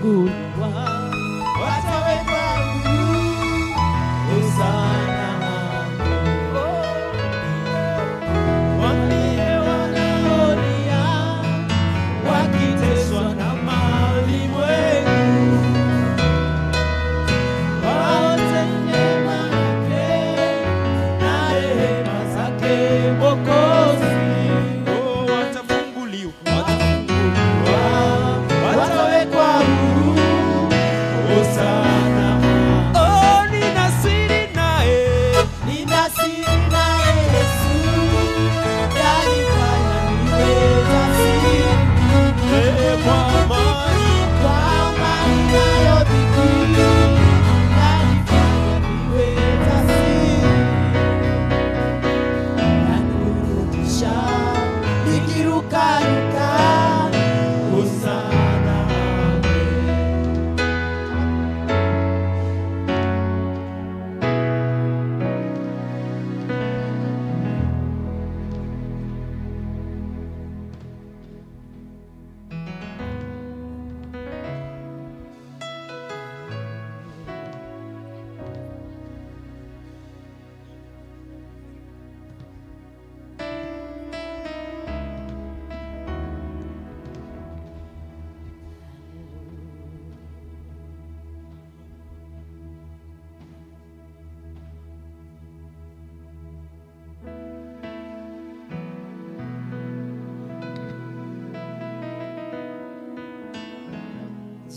Watafunguliwa, watawekwa huru. Hosana. Waambie wanaolia, wakiteswa na malimwengu, waote neema yake na rehema zake Mwokozi. Oh, watafunguliwa, Watafunguliwa, watawekwa huru. Hosana. Oh, nina siri naye. Nina siri naye Yesu, yanifanya niwe jasiri. Eh, kwa amani. Kwa amani nayo dhiki, yanifanya niwe jasiri. Yanirudisha nikirukaruka. Hosana.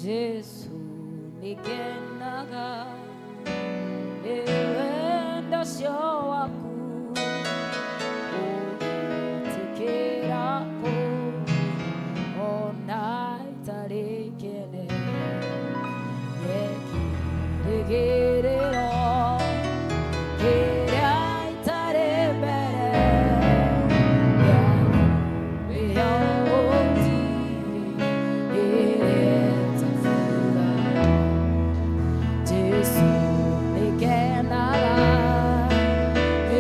Jesu nikenaga nĩ wendo ũcio waku ũngĩtĩkĩra ona itarĩ kĩene kĩrĩgĩrĩro kĩrĩa itarĩ mbere ya Jesu nikenaga nĩ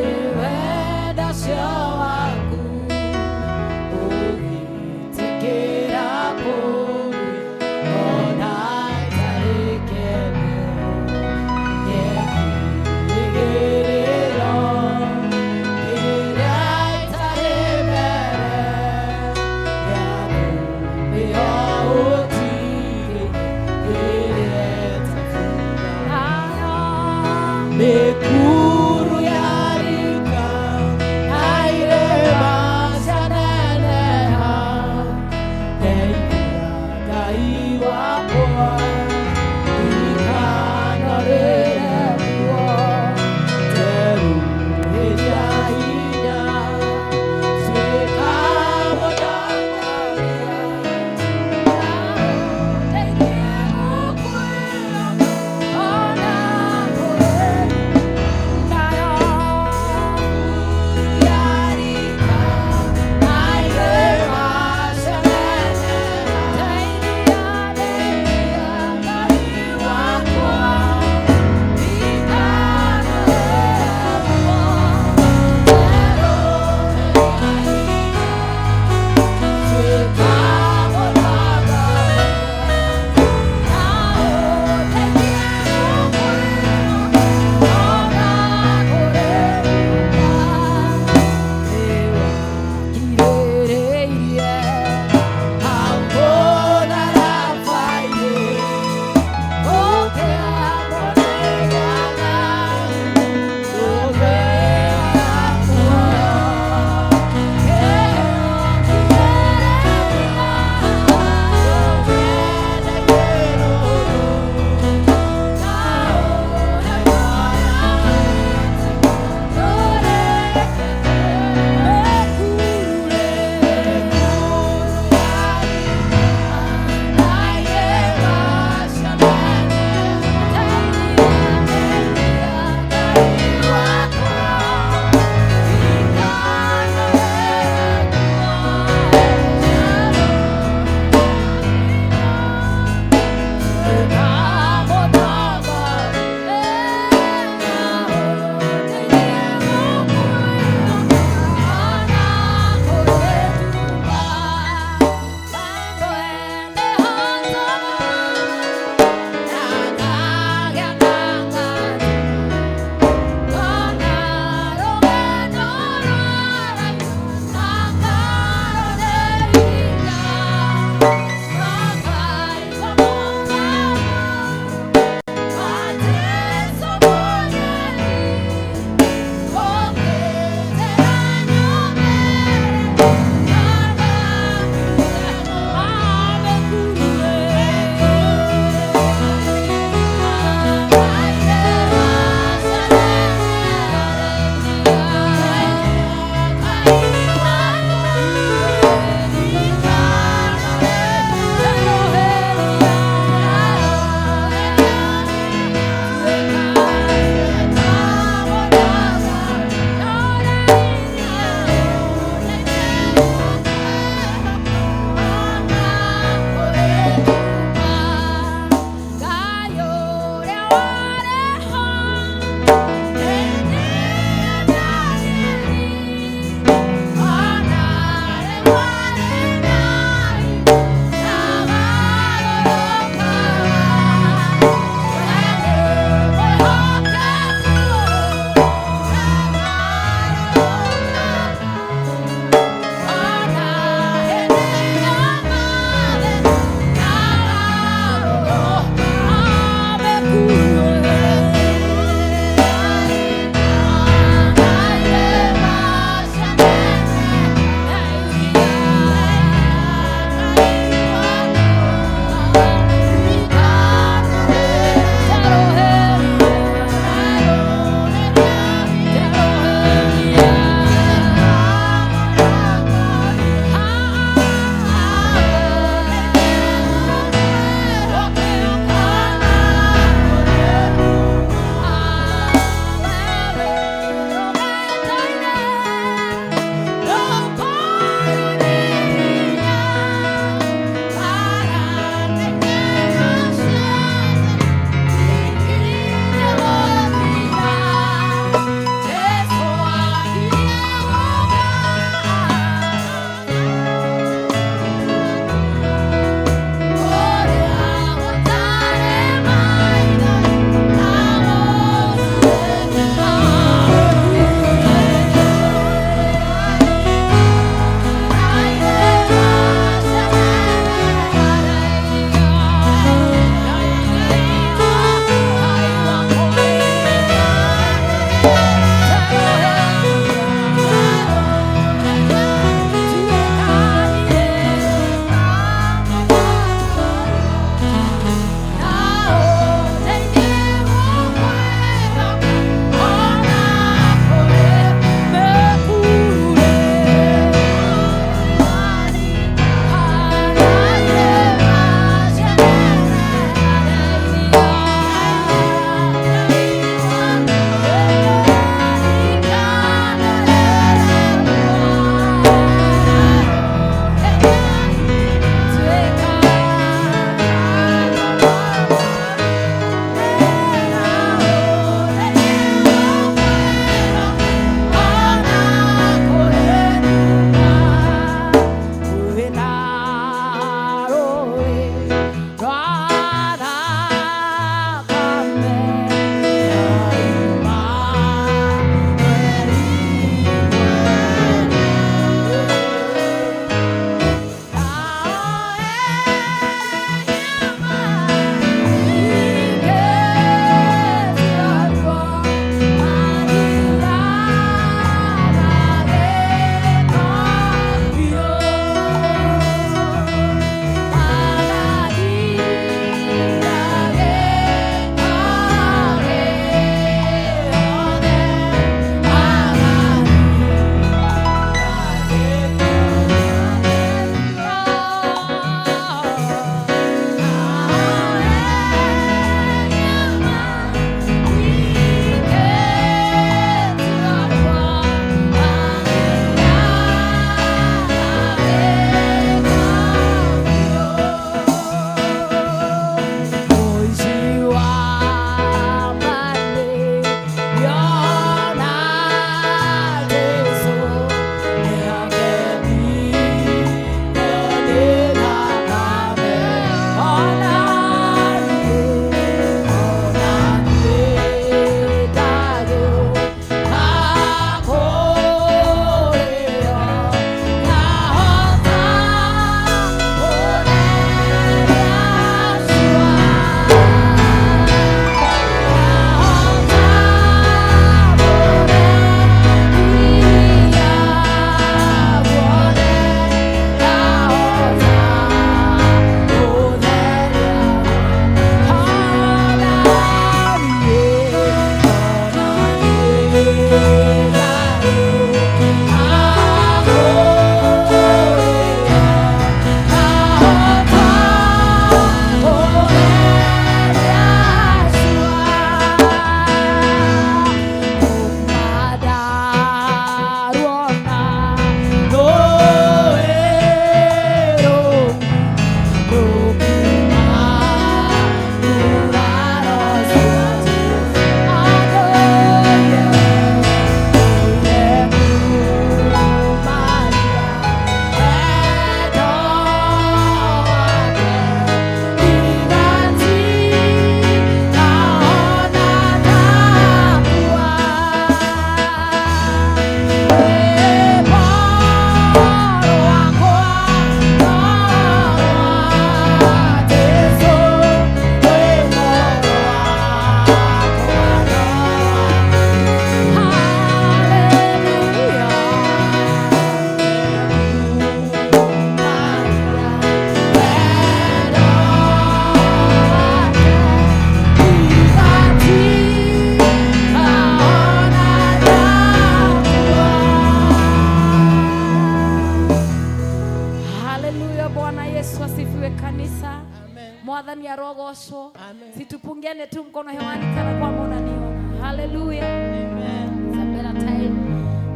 Haleluya, Bwana Yesu asifiwe kanisa. Amen. Mwathani arogocwo. Amen. Situpungiane tu mkono hewani kana kwamba unaniona. Haleluya. Amen. Isabella time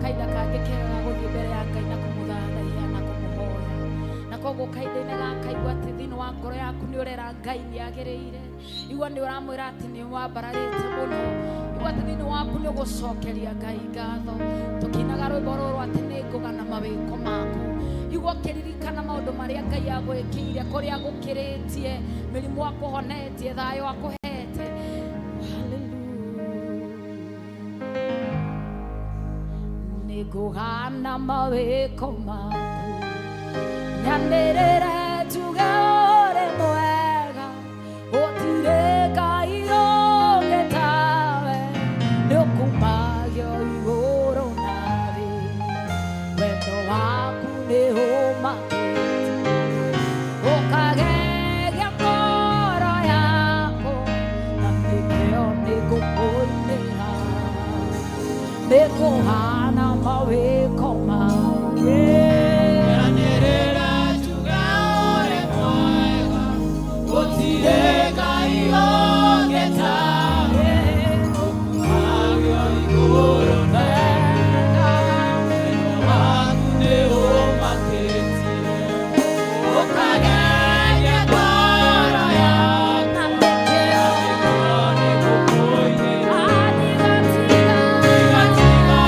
kaida kangĩ kega ga gũthiĩ mbere ya Ngai na kũmũthathaiya na kũmũhoya, na koguo kahinda-inĩ gaka igua atĩ thĩinĩ wa ngoro yaku nĩ ũrera Ngai nĩ agĩrĩire, igua nĩ ũramwĩra atĩ nĩ wambararĩte mũno, igua atĩ thĩinĩ waku nĩ ũgũcokeria Ngai ngatho. Tũkĩinaga rwĩmbo rũrũ atĩ nĩ ngũgana mawĩko maku, igua ũkĩririkana maũndũ marĩa Ngai agwĩkĩire, kũrĩa agũkĩrĩtie, mĩrimũ akũhonetie, thayũ akũhete. Hallelujah. Nĩngũgana mawĩko maku, nyanĩrĩre njuge ũrĩ mwega, gũtirĩ Ngai ũngĩ tawe, nĩũkumagio igũrũ na thĩ, wendo waku nĩũmakĩtie, ũkagegia ngoro yakwa, na nĩkĩo nĩngũkũinĩra, nĩngũhana mawĩko maku. Nyanĩrĩra njuge ũrĩ mwega, gũtirĩ Ngai ũngĩ tawe, ũkumagio igũrũ na wendo waku nĩũmakĩtie, ũkagegia ngoro yakwa, Na nĩkĩo nĩkĩo nĩngũkũinĩra. Ndigatiga. Ndigatiga.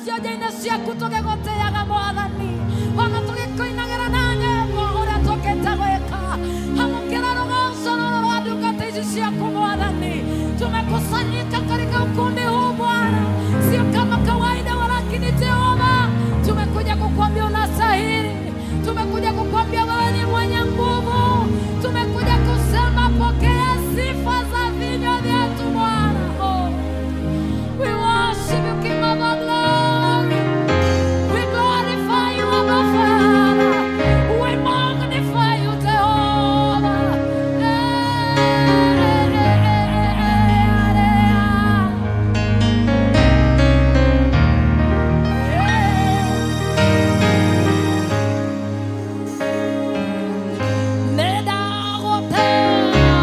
cionje-inĩ ciaku tũgĩgũtĩaga Mwathani, ona tũgĩkũinagĩra na nyĩmbo ũrĩa tũkĩte gwĩka. Amũkĩra rũgoco rũrũ rwa ndungata ici ciaku Mwathani. Tumekusanyika katika ukumbi huu Bwana, sio kama kawaida, walakini Jehova, tumekuja kukuambia unastahili, tumekuja kukuambia wewe ni mwenye nguvu, tumekuja kusema pokea sifa za vinywa vyetu Bwana. Oh. We worship you, King of all glory. We glorify you, Abba Father. We magnify you, Jehovah. Eh, eh, eh, eh, eh, eh. Nĩndagũtĩĩa,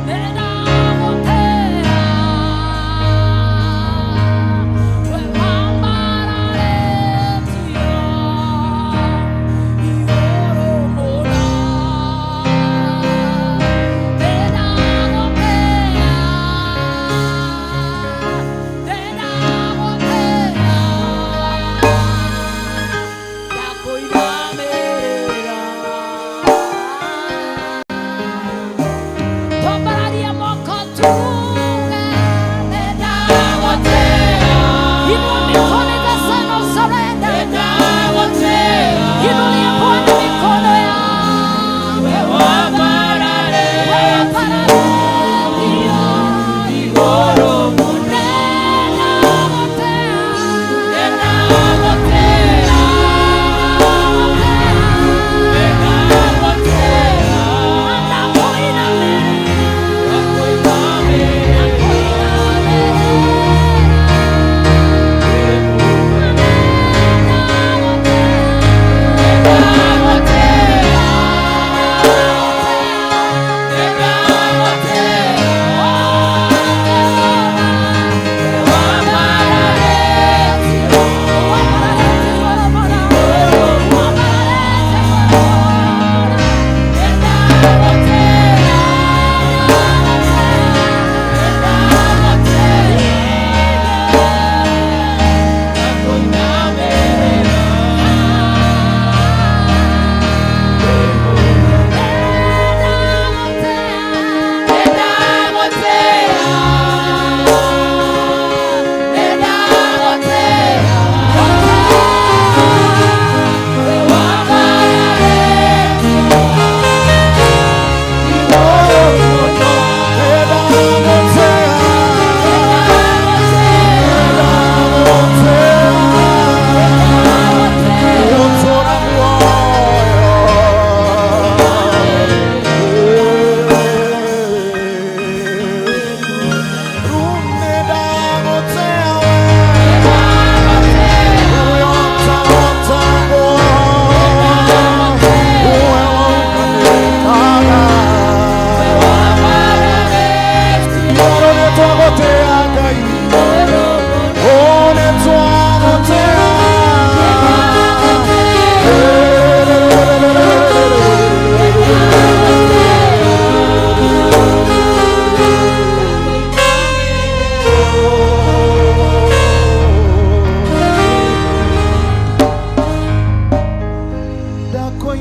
nĩndagũtĩĩa, we wambararĩtio igũrũ mũno. Nĩndagũtĩĩa, nĩndagũtĩĩa, ndakũinamĩrĩra. Twambararia moko tuge nĩndagũtĩĩa. Inua mikono ikasema usurrender. Inulia Bwana mikono yako. Wewe wambararĩtio igũrũ mũno. Nĩndagũtĩĩa,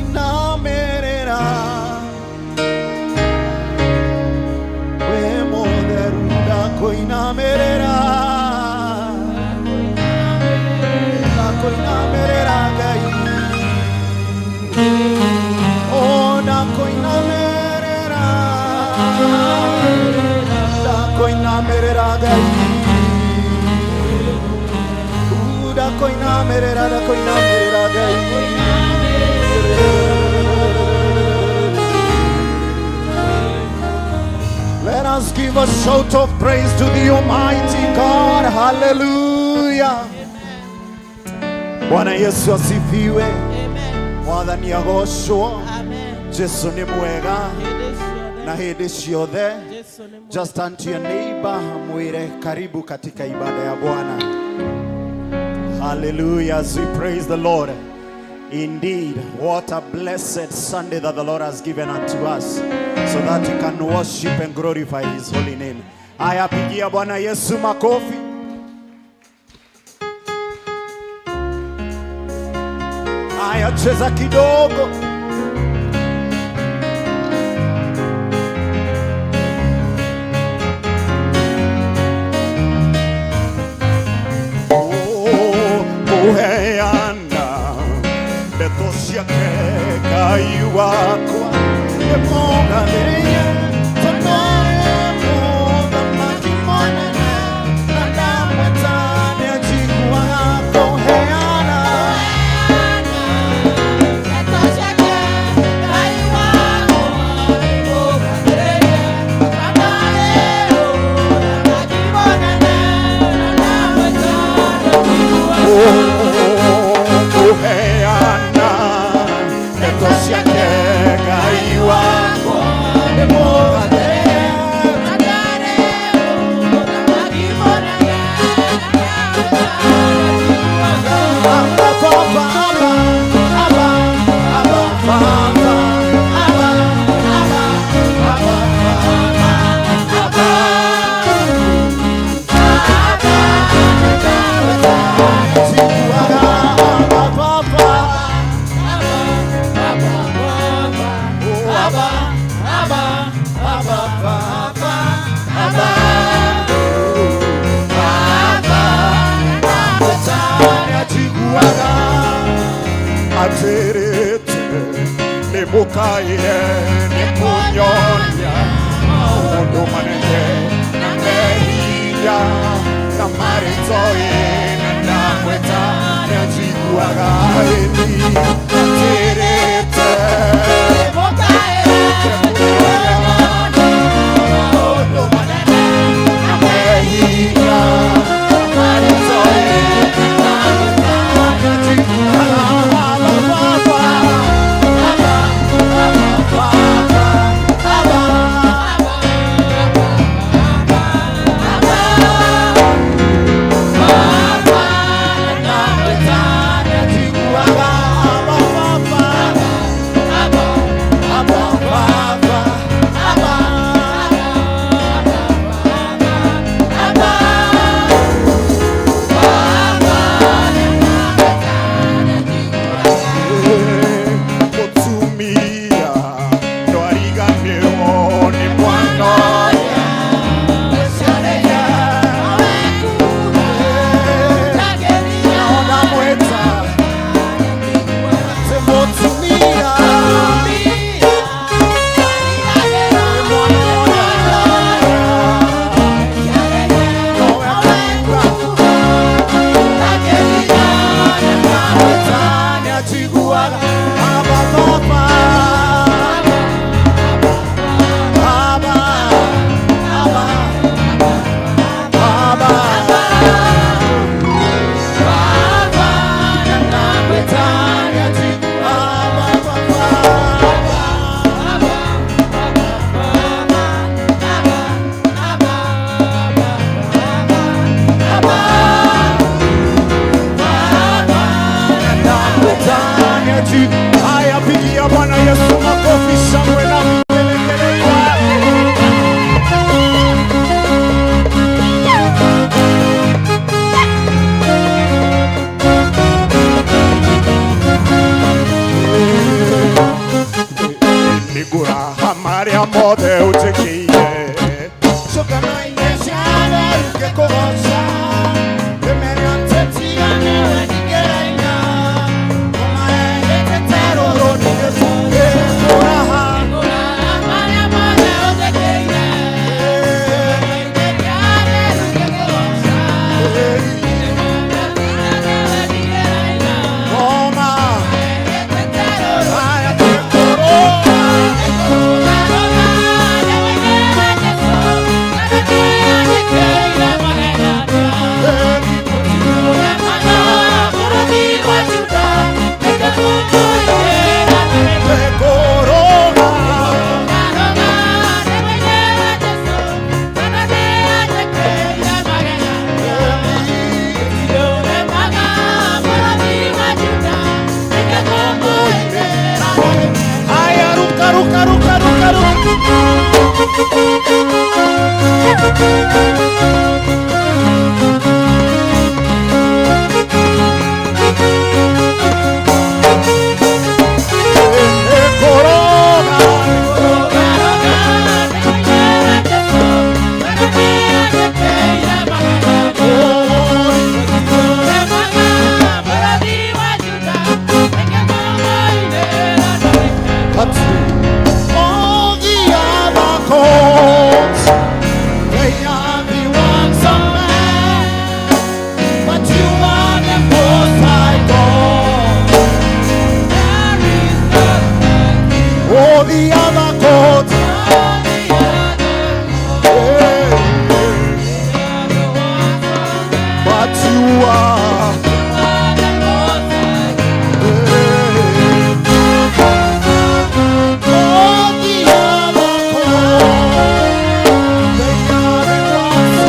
Ndakoinamerera we mũtheru ndakoinamerera ndakoinamerera Ngai o ndakoinamerera ndakoinamerera Ngai ndakoinamerera ndakoinamerera Ngai. Let us give a shout of praise to the Almighty God. Hallelujah. Bwana Yesu asifiwe. Mwathani agocwo. Jesu ni mwega na hĩndĩ ciothe. Just turn to your neighbor, mwire karibu katika ibada ya Bwana. Hallelujah. As we praise the Lord. Indeed, what a blessed Sunday that the Lord has given unto us so that we can worship and glorify his holy name. Haya, pigia Bwana Yesu makofi. Haya, cheza kidogo. Oh, kuheana ndeto ciake Ngai wakwa nĩ mũgathĩrĩrie tondũ nĩ mũthamaki mũnene na ndamwĩta nĩanjiguaga kũheana. Kuheana ndeto ciake Ngai wakwa nĩ mũgathĩrĩrie. Abba, Papa, Abba, Abba, Abba, Papa, Abba, Abba, Abba, Papa, Abba. Sikuaga, Abba, Papa, oh, Abba, Abba, Abba, Papa, Abba, Papa. Atĩrĩte nĩ mũkaire nĩ kũnyonia maũndũ manene na mehinya na marĩtoĩ na ndamwĩta nĩanjiguaga ĩni atĩrĩte na mehinya na marĩtoĩ Mũtumia ndwariganĩrwo nĩ mwana ndamwĩta atĩ mũtumia nĩanjiguaga Abba, Papa, Abba, Abba, Abba. Haya, pigia Bwana Yesu makofi, shangwe na vigelegele kwake. Nĩngũraha marĩa mothe ũnjĩkĩire cũkano-inĩ ciatheruke kũgoca ndĩmere atĩ tiga nĩwe ndingĩraina ngoma ĩhĩtĩte rũrũ nĩngũraha. Ngoma haya tũkũrũa. Haya, ruka, ruka, ruka, ruka, ruka. But you are. All the other gods, they are the ones,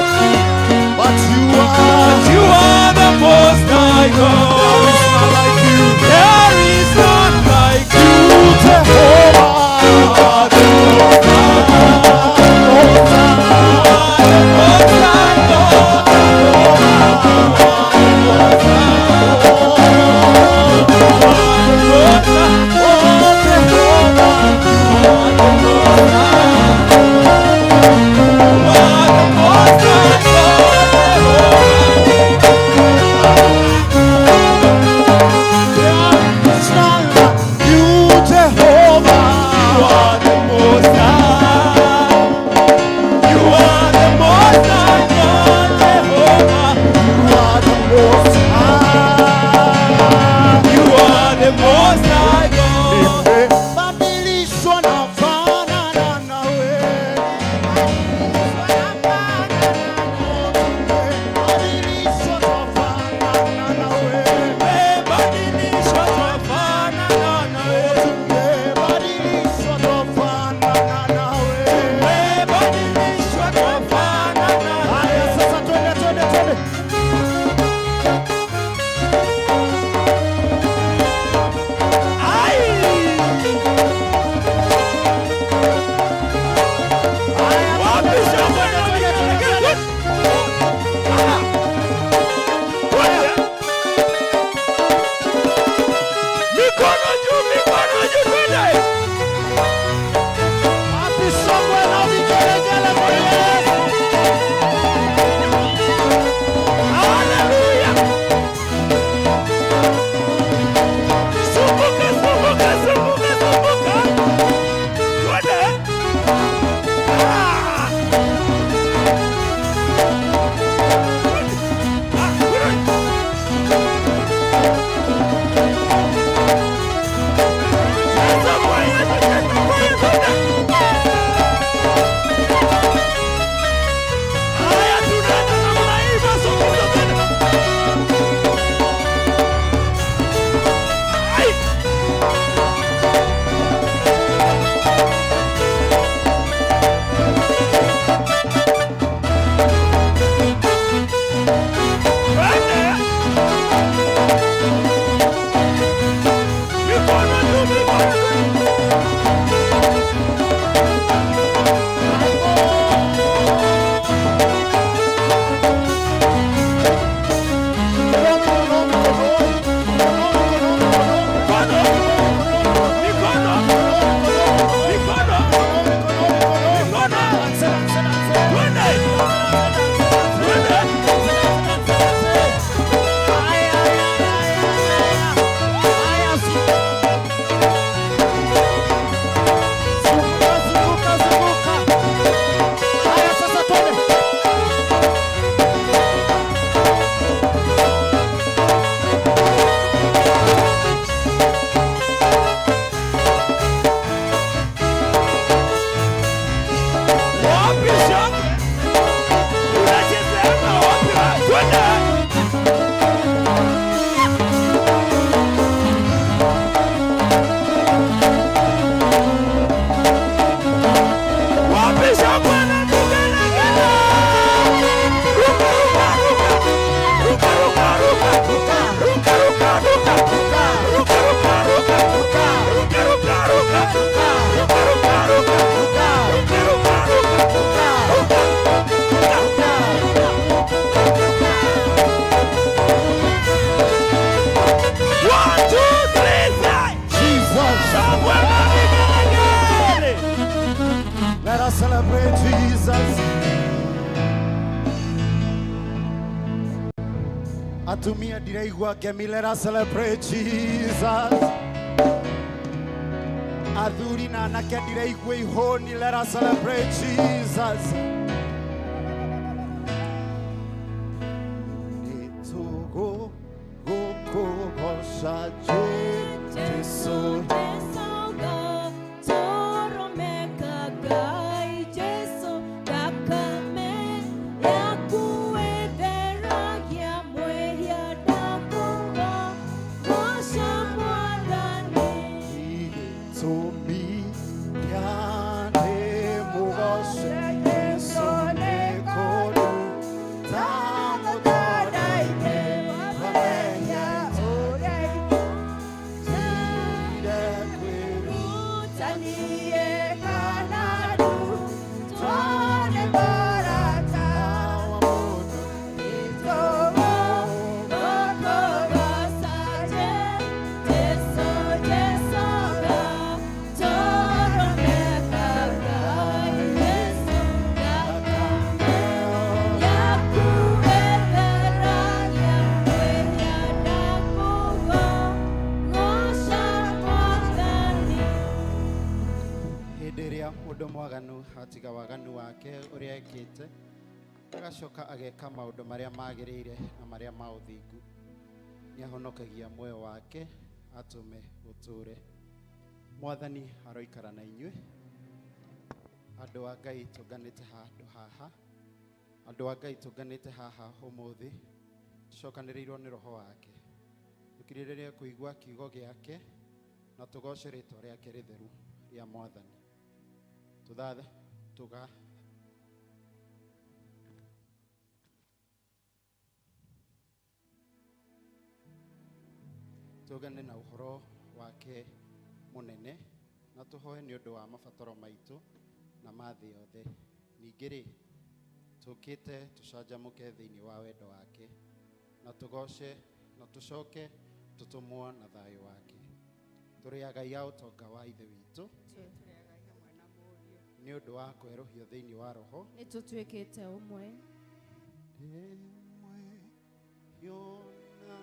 but you are. You are the most high There God. is none like you. There is none like you. Jehovah. Most high God. It's not like you, Jehovah. You are the most high. You are the most high God, Jehovah. You are the most high. You are the most high God. Nimebadilishwa na fanana nawe. Nimebadilishwa na fanana nawe. Umebadilishwa twafanana nawe. Tumebadilishwa twafanana nawe. Umebadilishwa twafanana Haya nawe. sasa twende twende twende. Ai! Haya Wapi shangwe na vigelegele? Ah! Twende. Mikono juu, mikono juu, twende. Wapi shangwe na vigelegele kwa Yesu? Haleluya! Zunguka, zunguka, zunguka, zunguka. Twende. Ah! Ah, kurudi. Cheza kwa Yesu, cheza kwa Yesu. Haya, tunaenda namna hii basi, ukija tena. Ai! Twende. Mikono juu, mikono juu. Mikono. Mikono. Mikono. Mikono. Twende. Twende. Wapi shangwe? Unachezea wapi? Twende. Wapi shangwe na vigelegele? Ruka, ruka, ruka. Ruka, ruka, ruka. Ruka, ruka, ruka. Ruka, ruka, ruka. Ruka, ruka, ruka. Ruka, ruka, ruka. Ruka, ruka, ruka. Ruka. One, two, three, four. Jesus. Shangwe na vigelegele. Let us celebrate Jesus. Atumia ndiraigua ngemi. Let us celebrate Jesus. Athuri na anake ndiraigua ihũni. Let us celebrate Jesus. Nĩtũgũgũkũgoca Jesũ. Mwaganu atiga waganu wake ũrĩa ekĩte, agacoka ageka maũndũ marĩa magĩrĩire na marĩa ma ũthingu, nĩahonokagia muoyo wake atũme ũtũũre. Mwathani aroikara na inyuĩ. Andũ a Ngai tũnganĩte handũ haha, andũ a Ngai tũnganĩte haha ũmũthĩ, tũcokanĩrĩirwo nĩ Roho wake, tũkirĩrĩrie kũigua kiugo gĩake na tũgoce rĩtwa rĩake rĩtheru rĩa Mwathani. Tũthathe tũga tũgane na ũhoro wake mũnene na tũhoe nĩ ũndũ wa mabataro maitũ na ma thĩ yothe. Ningĩ rĩ, tũkĩte tũcanjamũke thĩinĩ wa wendo wake na tũgoce na tũcoke tũtũmwo na thayũ wake. Tũrĩ agai a ũtonga wa Ithe witũ nĩ ũndũ wa kwerũhio thĩinĩ wa Roho. Nĩ tũtuĩkĩte ũmwe. Rĩmwe yona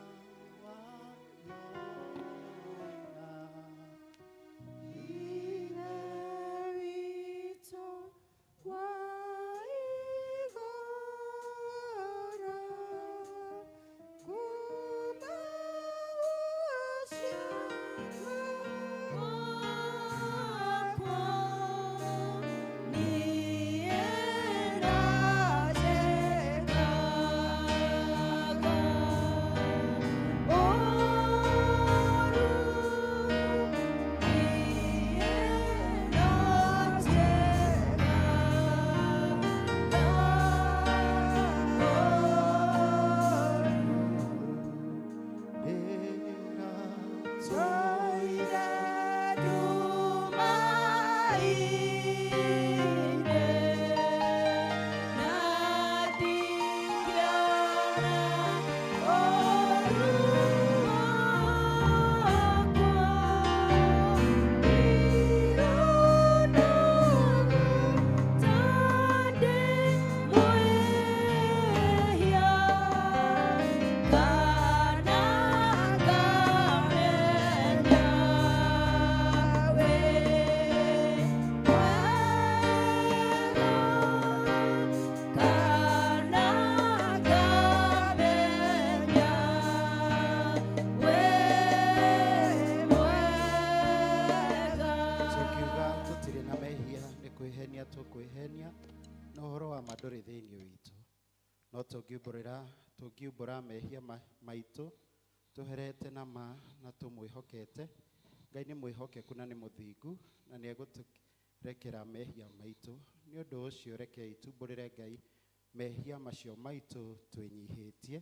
wa yona. Ithe witũ wa igũrũ, kuma gũciarwo gwakwa, niĩ ndanjĩkaga ũũru, niĩ ndanjĩkaga ũũru. Toire nduma-inĩ, na ndingĩona ũũru wakwa. Ndironaga ta ndĩ mwĩhia, kana ngamenya wĩ mwega, kana ngamenya wĩ mwega. Tũkiuga tũtirĩ na mehia nĩ kwĩhenia tũkwĩhenia, na ũhoro wa ma ndũrĩ thĩinĩ witũ. No tũngiumbũra mehia maitũ tũherete na ma na tũmwĩhokete, Ngai nĩ mwĩhokeku na nĩ mũthingu na nĩ egũtũrekera mehia maitũ. Nĩ ũndũ ũcio rekei tumbũrĩre Ngai mehia macio maitũ twĩnyihĩtie.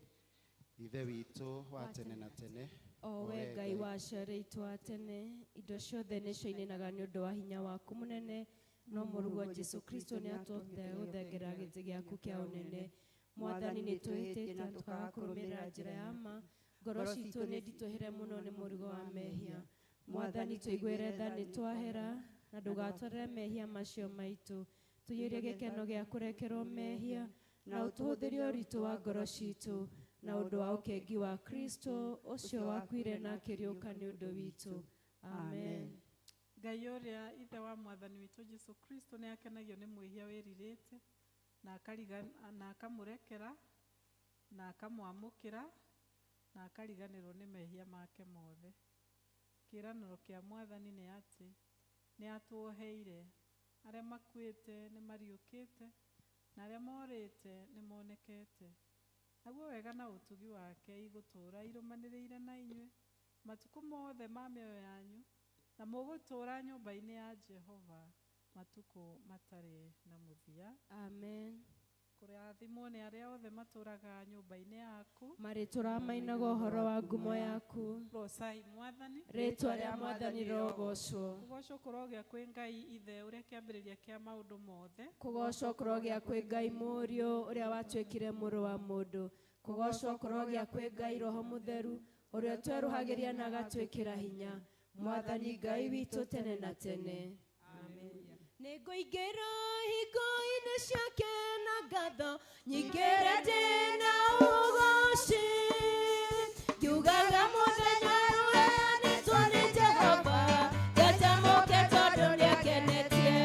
Ithe witũ wa tene na tene, O we Ngai waciarĩtwo wa tene, indo ciothe nĩcio ininaga nĩ ũndũ wa hinya waku mũnene, no mũrũguo Jesu Kristo nĩ atũhotire gũthengera gĩtĩ gĩaku kĩa ũnene. Mwathani, nĩ twĩhĩtĩte na tũkaga kũrũmĩrĩra njĩra ya ma. Ngoro citũ nĩ nditũhĩre mũno nĩ mũrigo wa mehia. Mwathani, tũiguĩre tha nĩ twahera, na ndũgatwarĩre mehia macio maitũ. Tũiyũrie gĩkeno gĩa kũrekerwo mehia na ũtũhũthĩrie ũritũ wa ngoro citũ na ũndũ wa ũkengi wa Kristo ũcio wakuire na akĩriũka nĩ ũndũ witũ. Amen. Ngai ũrĩa Ithe wa Mwathani witũ Jesu Kristo nĩ akenagio nĩ mwĩhia wĩrirĩte na na akamũrekera na akamwamũkĩra na akariganĩrwo nĩ mehia make mothe. Kĩĩranĩro kĩa Mwathani nĩ atĩ nĩ atuoheire, arĩa makuĩte nĩ mariũkĩte na arĩa morĩte nĩ monekete. Naguo wega na ũtugi wake igũtũũra irũmanĩrĩire na inyuĩ matukũ mothe ma mĩoyo yanyu, na mũgũtũũra nyũmba-inĩ ya Jehova matukũ matarĩ na mũthia. Amen. Kũrathimwo nĩ arĩa othe matũũraga nyũmba-inĩ yaku. Marĩtũra mainaga ũhoro wa ngumo yaku. Goocai Mwathani. Rĩtwa rĩa Mwathani rĩrogocwo. Kũgoocwo kũrogĩa kwĩ Ngai Ithe ũrĩa kĩambĩrĩria kĩa maũndũ mothe. Kũgocwo kũrogĩa kwĩ Ngai Mũriũ ũrĩa watuĩkire mũrũ wa mũndũ. Kũgocwo kũrogĩa kwĩ Ngai Roho Mũtheru ũrĩa ũtwerũhagĩria na agatwĩkĩra hinya. Mwathani Ngai witũ tene na tene. Amen. Nĩngũingĩra hingo-inĩ ciake na ngatho nyingĩre ndĩ na ũgoci, ngiugaga mũthenya ũheanĩtwo nĩ Jehova njanjamũke tondũ nĩakenetie.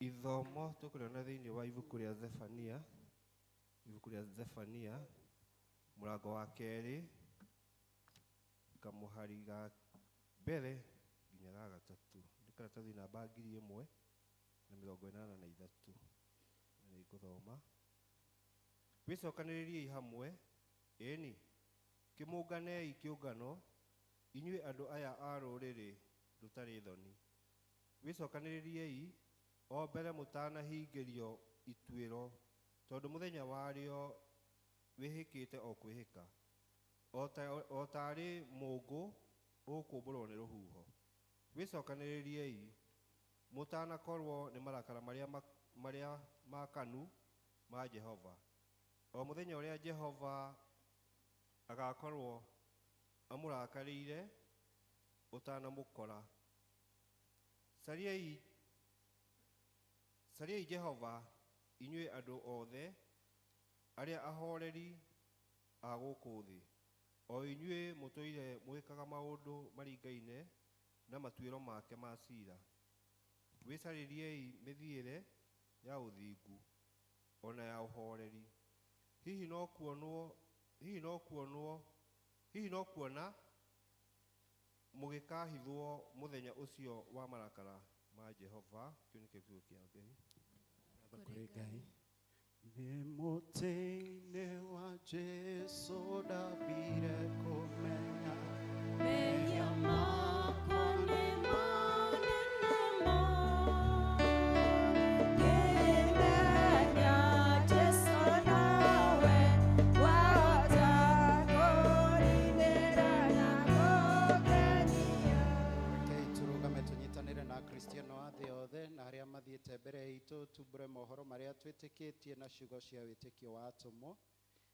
Ithomo tũkũrĩona thĩinĩ wa ibuku rĩa Zefania, ibuku rĩa Zefania mũrango wa kerĩ kamũhari ga mbere nginya ga gatatũ. Nĩ karatathi namba 1083. Na nĩngũthoma. Wĩcokanĩrĩriei hamwe, ĩni, kĩmũnganei kĩũngano, inyuĩ andũ aya a rũrĩrĩ rũtarĩ thoni. Wĩcokanĩrĩriei o mbere mũtanahingĩrio ituĩro, tondũ mũthenya warĩo wĩhĩkĩte o kwĩhĩka, o taarĩ mũũngũ ũkũmbũrwo nĩ rũhuho. Wĩcokanĩrĩriei mũtanakorwo nĩ marakara marĩa makanu ma Jehova, o mũthenya ũrĩa Jehova agakorwo amũrakarĩire ũtanamũkora. Cariai Jehova, inyuĩ andũ othe arĩa ahoreri a gũkũ thĩ, o inyuĩ mũtũire mwĩkaga maũndũ maringaine na matuĩro make ma ciira. Wĩcarĩriei mĩthiĩre ya ũthingu ona ya ũhoreri, hihi no kuonwo, hihi no kuonwo, hihi no kuona mũgĩkahithwo mũthenya ũcio wa marakara ma Jehova. Kĩu nĩkĩo kiugo kĩa Ngai. Ngatho kũrĩ Ngai. Nĩ mũtĩ-inĩ wa Jesu ndambire kũmenya mehia makwa nĩ manene ma. Ngĩmenya Jesu nawe wahota kũrindĩra na kũngenia. Rekei tũrũgame tũnyitanĩre na Akristiano a thĩ yothe na arĩa mathiĩte mbere itũ, tumbũre mohoro marĩa twĩtĩkĩtie na ciugo cia wĩtĩkio wa atũmwo.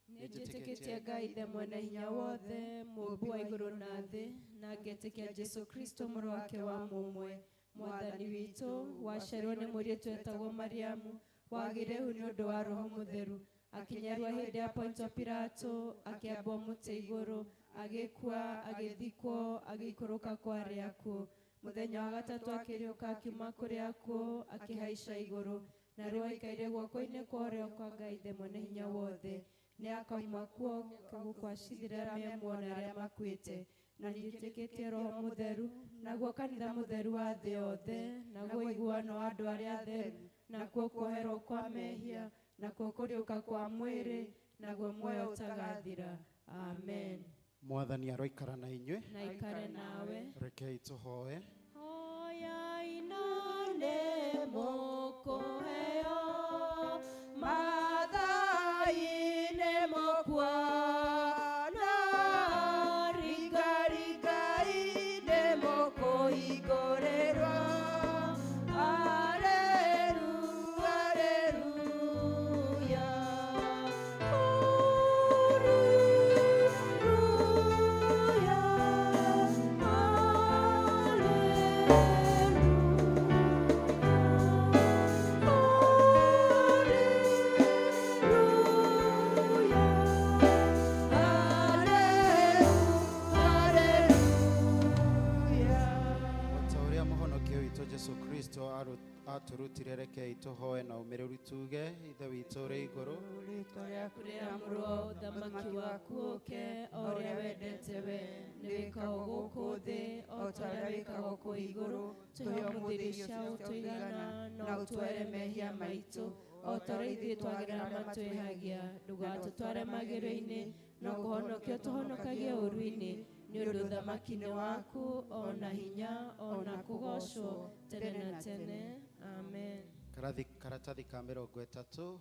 Nĩnjĩtĩkĩtie Ngai Ithe mwene hinya wothe, mũũmbi wa igũrũ na thĩ, na ngetĩkia Jesu Kristo mũrũ wake wa mũmwe, Mwathani witũ, waciarirwo nĩ mũirĩtu wetagwo Mariamu, wagĩire ihu nĩ ũndũ wa Roho Mũtheru, akĩnyarwo hĩndĩ ya Pontio Pilato, akĩambwo mũtĩ igũrũ, agĩkua, agĩthikwo, agĩikũrũka kwa arĩa akuũ. Mũthenya wa gatatũ akĩriũka akiuma kũrĩ akuũ, akĩhaica igũrũ, na rĩu aikaire guoko-inĩ kwa ũrĩo kwa Ngai Ithe mwene hinya wothe. Nĩ akauma kuo gũkwacithĩra arĩa me muoyo na arĩa makuĩte. Na nĩnjĩtĩkĩtie Roho Mũtheru, naguo kanitha mũtheru wa thĩ yothe, naguo ũiguano wa andũ arĩa atheru, nakuo kuoherwo kwa mehia, nakuo kũriũka kwa mwĩrĩ, naguo muoyo ũtagathira. Amen. Mwathani aroikara na inyuĩ. Na ikare nawe. Rekei tũhoe. Hoyai na nĩ mũkũheo, mathai nĩ mũkuona, ringarigai nĩ mũkũhingũrĩrwo. Aleru, aleruya. Aleluya, aleluya, aleluya. O ta ũrĩa mũhonokio witũ Jesu Kristo atũrutire, rekei tũhoe na ũmĩrĩru tuge: Ithe witũ ũrĩ igũrũ, rĩĩtwa rĩaku rĩamũrwo, ũthamaki waku ũke, o ũrĩa wendete we nĩ wĩkagwo gũkũ thĩ o ta ũrĩa wĩkagwo kũu igũrũ. Tũhe ũmũthĩ irio cia gũtũigana, na ũtwere mehia maitũ o ta ũrĩa ithuĩ twagĩra arĩa matwĩhagia. Ndũgatũtware magerio-inĩ, no kũhonokio tũhonokagie ũũru-inĩ, nĩ ũndũ ũthamaki nĩ waku, o na hinya, o na kũgoocwo tene na tene. Amen. Karatathi ka 30.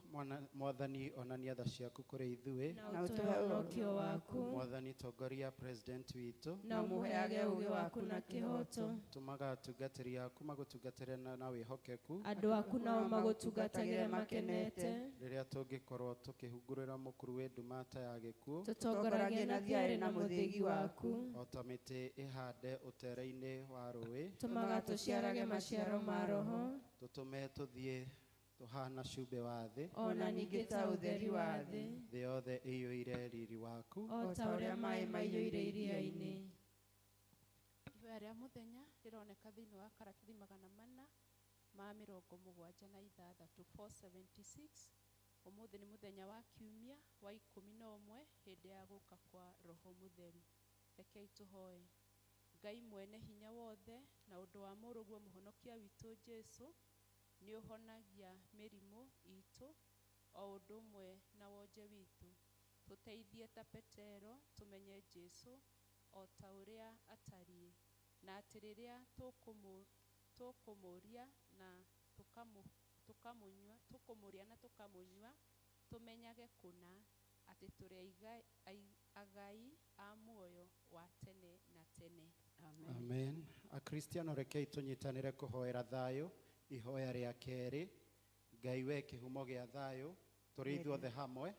Mwathani, onania tha ciaku kũrĩ ithuĩ, na ũtũhe ũhonokio waku. Mwathani, tongoria president witũ, na ũmũheage ũũgĩ waku na kĩhooto. Tũmaga atungatĩri aku magũtungatĩre na wĩhokeku, andũ aku nao magũtungatagĩre makenete. Rĩrĩa tũngĩkorwo tũkĩhungurĩra mũkuru wĩ nduma ta ya gĩkuũ, tũtongoragie na thiarĩ na mũthĩgi waku, o ta mĩtĩ ĩhande ũtere-inĩ wa rũĩ, tũmaga tũciarage maciaro ma Roho, tũtũme tũthiĩ tũhana cumbĩ wa thĩ, o na ningĩ ta ũtheri wa thĩ, thĩ yothe ĩiyũire riri waku, o ta ũrĩa maĩ maiyũire iria-inĩ. Ihoya rĩa mũthenya rĩroneka thĩinĩ wa karatathi 400. Ma 76, 476. Ũmũthĩ nĩ mũthenya wa kiumia wa 11 hĩndĩ ya gũka kwa Roho Mũtheru. Rekei tũhoe. Ngai mwene hinya wothe, na ũndũ wa mũrũguo mũhonokia witũ Jesu, nĩ ũhonagia mĩrimũ itũ o ũndũ ũmwe na wonje witũ. Tũteithie ta Petero tũmenye Jesu o ta ũrĩa atariĩ, na atĩ rĩrĩa tũkũmũria na tũkamũnyua, tũkũmũrĩa na tũkamũnyua, tũmenyage kũna atĩ tũrĩ agai a muoyo wa tene na tene. Amen. Akristiano, rekei tũnyitanĩre kũhoera thayũ ihoya rĩa kerĩ. Ngai we kĩhumo gĩa thayũ, tũrĩ ithuothe hamwe.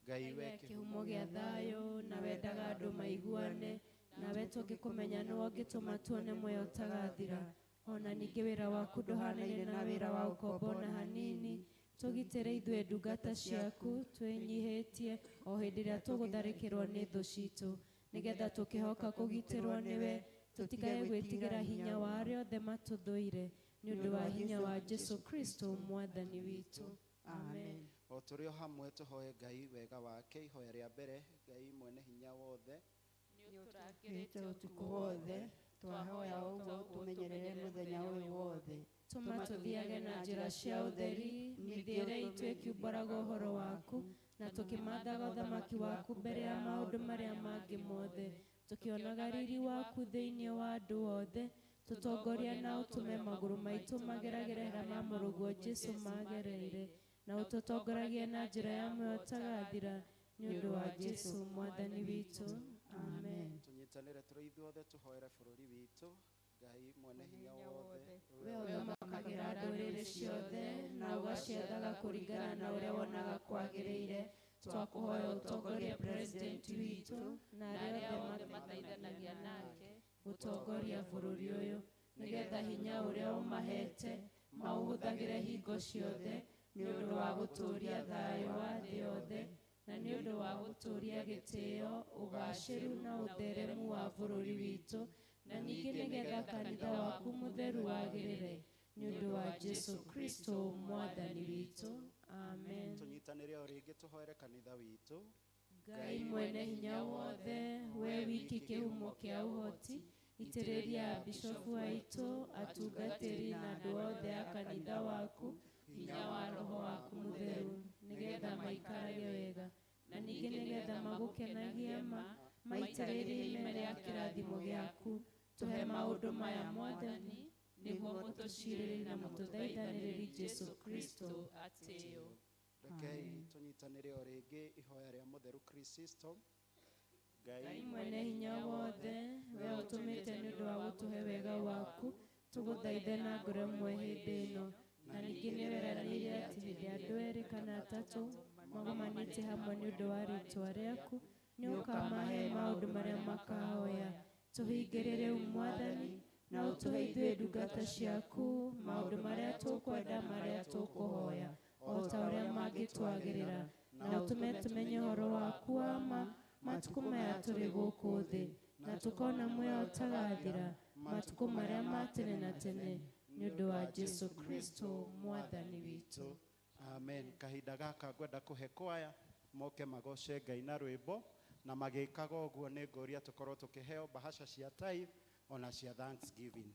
Ngai we kĩhumo gĩa thayũ, na wendaga andũ maiguane nawe, tũngĩkũmenya nĩwe ũngĩtũma tuone muoyo ũtagathira. Ona ningĩ wĩra waku ndũhanaine na wĩra wa ũkombo ona hanini. Tũgitĩre ithuĩ ndungata ciaku twĩnyihĩtie o hĩndĩ ĩrĩa tũgũtharĩkĩrwo nĩ thũ citũ, nĩgetha tũkĩhoka kũgitĩrwo nĩwe tũtigae gwĩtigĩra hinya wa arĩa othe matũthũire, nĩ ũndũ wa hinya wa Jesu Kristo mwathani witũ. Amen. O tũrĩ o hamwe tũhoe Ngai wega wake ihoya rĩa mbere. Ngai mwene hinya wothe, Nĩũtũrangĩrĩte ũtukũ wothe, twahoya ũguo ũtũmenyerere mũthenya ũyũ wothe. Tũma tũthiage na njĩra cia ũtheri, mĩthiĩre itũ ĩkiumbũraga ũhoro waku, na tũkĩmathaga ũthamaki waku mbere ya maũndũ marĩa mangĩ mothe, tũkĩonaga riri waku thĩinĩ wa andũ othe. Tũtongoria na ũtũme magũrũ maitũ mageragĩre harĩa ma mũrũguo Jesu magereire, na ũtũtongoragie na njĩra ya muoyo ũtagathira, nĩ ũndũ wa Jesu mwathani witũ. Amen. Tũnyitanĩre tũrĩ ithuothe tũhoere bũrũri witũ. Ngai mwene hinya wothe, we ũthamakagĩra ndũrĩrĩ ciothe na ũgaciathaga kũringana na ũrĩa wonaga kwagĩrĩire, twakũhoya ũtongorie president witũ na arĩa othe mateithanagia nake gũtongoria bũrũri ũyũ, nĩgetha hinya ũrĩa ũmahete maũhũthagĩre hingo ciothe nĩ ũndũ wa gũtũũria thayũ wa thĩ yothe, na nĩ ũndũ wa gũtũũria gĩtĩo, ũgaacĩru na ũtheremu wa bũrũri witũ, na ningĩ nĩgetha kanitha waku mũtheru wagĩrĩre, nĩ ũndũ wa Jesu Kristo mwathani witũ. Amen. Tũnyitanĩre o rĩngĩ tũhoere kanitha witũ. Ngai mwene hinya wothe, we wiki kĩhumo kĩa ũhoti, itĩrĩria bishofu aitũ, atungatĩri na andũ othe a kanitha waku hinya wa Roho waku Mũtheru, nĩgetha maikarage wega, na ningĩ nĩgetha magũkenagie ma maitĩrĩrie ime rĩa kĩrathimo gĩaku. Tũhe maũndũ maya Mwathani, nĩguo mũtũcirĩri na mũtũthaithanĩrĩri Jesu Kristo atĩo. Rekei tũnyitanĩre o rĩngĩ ihoya rĩa mũtheru Chrysostom. Ngai mwene hinya wothe, we ũtũmĩte nĩ ũndũ wa gũtũhe wega waku tũgũthaithe na ngoro ĩmwe hĩndĩ ĩno, na ningĩ nĩ weranĩire atĩ hĩndĩ ya andũ erĩ kana atatũ magomanĩte hamwe nĩ ũndũ wa rĩĩtwa rĩaku, nĩ ũkamahe maũndũ marĩa makahoya. Tũhingĩre rĩu Mwathani, na ũtũhe ithuĩ ndungata ciaku maũndũ marĩa tũkwenda, marĩa tũkũhoya, o ta ũrĩa mangĩtwagĩrĩra, na ũtũme tũmenye ũhoro waku wa ma matukũ maya tũrĩ gũkũ thĩ, na tũkona muoyo ũtagathira matukũ marĩa ma tene na tene, nĩ ũndũ wa Jesu Kristo mwathani witũ. Amen. Kahinda gaka ngwenda kũhe kwaya moke magoce Ngai na rwĩmbo, na magĩkaga ũguo nĩ ngũria tũkorwo tũkĩheo bahasha cia tithe ona cia thanksgiving.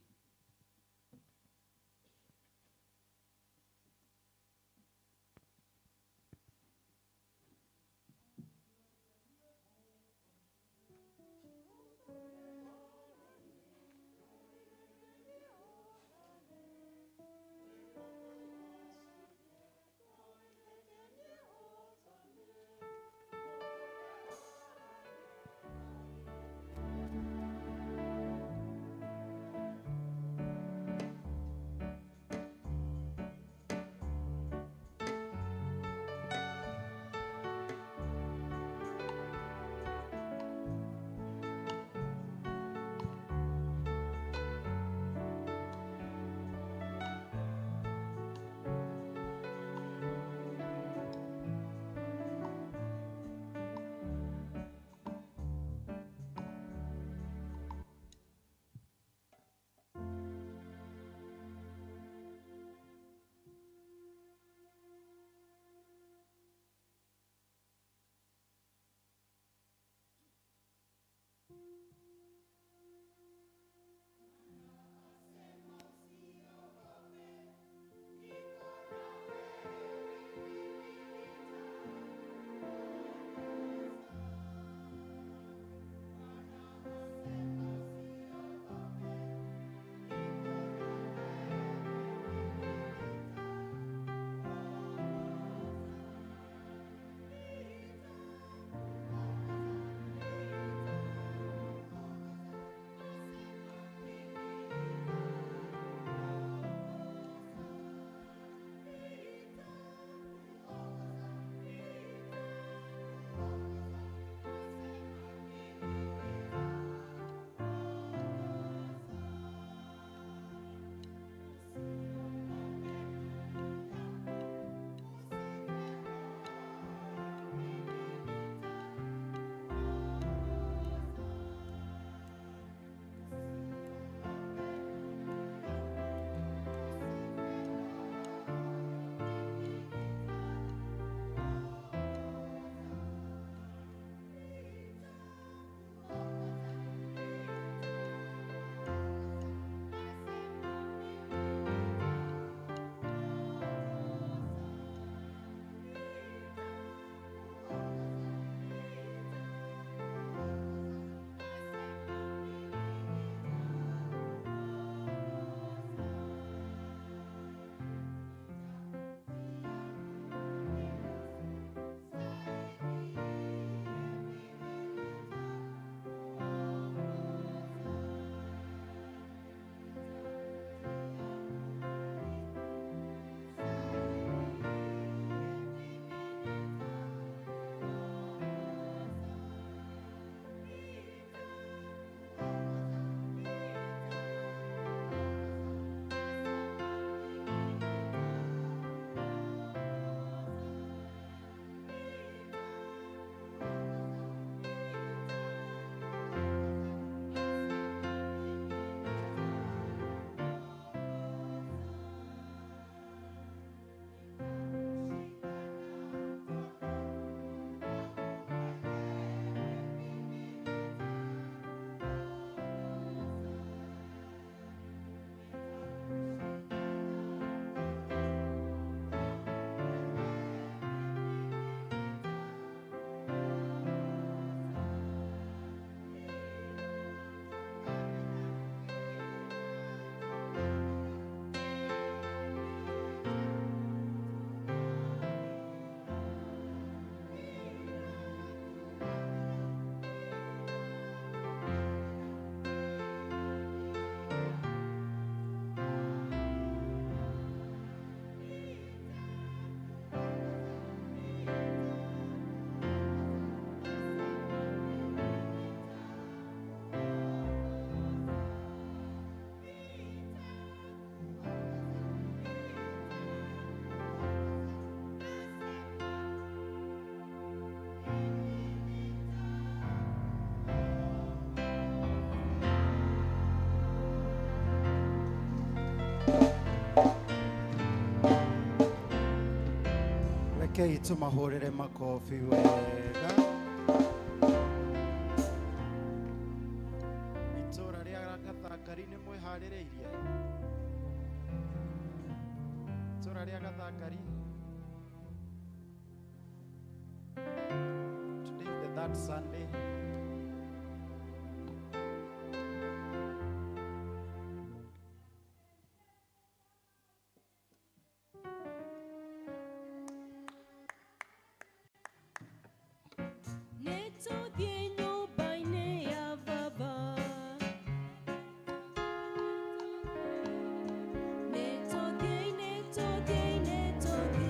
Rekei tũmahũrĩre makobi wega. Itũra rĩa Gathangari nĩ mwĩharĩrĩirie? Itũra rĩa Gathangari. Today is the third Sunday. Nĩtũthiĩ nyũmba-inĩ ya baba. Nĩtũthiĩ, nĩtũthiĩ, nĩtũthiĩ.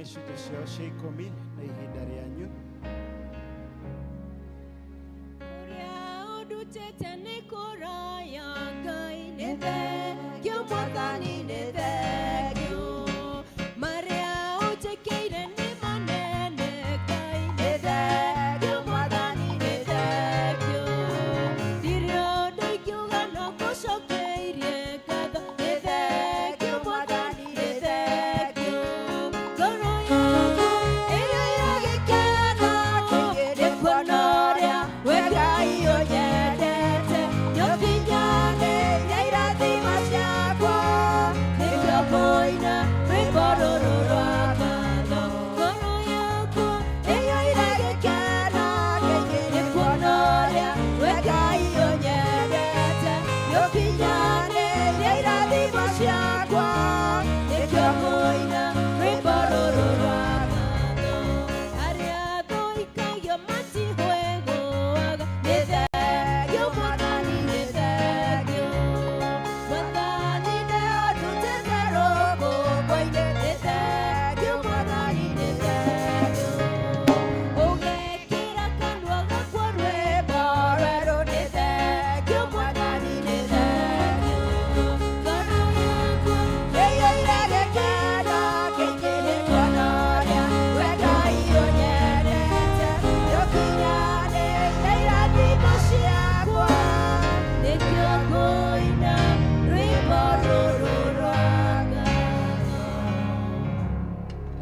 Icunjĩ ciao cia ikũmi na ihinda rĩanyu. Ũrĩa ũndutĩte nĩ kũraya Ngai nĩ thengio Mwathani nĩ thengio marĩa ũnjĩkĩire nĩ manene Ngai nĩ thengio Mwathani nĩ thengio ndirĩ ũndũ ingiuga no ngũcokeirie ngatho nĩ thengio Mwathani nĩ thengio ngoro yakwa ĩrĩa ĩragĩkena nĩ kuona ũrĩa we Ngai ũnyendete nĩũkinyanĩire irathimo ciakwa nĩkĩo ngũina rwĩmbo rũrũ rwa ngatho ngoro yakwa ĩyo ĩragĩkena nĩ kuona ũrĩa we Ngai ũnyendete nĩũkinyanĩire irathimo ciakwa nĩkĩo ngũina rwĩmbo rũrũ rwa ngatho arĩa thũikagia matihwegũaga nĩ thengio Mwathani nĩ thengio Mwathani nĩ andutĩte rũkũngũ-inĩ nĩ thengio Mwathani nĩ thengio ũgekĩra kanua gakwa rwĩmbo rwerũ nĩ thengio Mwathani nĩ thengio ngoro yakwa ĩiyũire gĩkeno kĩingĩ nĩ kuona ũrĩa we Ngai ũnyendete nĩũkinyanĩire irathimo ciakwa nĩkĩo ngũina rwĩmbo rũrũ rwa ngatho.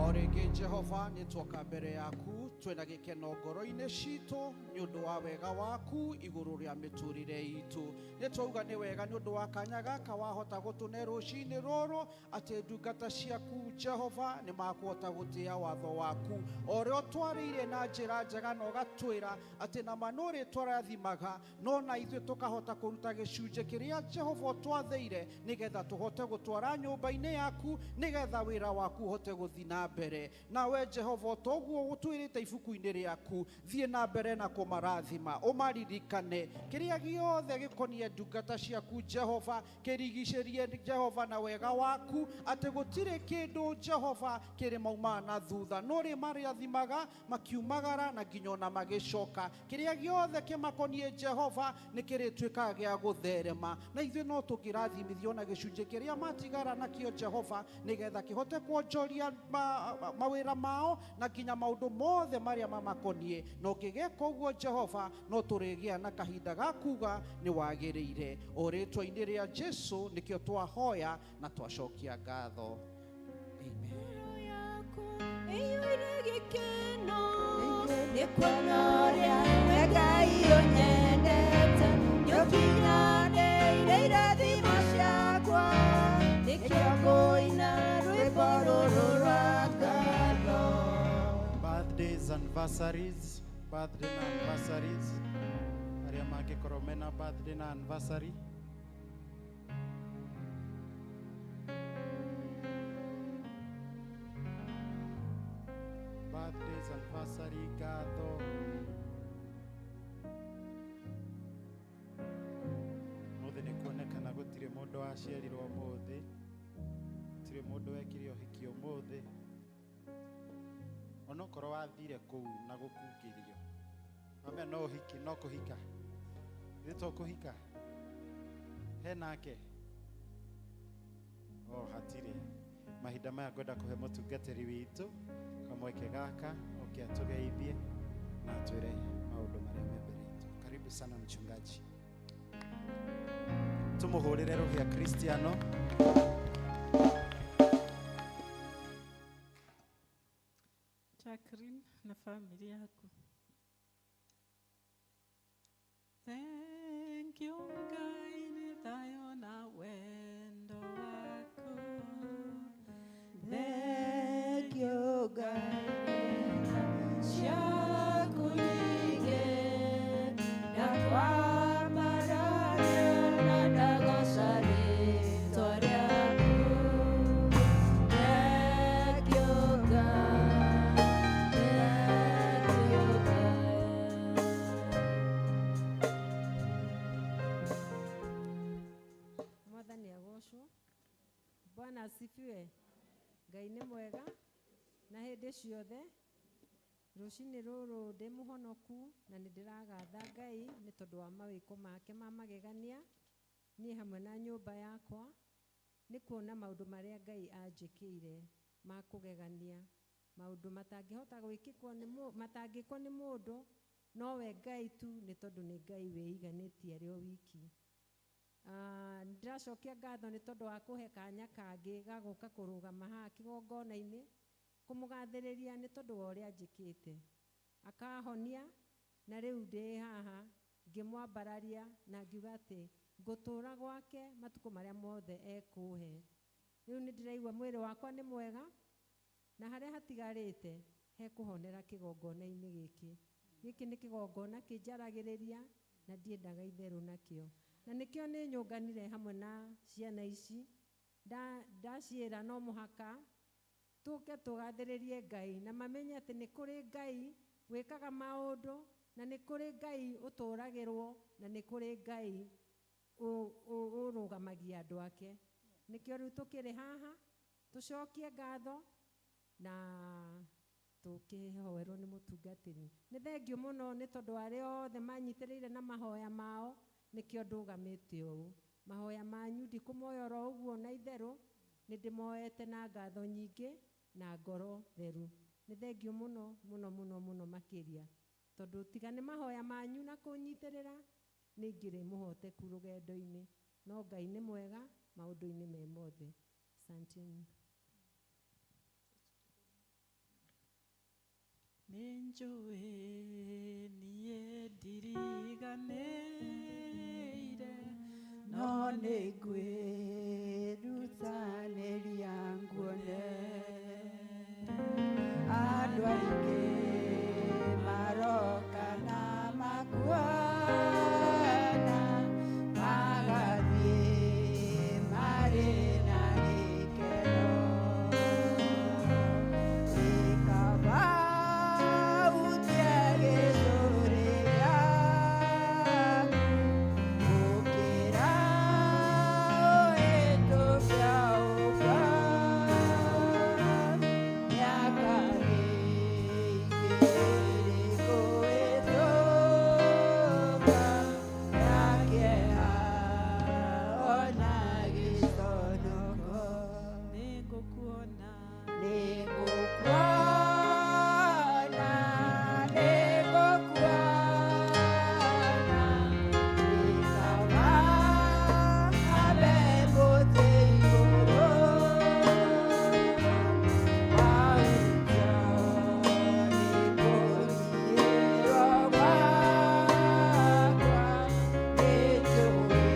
O rĩngĩ Jehova nĩ twoka mbere yaku twĩna gĩkeno ngoro-inĩ citũ nĩ ũndũ wa wega waku igũrũ rĩa mĩtũrĩre itũ. Nĩ twauga nĩ wega nĩ ũndũ wa kanya gaka wahota gũtũne rũcinĩ rũrũ atĩ ndungata ciaku Jehova nĩ makũhota gũtĩa watho waku o ũrĩa ũtwarĩire na njĩra njega na ũgatwĩra atĩ nama nĩ ũrĩtũrathimaga no na ithuĩ tũkahota kũruta gĩcunjĩ kĩrĩa Jehova ũtwathĩire nĩgetha tũhote gũtwara nyũmba-inĩ yaku nĩgetha wĩra waku ũhote gũthiĩ na mbere. Nawe Jehova toguo ũtwĩrĩte ibuku-inĩ rĩaku thiĩ na mbere na kũmarathima ũmaririkane kĩrĩa gĩothe gĩkoniĩ ndungata ciaku Jehova kĩrigicĩrie Jehova na wega waku atĩ gũtirĩ kĩndũ Jehova kĩrĩ maumaga na thutha no rĩ marĩathimaga makiumagara na nginya ona magĩcoka kĩrĩa gĩothe kĩmakoniĩ Jehova nĩ kĩrĩtuĩkaga gĩa gũtherema na ithuĩ no tũngĩrathimithio na gĩcunjĩ kĩrĩa matigara nakĩo Jehova nĩgetha kĩhote kuonjoria mawĩra mao na nginya maũndũ mothe marĩa mamakoniĩ na ũngĩgeka ũguo Jehova no tũrĩgĩa na kahinda ga kuga nĩ wagĩrĩire o rĩtwa-inĩ rĩa Jesu nĩkĩo twahoya na twacokia ngatho. Amen. Ĩiyũire gĩkeno nĩ kuona ũrĩa we Ngai ũnyendete nĩũkinyanĩire irathimo ciakwa nĩkĩo ngũina rwĩmbo rũrũ rwa ngatho. Birthdays, anniversaries, birthday na anniversaries, arĩa mangĩkorwo mena birthday na anniversary. Birthdays, anniversary, ngatho. Mũthĩ nĩ kuonekana gũtirĩ mũndũ waciarirwo ũmũthĩ, gũtirĩ mũndũ wekire ũhiki ũmũthĩ, onokorwo wathire kũu na gũkungĩrio mame no ũhiki no kũhika ithuĩ to kũhika henake o hatirĩ. Mahinda maya ngwenda kũhe mũtungatĩri witũ kamweke gaka oke atũgeithie na atwĩre maũndũ marĩa me mbere itũ. Karibu sana mchungaji, tũmũhũrĩre rũhĩa Kristiano. Jacqueline na family yaku. Thank you Ngai nĩ thayũ na wendo waku. Thank you Ngai ciaku nyingĩ ndakwambararia na ndagoca rĩtwa rĩaku. Thank you Ngai, thank you Ngai. Mwathani agocwo. Bwana asifiwe. Ngai nĩ mwega Na hĩndĩ ciothe rũcinĩ rũrũ ndĩ mũhonoku na nĩ ndĩragatha Ngai nĩ tondũ wa mawĩko make ma magegania niĩ hamwe na nyũmba yakwa nĩ kuona maũndũ marĩa Ngai anjĩkĩire ma kũgegania maũndũ matangĩhota gwĩkĩkwo nĩ matangĩkwo nĩ mũndũ nowe Ngai tu nĩ tondũ nĩ Ngai wĩiganĩtie arĩ o wiki. Ndĩracokia ngatho nĩ tondũ wa kũhe kanya kangĩ ga gũka kũrũgama haha kĩgongona-inĩ kũmũgathĩrĩria nĩ tondũ wa ũrĩa anjĩkĩte akahonia na rĩu ndĩ haha ngĩmwambararia na ngiuga atĩ ngũtũra gwake matukũ marĩa mothe ekũhe. Rĩu nĩ ndĩraigua mwĩrĩ wakwa nĩ mwega na harĩa hatigarĩte hekũhonera kĩgongona-inĩ gĩkĩ. Gĩkĩ nĩ kĩgongona kĩnjaragĩrĩria na ndiendaga itherũ nakĩo. Na nĩkĩo nĩ nyũnganire hamwe na ciana ici ndaciĩra no mũhaka tũke tũgathĩrĩrie Ngai na mamenye atĩ nĩ kũrĩ Ngai wĩkaga maũndũ na nĩ kũrĩ Ngai ũtũragĩrwo na nĩ kũrĩ Ngai ũrũgamagia andũ ake. Nĩkĩo rĩu tũkĩrĩ haha tũcokie ngatho na tũkĩhoerwo nĩ mũtungatĩri. Nĩ thengiũ mũno nĩ tondũ arĩa othe manyitĩrĩire na mahoya mao nĩkĩo ndũgamĩte ũũ. Mahoya manyu ndikũmoya oro ũguo na itherũ nĩ ndĩmoete na ngatho nyingĩ na ngoro theru. Nĩ thengiũ mũno mũno mũno mũno makĩria tondũ tiga nĩ mahoya manyu na kũnyitĩrĩra nĩ ingĩrĩ mũhoteku rũgendo-inĩ no Ngai nĩ mwega maũndũ-inĩ me mothe. Asanteni. Nĩnjũĩ niĩ ndiriganĩire no nĩngwĩrutanĩria nguone andũ aingĩ maroka na makuona magathiĩ marĩ na gĩkeno nĩ kaba ũtige gĩcũrĩ gĩaku gũkĩra ũhĩtũke ũkua mĩaka mĩingĩ ĩrĩkũhĩtũka ya kĩeha ona gĩconoko. Nĩngũkuona Nĩngũkuona, nĩngũkuona, nĩ kaba ambe mũtĩ igũrũ wahutio nĩ kũriĩrwo gwakwa nĩnjũĩ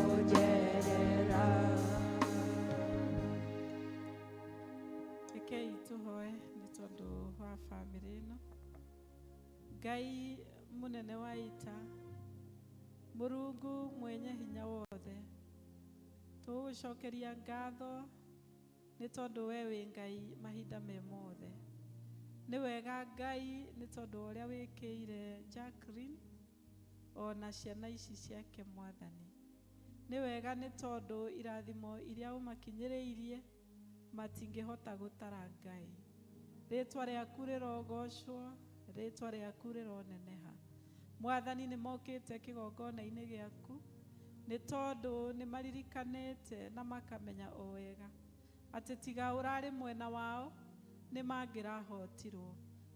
nĩũkũnjerera. Rekei tũhoe nĩ tondũ wa bamĩrĩ ĩno. Ngai mũnene wa ita, Mũrungu mwenye hinya wothe, tũgũcokeria ngatho nĩ tondũ we wĩ Ngai mahinda me mothe. Nĩ wega Ngai nĩ tondũ wa ũrĩa wĩkĩire Jacqueline ona ciana ici ciake Mwathani. Nĩ wega nĩ tondũ irathimo iria ũmakinyĩrĩirie matingĩhota gũtara Ngai. Rĩtwa rĩaku rĩrogocwo, rĩtwa rĩaku rĩroneneha. Mwathani nĩ mokĩte kĩgongona-inĩ gĩaku nĩ tondũ nĩ maririkanĩte na makamenya o wega atĩ tiga ũrarĩ mwena wao nĩ mangĩrahotirwo.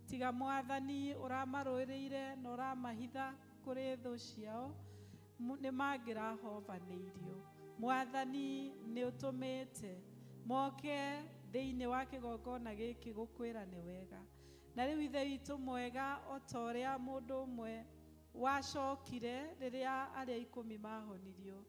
Tiga Mwathani ũramarũĩrĩire na ũramahitha kũrĩ thũ ciao nĩ mangĩrahovanĩirio. Mwathani nĩ ũtũmĩte moke thĩinĩ wa kĩgongona gĩkĩ gũkwĩra nĩ wega. Na rĩu Ithe witũ mwega o ta ũrĩa mũndũ ũmwe wacokire rĩrĩa arĩa ikũmi mahonirio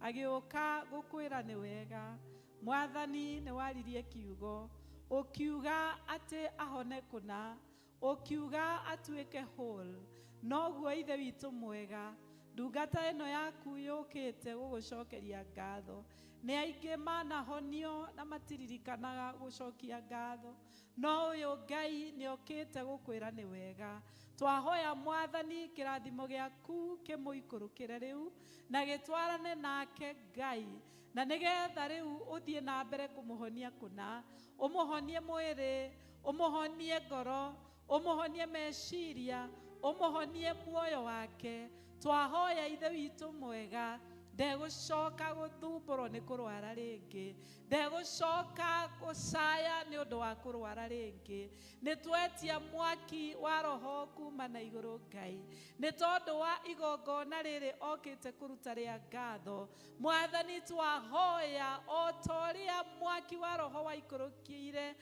agĩũka gũkwĩra nĩ wega. Mwathani nĩ waririe kiugo ũkiuga atĩ ahone kũna, ũkiuga atuĩke whole. Noguo Ithe witũ mwega Ndungata ĩno yaku yũkĩte gũgũcokeria ngatho. Nĩ aingĩ manahonio na matiririkanaga gũcokia ngatho, no ũyũ Ngai nĩ okĩte gũkwĩra nĩ wega. Twahoya Mwathani kĩrathimo gĩaku kĩmũikũrũkĩre rĩu na gĩtwarane nake Ngai, na nĩgetha rĩu ũthiĩ na mbere kũmũhonia kũna, ũmũhonie mwĩrĩ, ũmũhonie ngoro, ũmũhonie meciria, ũmũhonie muoyo wake. Twahoya Ithe witũ mwega, ndegũcoka gũthumbũrwo nĩ kũrwara rĩngĩ, ndegũcoka gũcaya nĩ ũndũ wa kũrwara rĩngĩ. Nĩ twetia mwaki wa roho kuma na igũrũ Ngai, nĩ tondũ wa igongona rĩrĩ okĩte kũruta rĩa ngatho. Mwathani, twahoya o ta ũrĩa mwaki wa roho waikũrũkĩire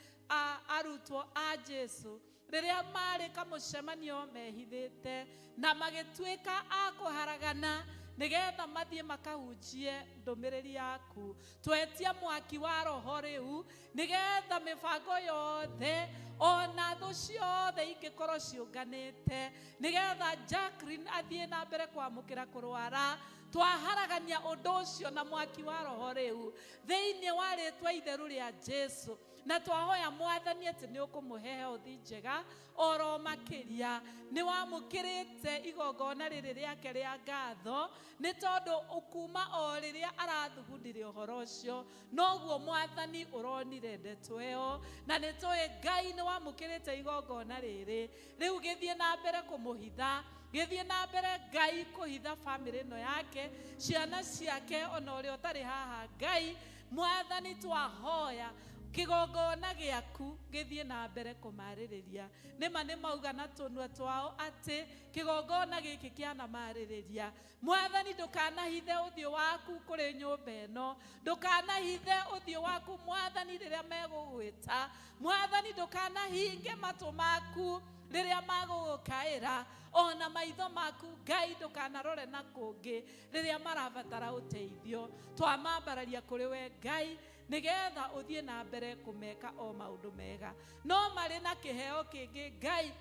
arutwo a Jesu rĩrĩa marĩ kamũcemanio mehithĩte na magĩtuĩka a kũharagana nĩgetha mathiĩ makahunjie ndũmĩrĩri yaku. Twetia mwaki wa roho rĩu nĩgetha mĩbango yothe ona thũ ciothe ingĩkorwo ciũnganĩte nĩgetha Jacqueline athiĩ na mbere kwamũkĩra kũrwara, twaharagania ũndũ ũcio na mwaki wa roho rĩu thĩinĩ wa rĩtwa itheru rĩa Jesu. Na twahoya Mwathani atĩ nĩ ũkũmũhe health njega oro makĩria. Nĩ wamũkĩrĩte igongona rĩrĩ rĩake rĩa ngatho, nĩ tondũ kuma o rĩrĩa arathugundire ũhoro ũcio noguo Mwathani ũronire ndeto ĩyo, na nĩ tũĩ Ngai nĩ wamũkĩrĩte igongona rĩrĩ. Rĩu gĩthiĩ na mbere kũmũhitha, gĩthiĩ na mbere Ngai kũhitha bamĩrĩ ĩno yake, ciana ciake, ona ũrĩa ũtarĩ haha. Ngai Mwathani, twahoya kĩgongona gĩaku gĩthiĩ na mbere kũmarĩrĩria. Nĩma nĩ mauga na tũnua twao atĩ kĩgongona gĩkĩ kĩanamarĩrĩria. Mwathani, ndũkanahithe ũthiũ waku kũrĩ nyũmba ĩno, ndũkanahithe ũthiũ waku Mwathani rĩrĩa megũgwĩta. Mwathani, ndũkanahinge matũ maku rĩrĩa magũgũkaĩra, ona maitho maku Ngai ndũkanarore na kũngĩ rĩrĩa marabatara ũteithio. Twamambararia kũrĩ we Ngai nĩgetha ũthiĩ na mbere kũmeka o maũndũ mega. No marĩ na kĩheo kĩngĩ Ngai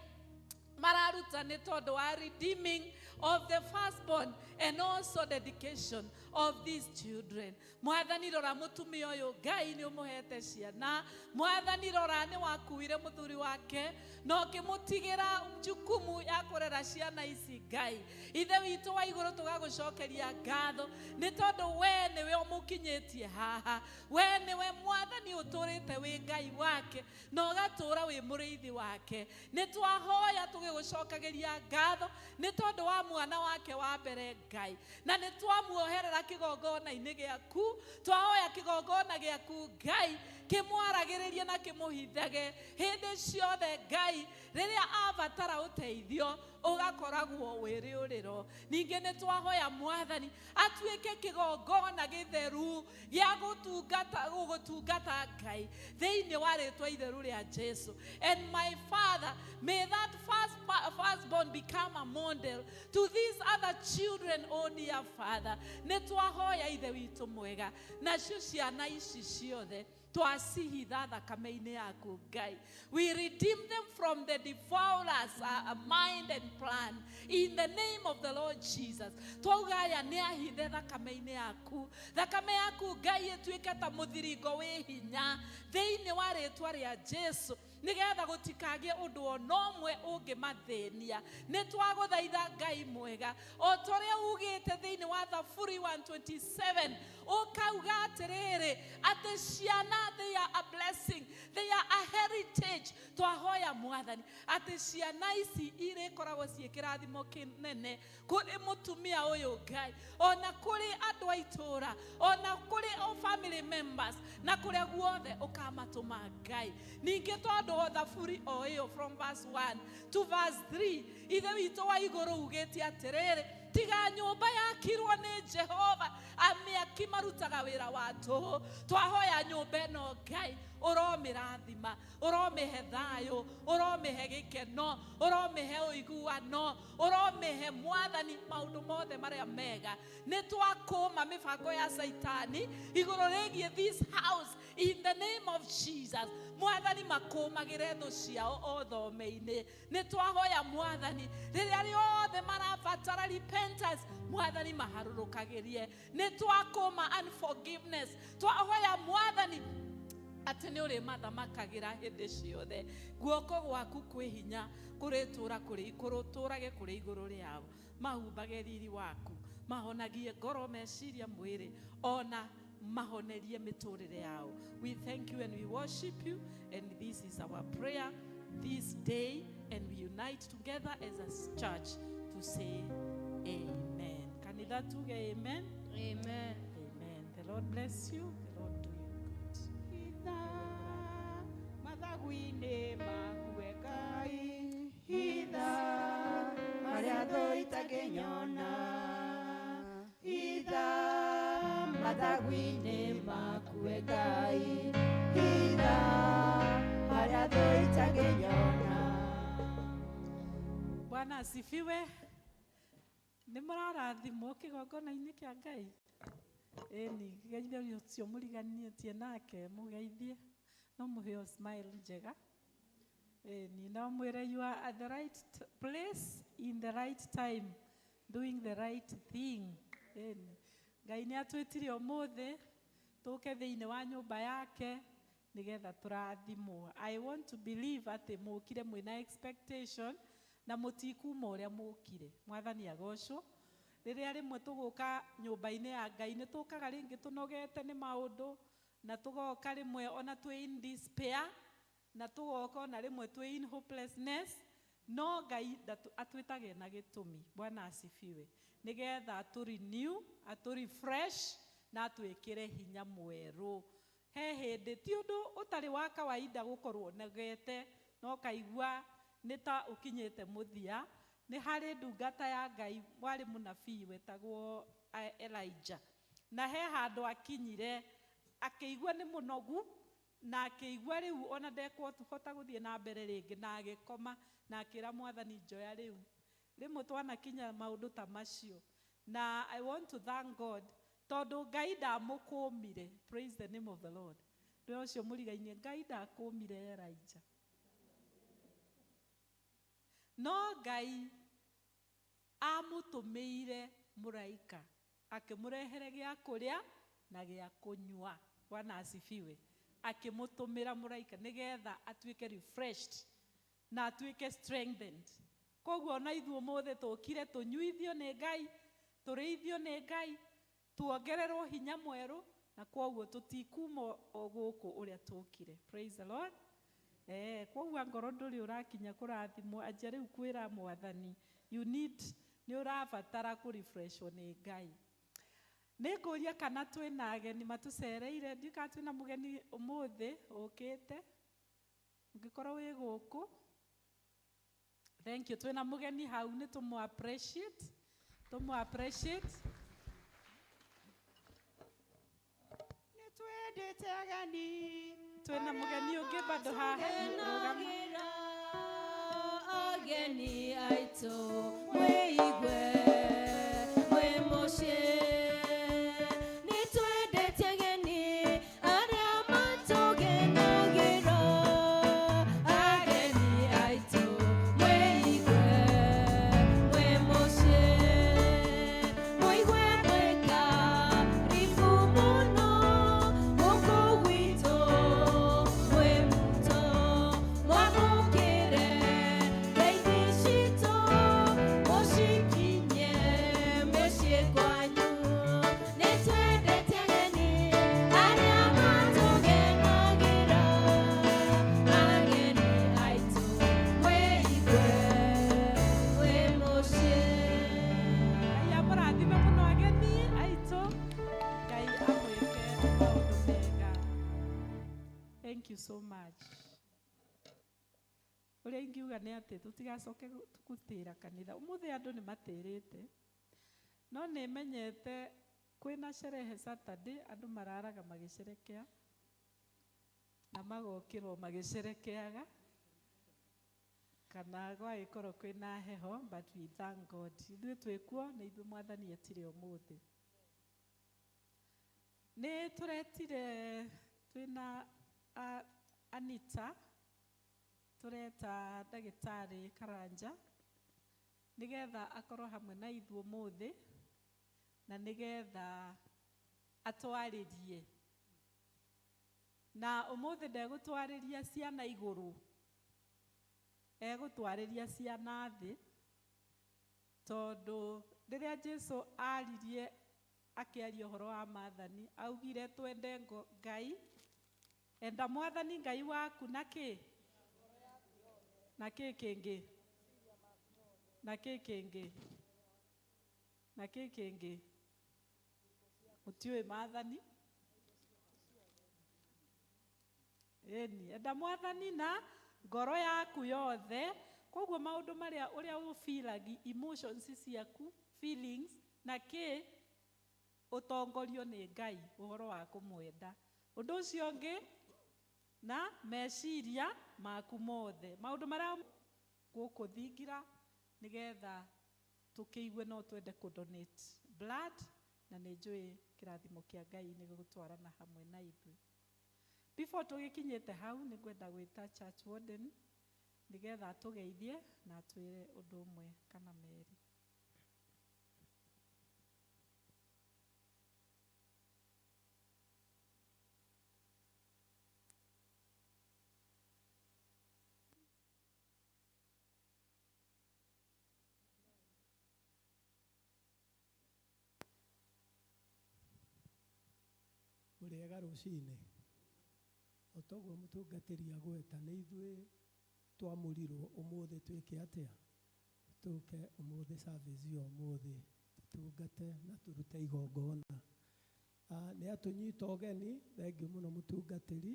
mararuta nĩ tondũ wa redeeming of the firstborn and also dedication of these children. Mwathani, rora mũtumia ũyũ Ngai nĩ ũmũhete ciana. Mwathani, rora nĩ wakuire mũthuri wake na ũkĩmũtigĩra jukumu ya kũrera ciana ici. Ngai Ithe witũ wa igũrũ, tũgagũcokeria ngatho nĩ tondũ we nĩwe ũmũkinyĩtie haha. We nĩwe Mwathani ũtũrĩte wĩ Ngai wake na ũgatũra wĩ mũrĩithi wake. Nĩ twahoya tũgĩgũcokagĩria ngatho nĩ tondũ wa mwana wake wa mbere Ngai, na nĩ twamuoherera kĩgongona-inĩ gĩaku. Twahoya kĩgongona gĩaku Ngai kĩmwaragĩrĩrie na kĩmũhithage hĩndĩ ciothe. Ngai, rĩrĩa abatara ũteithio ũgakoragwo wĩ rĩũrĩro. Ningĩ nĩ twahoya Mwathani atuĩke kĩgongona gĩtheru gĩa gũtungata gũgũtungata Ngai thĩinĩ wa rĩtwa itheru rĩa Jesu. And my Father, may that firstborn become a model to these other children. Oh dear Father, nĩ twahoya Ithe witũ mwega, nacio ciana ici ciothe twacihitha thakame-inĩ yaku Ngai. We redeem them from the devourers mind and plan in the name of the Lord Jesus. Twauga aya nĩ ahithe thakame-inĩ yaku. Thakame yaku Ngai ĩtuĩke ta mũthiringo wĩ hinya thĩinĩ wa rĩtwa rĩa Jesu, nĩgetha gũtikagĩe ũndũ ona ũmwe ũngĩmathĩnia. Nĩ twagũthaitha Ngai mwega, o ta ũrĩa ugĩte thĩinĩ wa Thaburi 127, ũkauga atĩrĩrĩ, atĩ ciana, they are a blessing, they are a heritage. Twahoya Mwathani atĩ ciana ici irĩkoragwo ciĩ kĩrathimo kĩnene kũrĩ mũtumia ũyũ Ngai, ona kũrĩ andũ a itũũra, ona kũrĩ o family members na kũrĩa guothe ũkamatũma Ngai. Ningĩ tondũ o Thaburi o ĩyo from verse 1 to verse 3, Ithe witũ wa igũrũ ugĩte atĩrĩrĩ, tiga nyũmba yakirwo nĩ Jehova, amĩaki marutaga wĩra wa tũhũ. Twahoya nyũmba ĩno Ngai ũromĩrathima, ũromĩhe thayũ, ũromĩhe gĩkeno, ũromĩhe ũiguano, ũromĩhe Mwathani maũndũ mothe marĩa mega. Nĩ twakũma mĩbango ya Saitani igũrũ rĩgiĩ this house in the name of Jesus. Mwathani makũmagĩre thũ ciao o thome-inĩ. Nĩ twahoya Mwathani rĩrĩa rĩothe marabatara repentance, Mwathani maharũrũkagĩrie. Nĩ twakũma unforgiveness, twahoya Mwathani atĩ nĩ ũrĩmathamakagĩra hĩndĩ ciothe. Guoko gwaku kwĩ hinya kũrĩtũra kũrĩ kũrũtũrage kũrĩ igũrũ rĩao, mahumbage riri waku, mahonagie ngoro, meciria, mwĩrĩ, ona mahonerie mĩtũrĩre yao. We thank you and we worship you, and this is our prayer this day, and we unite together as a church to say amen. Kanitha tuge amen. Amen. Amen. The Lord bless you. The Lord do you good. Hitha mathagu-inĩ maku Ngai, hitha marĩa thũ itangĩnyona, hitha mathagu-inĩ maku Ngai, hitha marĩa thũ itangĩnyona. Bwana asifiwe. Nĩ mũrarathimwo kĩgongona-inĩ kĩa Ngai. Ĩni, geithia ũcio mũriganĩtie nake, mũgeithie, no mũheo smile njega. Ĩni, no mwĩre you are at the right place in the right time doing the right thing. Ĩni, Ngai nĩ atwĩtire ũmũthĩ tũke thĩinĩ wa nyũmba yake nĩgetha tũrathimwo. I want to believe atĩ mũkire mwĩna expectation na mũtikuma ũrĩa mũkire. Mwathani agocwo. Rĩrĩa rĩmwe tũgũka nyũmba-inĩ ya Ngai nĩ tũkaga rĩngĩ tũnogete nĩ maũndũ, na tũgoka rĩmwe ona twĩ in despair, na tũgoka ona rĩmwe twĩ in hopelessness, no Ngai atwĩtage na gĩtũmi. Bwana asifiwe. Nĩgetha atũ renew, atũ refresh na atwĩkĩre hinya mwerũ. He hĩndĩ ti ũndũ ũtarĩ wa kawaida gũkorwo ũnogete no kaigua nĩ ta ũkinyĩte mũthia. Nĩ harĩ ndungata ya Ngai warĩ mũnabii wetagwo Elijah, na he handũ akinyire akĩigua nĩ mũnogu, na akĩigua rĩu ona ndekũhota gũthiĩ na mbere rĩngĩ, na agĩkoma na akĩra Mwathani njoya rĩu. Rĩmwe twanakinya maũndũ ta macio, na I want to thank God tondũ Ngai ndamũkũmire. Praise the name of the Lord. Ndũĩ ũcio mũrigainie, Ngai ndakũmire Elijah, no Ngai amũtũmĩire mũraika akĩmũrehere gĩa kũrĩa na gĩa kũnyua. Bwana asifiwe. Akĩmũtũmĩra mũraika nĩgetha atuĩke refreshed na atuĩke strengthened. Koguo ona ithuĩ ũmũthĩ tũkire tũnyuithio nĩ Ngai, tũrĩithio nĩ Ngai, tuongererwo hinya mwerũ, na koguo tũtikuma o gũkũ ũrĩa tũkire. Praise the Lord. Koguo angorwo ndũrĩ ũrakinya kũrathimwo, anjia rĩu kwĩra Mwathani, you need, nĩ ũrabatara kũrefreshwo nĩ Ngai. Nĩ ngũria kana twĩna ageni matũcereire, ndiũĩ kana twĩna mũgeni ũmũthĩ ũkĩte, ũngĩkorwo wĩ gũkũ. Thank you. Twĩna mũgeni hau, nĩ tũmũ appreciate, tũmũ appreciate. Nĩ twendete ageni. Twĩna mũgeni ũngĩ bado haha. Rũgama. Ageni aitũ mwĩigue mwĩ mũciĩ. Nĩ twendete ageni arĩa matũgenagĩra. Ageni aitũ mwĩigue mwĩ mũciĩ. Mũigue mwĩ karibu mũno gũkũ gwitũ mwĩ muto. Mwamũkĩre ngeithi citũ mũcikinye mĩciĩ kwanyu. Nĩ twendete ageni arĩa matũgenagĩra. Ageni aitũ mwĩigue mwĩ mũciĩ. Ngai amũrathime mũno ageni aitũ. Ngai amwĩke maũndũ mega. Thank you so much. Ũrĩa ingiuga nĩ atĩ tũtigacoke gũtĩra kanitha. Ũmũthĩ andũ nĩ matĩrĩte, no nĩ menyete kwĩna sherehe Saturday, andũ mararaga magĩcerekea na magokĩrwo magĩcerekeaga, kana gwagĩkorwo kwĩna heho, but we thank God. Ithuĩ twĩkuo nĩ ithuĩ Mwathani etire ũmũthĩ. Nĩ tũretire twĩna Anita tũreta ndagĩtarĩ Karanja nĩgetha akorwo hamwe na ithuĩ ũmũthĩ na nĩgetha atwarĩrie. Na ũmũthĩ ndegũtwarĩria ciana igũrũ, egũtwarĩria ciana thĩ, tondũ rĩrĩa Jesu aririe akĩaria ũhoro wa maathani, augire twende Ngai, enda mwathani Ngai waku na kĩ? Na kĩ kĩngĩ? Na kĩ kĩngĩ? Na kĩ kĩngĩ? Mũtiũĩ maathani? Ĩni, enda mwathani na ngoro yaku yothe. Koguo maũndũ marĩa ũrĩa ũfeelagi, emotions ciaku, feelings na kĩ, ũtongorio nĩ Ngai ũhoro wa kũmwenda. Ũndũ ũcio ũngĩ na meciria maku mothe, maũndũ marĩa gũkũ thingira, nĩgetha tũkĩigue no twende kũ donate blood, na nĩ njũĩ kĩrathimo kĩa Ngai nĩ gĩgũtwarana hamwe na ithuĩ. Before tũgĩkinyĩte hau, nĩ ngwenda gwĩta church warden nĩgetha atũgeithie na atwĩre ũndũ ũmwe kana merĩ. Mũrĩega rũcinĩ. O toguo mũtungatĩri agweta, nĩ ithuĩ twamũrirwo ũmũthĩ twĩke atĩa? Tũke ũmũthĩ service ya ũmũthĩ tũtungate na tũrute igongona. Nĩ atũnyita ũgeni, thengiũ mũno mũtungatĩri.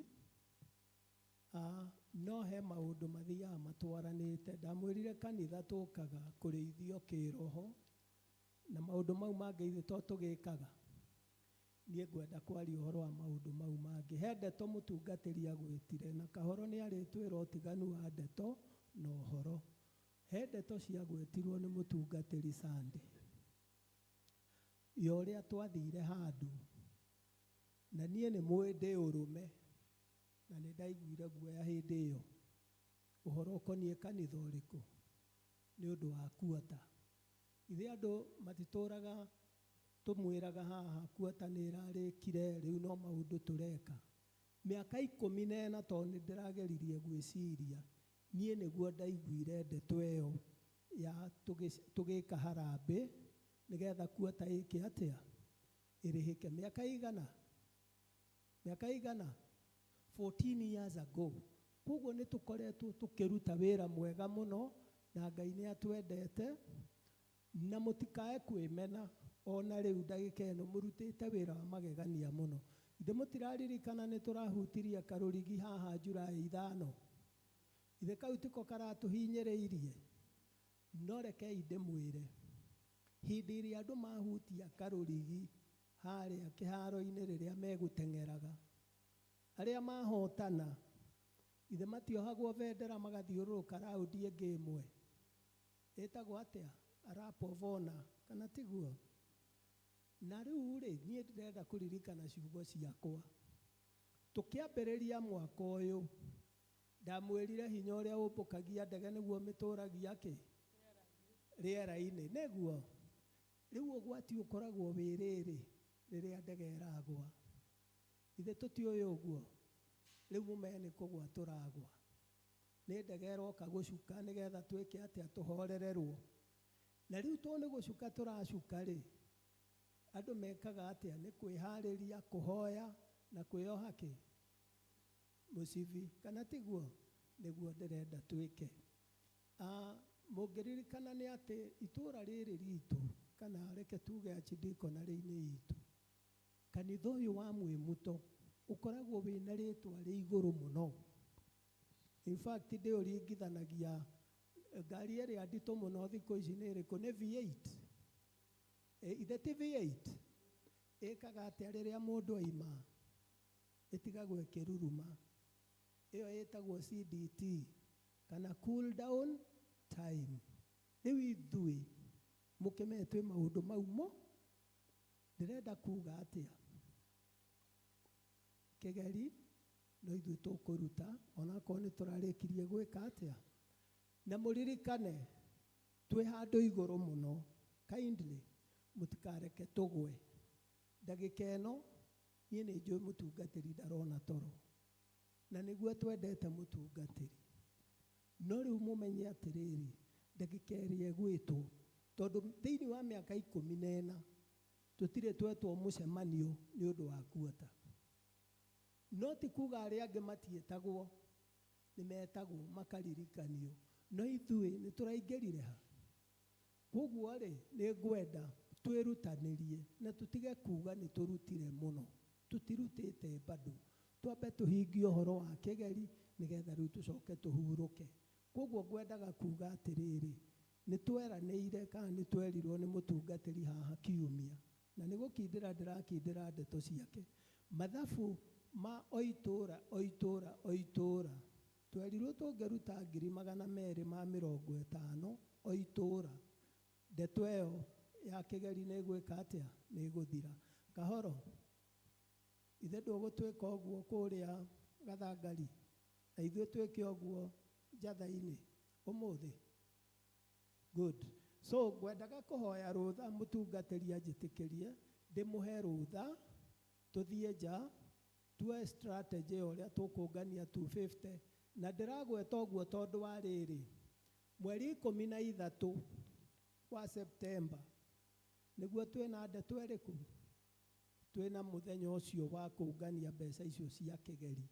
No he maũndũ mathiaga matwaranĩte. Ndamwĩrire kanitha tũkaga kũrĩithio kĩroho, na maũndũ mau mangĩ ithuĩ to tũgĩkaga. Niĩ ngwenda kwaria ũhoro wa maũndũ mau mangĩ. He ndeto mũtungatĩri agwĩtire, na kahoro nĩ arĩtwĩra ũtiganu wa ndeto na ũhoro. He ndeto ciagwetirwo nĩ mũtungatĩri Sunday ya ũrĩa twathire handũ, na niĩ nĩ mũĩ ndĩ ũrũme, na nĩ ndaiguire guoya hĩndĩ ĩyo. Ũhoro ũkoniĩ kanitha ũrĩkũ? Nĩ ũndũ wa kuota. Ithe andũ matitũraga tũmwĩraga haha kuota nĩ ĩrarĩkire, rĩu no maũndũ tũreka. Mĩaka 14 tondũ nĩ ndĩrageririe gwĩciria, niĩ nĩguo ndaiguire ndeto ĩyo ya tũgĩka harambĩ nĩgetha kuota ĩke atĩa? Ĩrĩhĩke. Mĩaka igana? Mĩaka igana? 14 years ago. Koguo nĩ tũkoretwo tũkĩruta wĩra mwega mũno, na Ngai nĩ atwendete, na mũtikae kwĩmena ona rĩu ndagĩka ĩno mũrutĩte wĩra wa magegania mũno. Ithe mũtiraririkana nĩ tũrahutirie karũrigi haha July 5. Ithe kau tiko karatũhinyĩrĩirie. No rekei ndĩmwĩre, hĩndĩ ĩrĩa andũ mahutia karũrigi harĩa kĩharo-inĩ rĩrĩa megũteng'eraga, arĩa mahotana ithe matiohagwo bendera magathiũrũrũka raundi ĩngĩ ĩmwe ĩtagwo atĩa? A lap of honor, kana tiguo? Na rĩu rĩ, niĩ ndĩrenda kũririkana ciugo ciakwa. Tũkĩambĩrĩria mwaka ũyũ, ndamwĩrire hinya ũrĩa ũmbũkagia ndege nĩguo mĩtũragia kĩ? Rĩera-inĩ. Nĩguo? Rĩu ũgwati ũkoragwo wĩ rĩrĩ, rĩrĩa ndege ĩragwa. Ithe tũtiũĩ ũguo? Rĩu mũmenye nĩ kũgwa tũragwa. Nĩ ndege ĩroka gũcuka nĩgetha twĩke atĩa? Tũhorererwo. Na rĩu tondũ nĩ gũcuka tũracuka rĩ, andũ mekaga atĩa? Nĩ kwĩharĩria, kũhoya na kwĩyoha kĩ? Mũcibi. Kana tiguo? Nĩguo ndĩrenda twĩke. Mũngĩririkana nĩ atĩ itũũra rĩrĩ ritũ, kana reke tuge archdeaconry-inĩ itũ, kanitha ũyũ wa Mwĩmuto ũkoragwo wĩna rĩtwa rĩ igũrũ mũno. In fact, ndĩũringithanagia ngari ĩrĩa nditũ mũno thikũ ici nĩ ĩrĩkũ? Nĩ V8. Ithe ti V8? Ĩkaga atĩa rĩrĩa mũndũ aima? Ĩtigagwo ĩkĩruruma. Ĩyo ĩtagwo CDT, kana cool down time. Rĩu ithuĩ mũkĩmenye twĩ maũndũ mau mo. Ndĩrenda kuga atĩa? Kĩgeri No ithuĩ tũkũruta onakorwo nĩ tũrarĩkirie gwĩka atĩa. Na mũririkane twĩ handũ igũrũ mũno, kindly mũtikareke tũgwe. Ndagĩka ĩno niĩ nĩ njũĩ mũtungatĩri ndarona toro, na nĩguo twendete mũtungatĩri. No rĩu mũmenye atĩrĩrĩ, ndagĩka ĩrĩa ĩgwĩtwo, tondũ thĩinĩ wa mĩaka 14 tũtirĩ twetwo mũcemanio nĩ ũndũ wa kuota. No ti kuga arĩa angĩ matiĩtagwo, nĩ metagwo makaririkanio, no ithuĩ nĩ tũraingĩrire ha. Koguo rĩ, nĩ ngwenda twĩrutanĩrie na tũtige kuga nĩ tũrutire mũno. Tũtirutĩte bado, twambe tũhingie ũhoro wa kĩgeri nĩgetha rĩu tũcoke tũhurũke. Koguo ngwendaga kuga atĩrĩrĩ, nĩ tweranĩire kana nĩ twerirwo nĩ mũtungatĩri haha kiumia, na nĩ gũkindĩra ndĩrakindĩra ndeto ciake. Mathabu ma o itũra o itũra o itũra, twerirwo tũngĩruta 250,000 o itũra, ndeto ĩyo ya kĩgeri nĩ ĩgwĩka atĩa? Nĩ ĩgũthira. Kahoro, ithe ndũgũtwĩka ũguo kũrĩa Gathangari, na ithuĩ twĩke ũguo Njatha-inĩ ũmũthĩ. Good. So ngwendaga kũhoya rũtha mũtungatĩri anjĩtĩkĩrie ndĩmũhe rũtha tũthiĩ nja tuoe strategy ya ũrĩa tũkũngania 250. Na ndĩragweta ũguo tondũ wa rĩrĩ, mweri 13 wa Septemba nĩguo twĩna ndeto ĩrĩkũ? Twĩna mũthenya ũcio wa kũngania mbeca icio cia kĩgeri.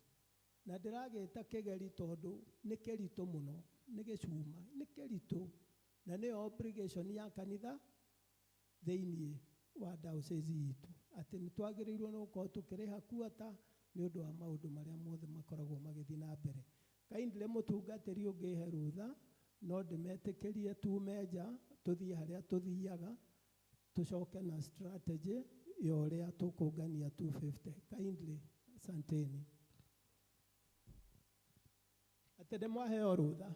Na ndĩragĩta kĩgeri tondũ nĩ kĩritũ mũno, nĩ gĩcuma, nĩ kĩritũ, na nĩyo obligation ya kanitha thĩinĩ wa diocese itũ, atĩ nĩ twagĩrĩirwo nĩ gũkorwo tũkĩrĩha kuota nĩ ũndũ wa maũndũ marĩa mothe makoragwo magĩthiĩ na mbere. Kindly mũtungatĩri ũngĩhe rũtha, no ndĩmetĩkĩrie tume nja tũthiĩ harĩa tũthiaga, tũcoke na strategy ya ũrĩa tũkũngania 250. Kindly, asanteni. Atĩ ndĩmwaheo rũtha.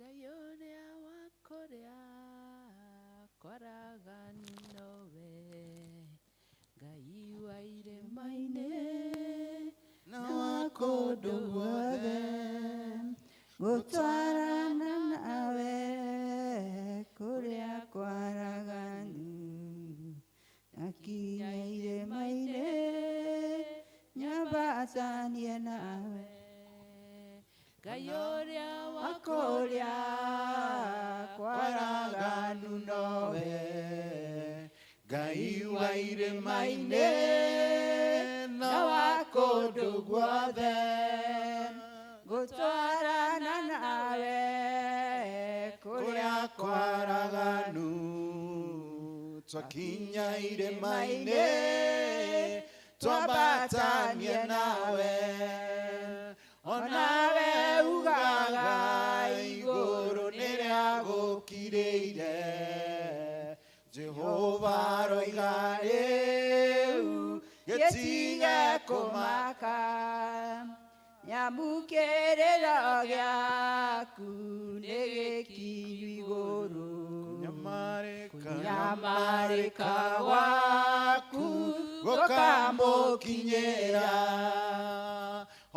Ngai ũrĩa wa kũrĩa kwaraganu nowe, Ngai wa irĩma-inĩ na wa kũndũ guothe, gũtwarana nawe kũrĩa kwaraganu, na kinya irĩma-inĩ nyambatanie nawe. Ngai ũrĩa wa kũrĩa kwaraganu nowe, Ngai wa irĩma-inĩ na wa kũndũ guothe, gũtwarana nawe kũrĩa kwaraganu, twakinya irĩma-inĩ twambatanie nawe. Onawe ugaga igũrũ nĩrĩagũkirĩire, Jehova aroiga rĩu gĩtige kũmaka, nyamũkĩrĩro gĩaku nĩ gĩkinyu igũrũ, kũnyamarĩka gwaku gũkamũkinyĩra.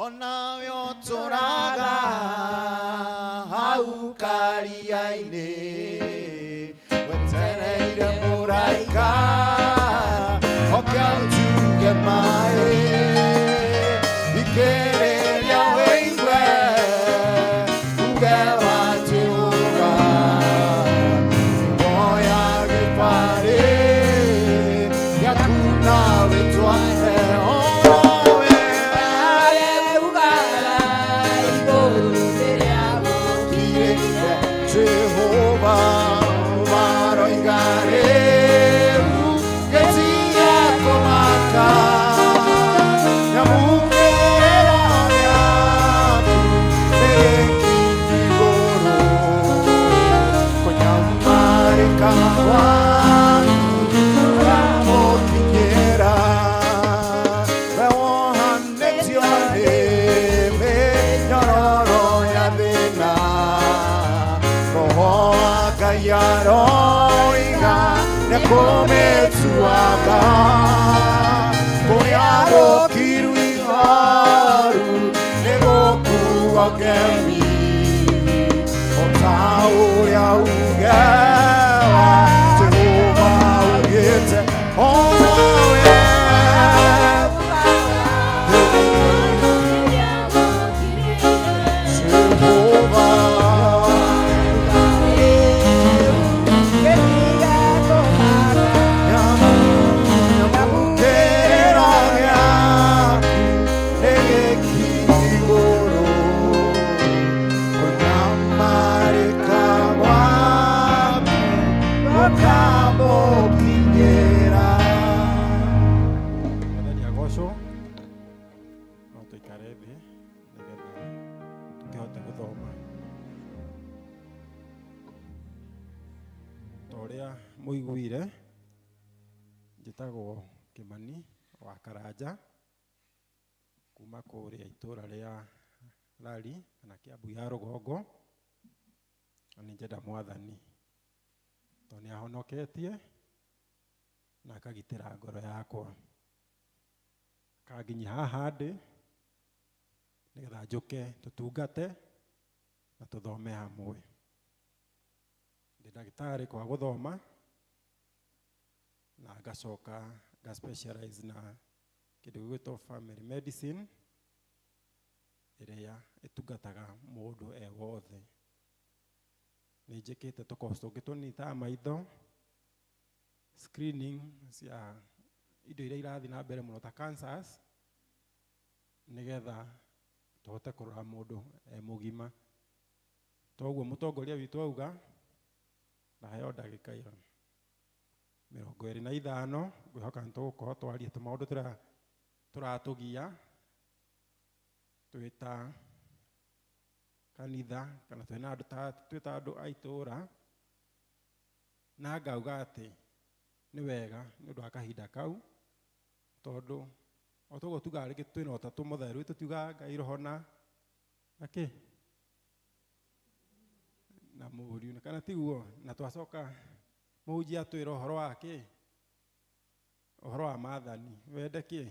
Onawe ũtũraga hau karia-inĩ, wetereire mũraika oke autuge maĩ, ikĩrĩria wĩigue uge wa Jehova, woya gĩbarĩ gĩaku na wĩtware. Onawe ugaga igũrũ nĩrĩagũkirĩire, Jehova maroiga rĩu gĩtige kũmaka, nyamũkĩra gĩaku nĩ gĩkinyu igũrũ, kũnyamarĩka gwaku gũkamũkinyĩra. We wohanĩtio nĩ mĩnyororo ya thĩna, Roho wa Ngai aroiga nĩkũmĩtuaga, kũrĩa gũkiru ihoru nĩgũkuo ngemi, o ta ũrĩa uge wa Jehova ugĩte. Onawe Jehova nyamũkĩrĩro gĩaku nĩ gĩkinyu igũrũ, kũnyamarĩka gwaku gũkamũkinyĩra. Mwathani agocwo. No tũikare thĩ nĩgetha tũkĩhote gũthoma. Ta ũrĩa mũiguire, njĩtagwo Kĩmani wa Karanja kuma kũrĩa itũra rĩa Lari kana Kĩambu ya rũgongo, na nĩ njenda Mwathani tondũ nĩ ahonoketie na akagitĩra ngoro yakwa, akanginyia haha ndĩ nĩgetha njũke tũtungate na tũthome hamwe. Ndĩ ndagĩtarĩ kwa gũthoma na ngacoka nga specialize na kĩndũ gĩgwĩtwo family medicine ĩrĩa ĩtungataga mũndũ e wothe. Nĩ njĩkĩte tũcourse tũngĩ tũnini ta maitho, screening cia indo iria irathiĩ na mbere mũno ta cancers, nĩgetha tũhote kũrora mũndũ e mũgima. Toguo mũtongoria witũ auga ndaheo ndagĩka ya 25, ngwĩhoka nĩ tũgũkorwo twarie tũmaũndũ tũrĩa tũratũgia twĩ ta kanitha kana twĩna andũ ta twĩ ta andũ a itũũra, na ngauga atĩ nĩ wega nĩ ũndũ wa kahinda kau, tondũ o toguo tugaga rĩngĩ twĩna ũtatũ mũtheru, tũtiugaga Ngai roho na kĩ Na mũriũ kana tiguo na twacoka mũhunjia atwĩra ũhoro wa kĩ ũhoro wa maathani wende kĩ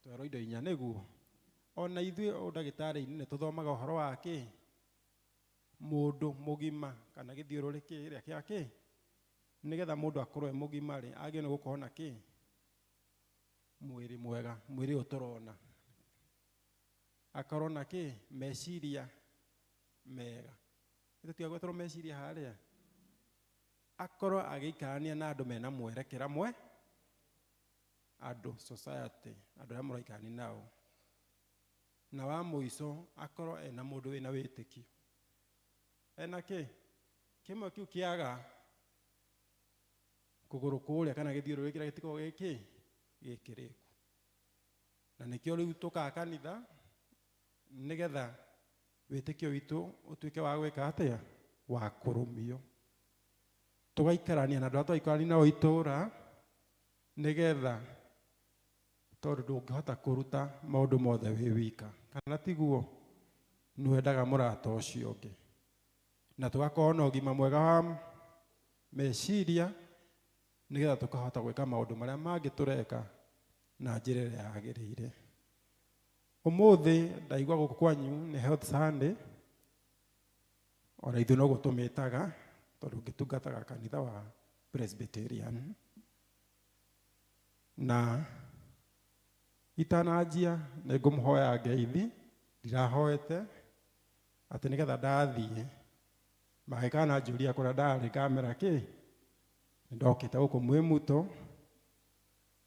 twerwo indo inya nĩguo ona ithuĩ ũndagĩtarĩ-inĩ nĩ tũthomaga ũhoro wa kĩ mũndũ mũgima kana gĩthiũrũrĩ kĩrĩa kĩa kĩ nĩgetha mũndũ akorwo e mũgima rĩ agĩrĩirwo nĩ gũkorwo na kĩ mwĩrĩ mwega mwĩrĩ ũyũ tũrona akorwo na kĩ meciria mega nĩtũtiga gwetherwo meciria harĩa akorwo agĩikarania na andũ mena mwerekera mwe andũ society andũ arĩa mũraikarania nao na wa mũico akorwo ena mũndũ wĩna wĩtĩkio ena kĩ kĩmwe kĩu kĩaga kũgũrũ kũrĩa kana gĩthiũrũrĩ kĩrĩa gĩtikoragwo gĩkĩ gĩkĩrĩku na nĩkĩo rĩu tũkaga kanitha nĩgetha wĩtĩkio witũ ũtuĩke wa gwĩka atĩa wa kũrũmio tũgaikarania na andũ arĩa twaikarania nao itũũra nĩgetha tondũ ndũngĩhota kũruta maũndũ mothe wĩ wika kana tiguo nĩwendaga mũrata ũcio ũngĩ na tũgakorwo na ũgima mwega wa meciria nĩgetha tũkahota gwĩka maũndũ marĩa mangĩ tũreka na njĩra ĩrĩa yagĩrĩire ũmũthĩ ndaigua gũkũ kwanyu nĩ Health Sunday ona ithuĩ noguo tũmĩtaga tondũ ngĩtungataga kanitha wa Presbyterian na itananjia nĩ ngũmũhoya ngeithi ndirahoete atĩ nĩgetha ndathiĩ mangĩkananjũria kũrĩa ndarĩ ngamera kĩ nĩndokĩte gũkũ mwĩ muto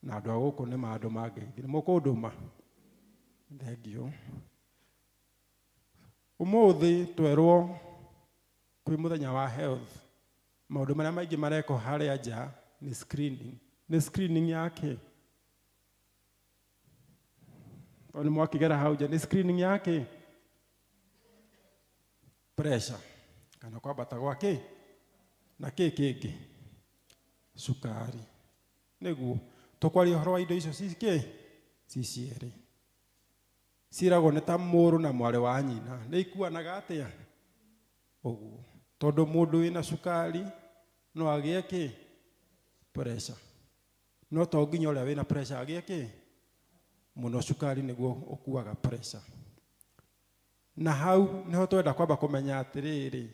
na andũ a gũkũ nĩ mandũma ngeithi nĩ mũkũndũma thengiũ ũmũthĩ twerwo kwĩ mũthenya wa health maũndũ marĩa maingĩ marekwo harĩa nja nĩ screening nĩ screening ya kĩ tondũ nĩ mwakĩgera hau nja nĩ screening ya kĩ pressure kana kwambata gwa kĩ na kĩ kĩngĩ cukari nĩguo tũkwaria ũhoro wa indo icio ci kĩ ci cierĩ ciragwo nĩ ta mũrũ na mwarĩ wa nyina nĩ ikuanaga atĩa ũguo tondũ mũndũ wĩna cukari no agĩe kĩ pressure no to nginya ũrĩa wĩna pressure agĩe kĩ mũno cukari nĩguo ũkuaga pressure na hau nĩho twenda kwamba kũmenya atĩrĩrĩ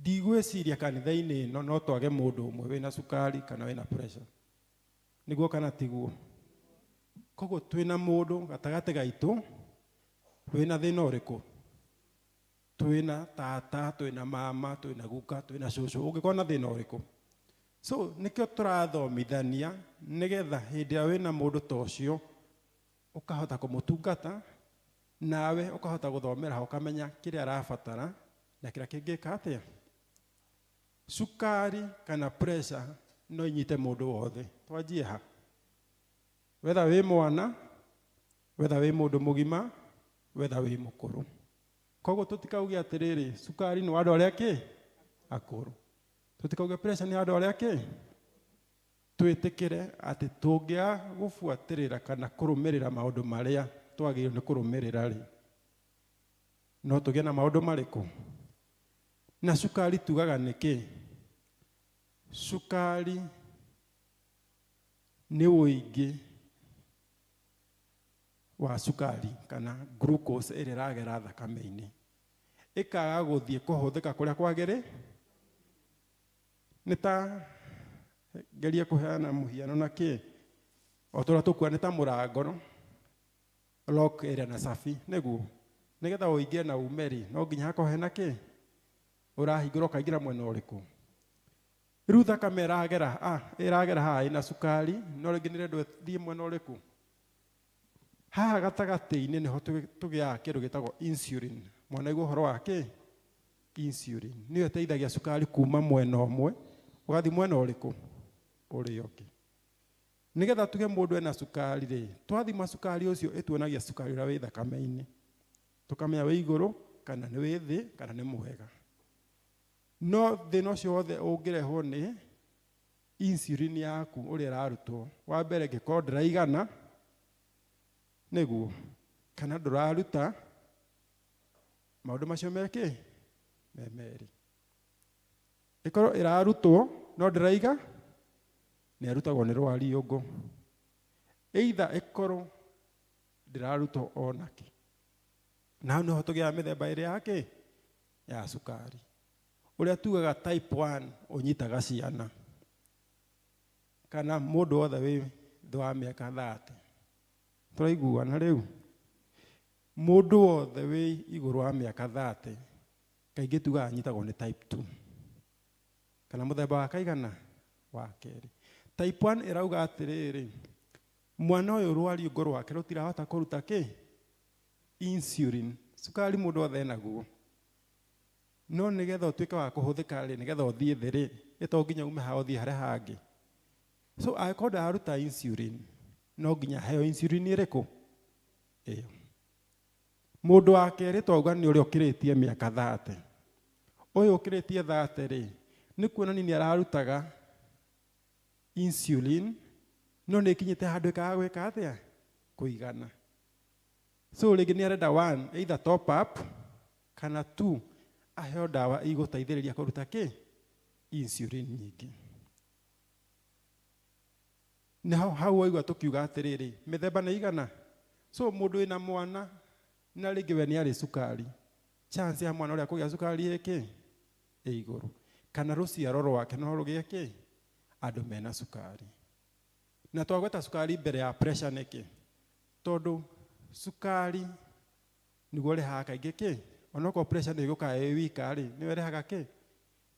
ndigwĩciria kanitha-inĩ ĩno no twage mũndũ ũmwe wĩna cukari kana wĩna pressure nĩguo kana tiguo koguo twĩna mũndũ gatagatĩ gaitũ wĩna thĩna ũrĩkũ twĩna tata twĩna mama twĩna guka twĩna cũcũ ũngĩkorwo na thĩna ũrĩkũ so nĩkĩo tũrathomithania nĩgetha hĩndĩ ĩrĩa wĩna mũndũ ta ũcio ũkahota kũmũtungata nawe ũkahota gũthomera ho ũkamenya kĩrĩa arabatara na kĩrĩa kĩngĩka atĩa cukari kana pressure no inyite mũndũ wothe twanjie ha wetha wĩ mwana wetha wĩ mũndũ mũgima wetha wĩ mũkũrũ koguo tũtikauge atĩrĩrĩ cukari nĩ wa andũ arĩa kĩ akũrũ tũtikauge pressure nĩ andũ arĩa kĩ twĩtĩkĩre atĩ tũngĩaga gũbuatĩrĩra kana kũrũmĩrĩra maũndũ marĩa twagĩrĩirwo nĩ kũrũmĩrĩra rĩ no tũgĩe na maũndũ marĩkũ na cukari tugaga nĩ kĩ cukari nĩ ũingĩ wa cukari kana glucose ĩrĩa ĩragera thakame-inĩ ĩkaga gũthiĩ kũhũthĩka kũrĩa kwagĩrĩ nĩ ta ngerie kũheana mũhiano na kĩ o tũrĩa tũkua nĩ ta mũrango no lock ĩrĩa na cabi nĩguo nĩgetha ũingĩre na ume rĩ no nginya hakorwo hena kĩ ũrahingũra ũkaingĩra mwena ũrĩkũ rĩu thakame ĩragera ĩragera haha ĩna cukari no rĩngĩ nĩrendwo ĩthiĩ mwena ũrĩkũ haha gatagatĩ-inĩ nĩho tũgĩaga kĩndũ gĩtagwo insulin mwanaigua ũhoro wa kĩ insulin nĩyo ĩteithagia cukari kuma mwena ũmwe ũgathiĩ mwena ũrĩkũ ũrĩa ũngĩ nĩgetha tuge mũndũ ena cukari rĩ twathima cukari ũcio ĩtuonagia cukari ũrĩa wĩ thakame-inĩ tũkamenya wĩ igũrũ kana nĩ wĩ thĩ kana nĩ mwega no thĩna ũcio wothe ũngĩrehwo nĩ insulin yaku ũrĩa ĩrarutwo wa mbere ĩngĩkorwo ndĩraigana nĩguo kana ndũraruta Maũndũ macio mekĩ me merĩ. Ĩkorwo ĩrarutwo no ndĩraiga, nĩ arutagwo nĩ rwariũngũ. Either ĩkorwo ndĩrarutwo onakĩ. Na hau nĩho tũgĩaga mĩthemba ĩrĩ ya kĩ? Ya cukari. Ũrĩa tugaga type 1 ũnyitaga ciana kana mũndũ wothe wĩ thĩ wa mĩaka 30. Tũraiguana rĩu? Mũndũ wothe wĩ igũrũ wa mĩaka 30 kaingĩ tugaga anyitagwo nĩ type 2 kana mũthemba wa kaigana wa kerĩ. Type 1 ĩrauga atĩrĩrĩ, mwana ũyũ rwariũngũ rwake rũtirahota kũruta kĩ? Insulin. Cukari mũndũ wothe enaguo. No nĩgetha ũtuĩke wa kũhũthĩka rĩ, nĩgetha ũthiĩ thĩ rĩ, ĩ to nginya ume haha ũthiĩ harĩa hangĩ. So angĩkorwo ndararuta insulin, no nginya aheo insulin ĩrĩkũ? Ĩyo. Mũndũ wa kerĩ twauga nĩ ũrĩa ũkĩrĩtie mĩaka 30. Ũyũ ũkĩrĩtie 30 rĩ, nĩ kuonania nĩ ararutaga insulin, no nĩ ĩkinyĩte handũ ĩkaga gwĩka atĩa? Kũigana. So rĩngĩ nĩ arenda one, either top up, kana two, aheo ndawa igũteithĩrĩria kũruta kĩ? Insulin nyingĩ. Nĩho hau waigua tũkiuga atĩrĩrĩ, mĩthemba nĩ igana? So mũndũ wĩna mwana na rĩngĩ we nĩ arĩ cukari, chance ya mwana ũrĩa kũgĩa cukari ĩ kĩ? Ĩ igũrũ. Kana rũciaro rwake no rũgĩe kĩ? Andũ mena cukari. Na twagweta cukari mbere ya pressure nĩkĩ? Tondũ cukari nĩguo ũrehaga kaingĩ kĩ? Onokorwo pressure nĩ ĩgũkaga ĩ wika rĩ, nĩyo ĩrehaga kĩ?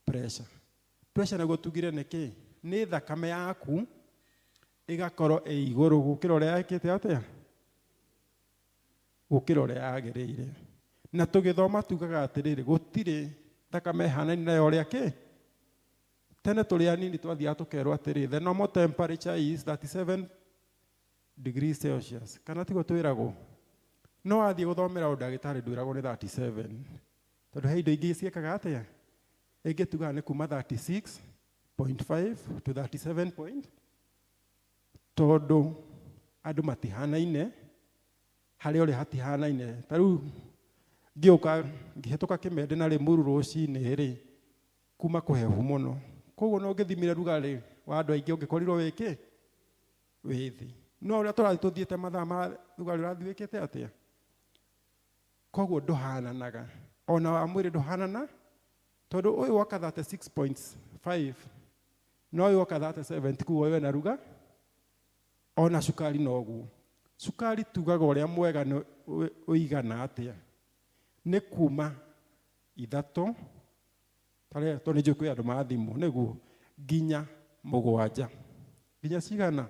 Pressure. Pressure naguo tugire nĩ kĩ? Nĩ thakame yaku ĩgakorwo ĩ igũrũ gũkĩra ũrĩa ĩkĩte atĩa? Gũkĩra ũrĩa yagĩrĩire. Na tũgĩthoma tugaga atĩrĩrĩ, gũtirĩ thakame ĩhanaine na ya ũrĩa kĩ? Tene tũrĩ anini twathiaga tũkerwo atĩrĩ, the normal temperature is 37 degrees Celsius. Kana tiguo twĩragwo? No wathiĩ gũthomera ũndagĩtarĩ ndwĩragwo nĩ 37. Tondũ he indo ingĩ ciĩkaga atĩa? Ĩngĩ tugaga nĩ kuma 36.5 to 37 point. Tondũ andũ matihanaine, harĩa ũrĩ hatihanaine. Ta rĩu ngĩũka ngĩhĩtũka Kĩmende na Rĩmuru rũcinĩ rĩ, kuma kũhehu mũno. Koguo no ũngĩthimire rugarĩ wa andũ aingĩ ũngĩkorirwo wĩ kĩ? Wĩ thĩ. No ũrĩa tũrathiĩ tũthiĩte mathaa ma rugarĩ ũrathiĩ wĩkĩte atĩa? Koguo ndũhananaga. Ona wa mwĩrĩ ndũhanana, tondũ ũyũ woka 36.5, na ũyũ woka 37 ti kuga ũyũ ena ruga, ona cukari noguo. Cukari tugaga ũrĩa mwega nĩ ũigana atĩa? Nĩ kuma 3, tarĩa tondũ nĩ njũĩ kwĩ andũ mathimwo, nĩguo, nginya 7. Nginya cigana?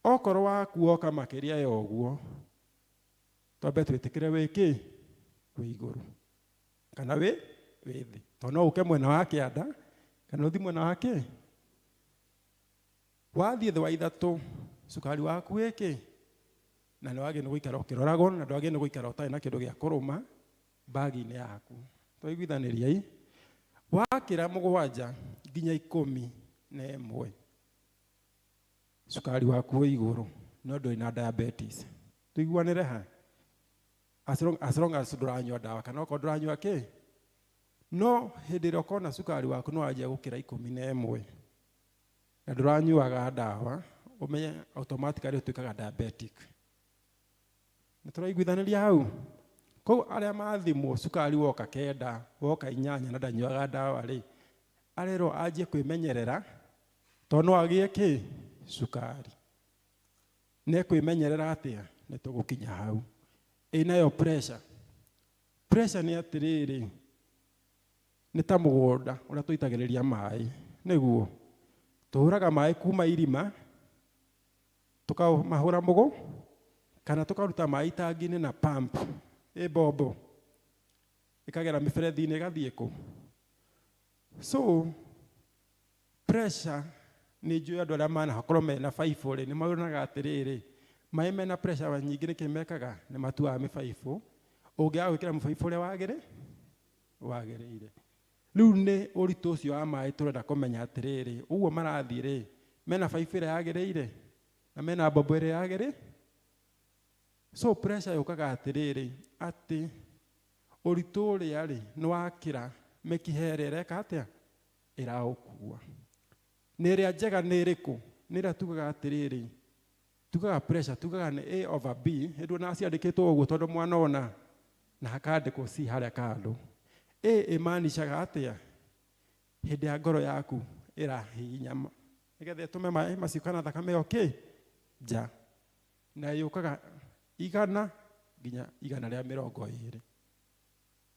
Okorwo waku woka makĩria ya ũguo, twambe twĩtĩkĩre wĩ kĩ? Wĩ igũrũ. Kana wĩ thĩ. Tondũ no ũke mwena wa kĩanda, kana ũthiĩ mwena wa kĩ? Wathiĩ thĩ wa 3, cukari waku wĩ kĩ? Na nĩ wagĩrĩirwo gũikara ũkĩroragwo, na ndwagĩrĩirwo gũikara ũtarĩ na kĩndũ gĩa kũrũma bagi-inĩ yaku. Twaiguithanĩria-ĩ? Wakĩra 7 nginya 11, cukari waku wĩ igũrũ, no ndũrĩ na diabetes. Tũiguanĩre ha? As long as, long as ndũranyua ndawa, kana okorwo ndũranyua kĩ? No hĩndĩ ĩrĩa ũkona cukari waku nĩ wanjia gũkĩra 11, na ndũranyuaga ndawa, ũmenye automatically ũtuĩkaga diabetic. Nĩ tũraiguithanĩria hau? Koguo arĩa mathimwo cukari woka 9, woka 8 na ndanyuaga ndawa rĩ, arerwo anjie kwĩmenyerera, tondũ no agĩe kĩ? Cukari. Nĩ ekwĩmenyerera atĩa? Nĩ tũgũkinya hau. Ĩ nayo pressure. Pressure nĩ atĩrĩrĩ, nĩ ta mũgũnda ũrĩa tũitagĩrĩria maĩ, nĩguo tũhũraga maĩ kuma irima, tũkamahũra mũgũ, kana tũkaruta maĩ itangi-inĩ na pump, ĩ mbombo, ĩkagera mĩberethi-inĩ ĩgathiĩ kũ. So pressure nĩ njũĩ andũ arĩa manakorwo mena baibũ rĩ, nĩ monaga atĩrĩrĩ, maĩ mena pressure nyingĩ nĩkĩ mekaga? Nĩ matuaga mĩbaibũ. Ũngĩaga gwĩkĩra mũbaibũ ũrĩa wagĩrĩire. Rĩu nĩ ũritũ ũcio wa maĩ tũrenda kũmenya atĩrĩrĩ, ũguo marathiĩ rĩ, mena baibũ ĩrĩa yagĩrĩire, na mena mbombo ĩrĩa yagĩrĩire. So pressure yũkaga atĩrĩrĩ, atĩ Ũritũ ũrĩa rĩ nĩ wakĩra mĩkiha ĩrĩa ĩreka atĩa ĩraũkua. Nĩ ĩrĩa njega nĩ ĩrĩkũ? Nĩ ĩrĩa tugaga atĩrĩrĩ, tugaga pressure, tugaga nĩ A over B, hĩndĩ ona ciandĩkĩtwo ũguo tondũ mwanona na hakandĩkwo C harĩa kando. A ĩmaanishaga atĩa? Hĩndĩ ya ngoro yaku ĩrahihinya nĩgetha ĩtũme maĩ macio kana thakame ĩyo kĩ nja, na yũkaga 100 nginya 120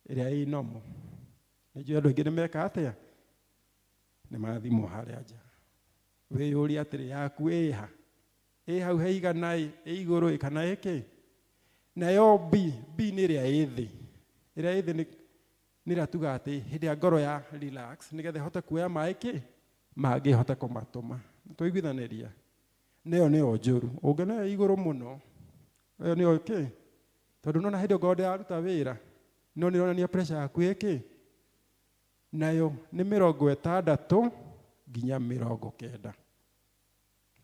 ĩrĩa ĩ normal. Nĩ njũĩ andũ aingĩ nĩ meka atĩa, nĩ mathimwo harĩa nja. Wĩyũrie atĩrĩ, yaku ĩha? Ĩ hau he 100 ĩ, ĩ igũrũ ĩ kana ĩ kĩ? Nayo B, B nĩ ĩrĩa ĩ thĩ. Ĩrĩa ĩ thĩ nĩ ĩrĩa tugaga atĩ hĩndĩ ya ngoro ya relax nĩgetha ĩhote kuoya maĩ kĩ mangĩ ĩhote kũmatũma. Twaiguithanĩria? Nayo nĩyo njũru. Ũngĩona ĩyo igũrũ mũno, ĩyo nĩyo kĩ? Tondũ nĩwona hĩndĩ ĩyo ngoro ndĩraruta wĩra, no nĩĩronania pressure yaku ĩ kĩ? Nayo nĩ 60 nginya 90.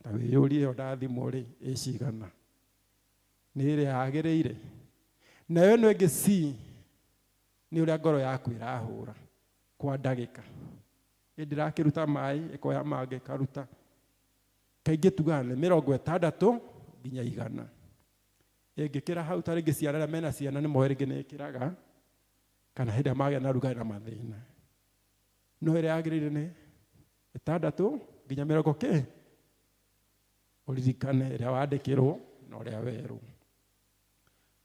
Ta wĩyũrie ĩyo ndathimwo rĩ, ĩ cigana? Nĩ ĩrĩa yagĩrĩire? Nayo ĩno ĩngĩ C, nĩ ũrĩa ngoro yaku ĩrahũra kwa ndagĩka. Ĩndĩ ĩrakĩruta maĩ, ĩkoya mangĩ ĩkaruta. Kaingĩ tugaga nĩ 60 nginya 100. Ĩngĩkĩra hau ta rĩngĩ ciana arĩa mena ciana nĩ moĩ rĩngĩ nĩ ĩkĩraga, kana hĩndĩ ĩrĩa magĩa na rugarĩ na mathĩna. No ĩrĩa yagĩrĩire nĩ 60 nginya mĩrongo kĩ? Ũririkane ĩrĩa wandĩkĩrwo na ũrĩa werwo.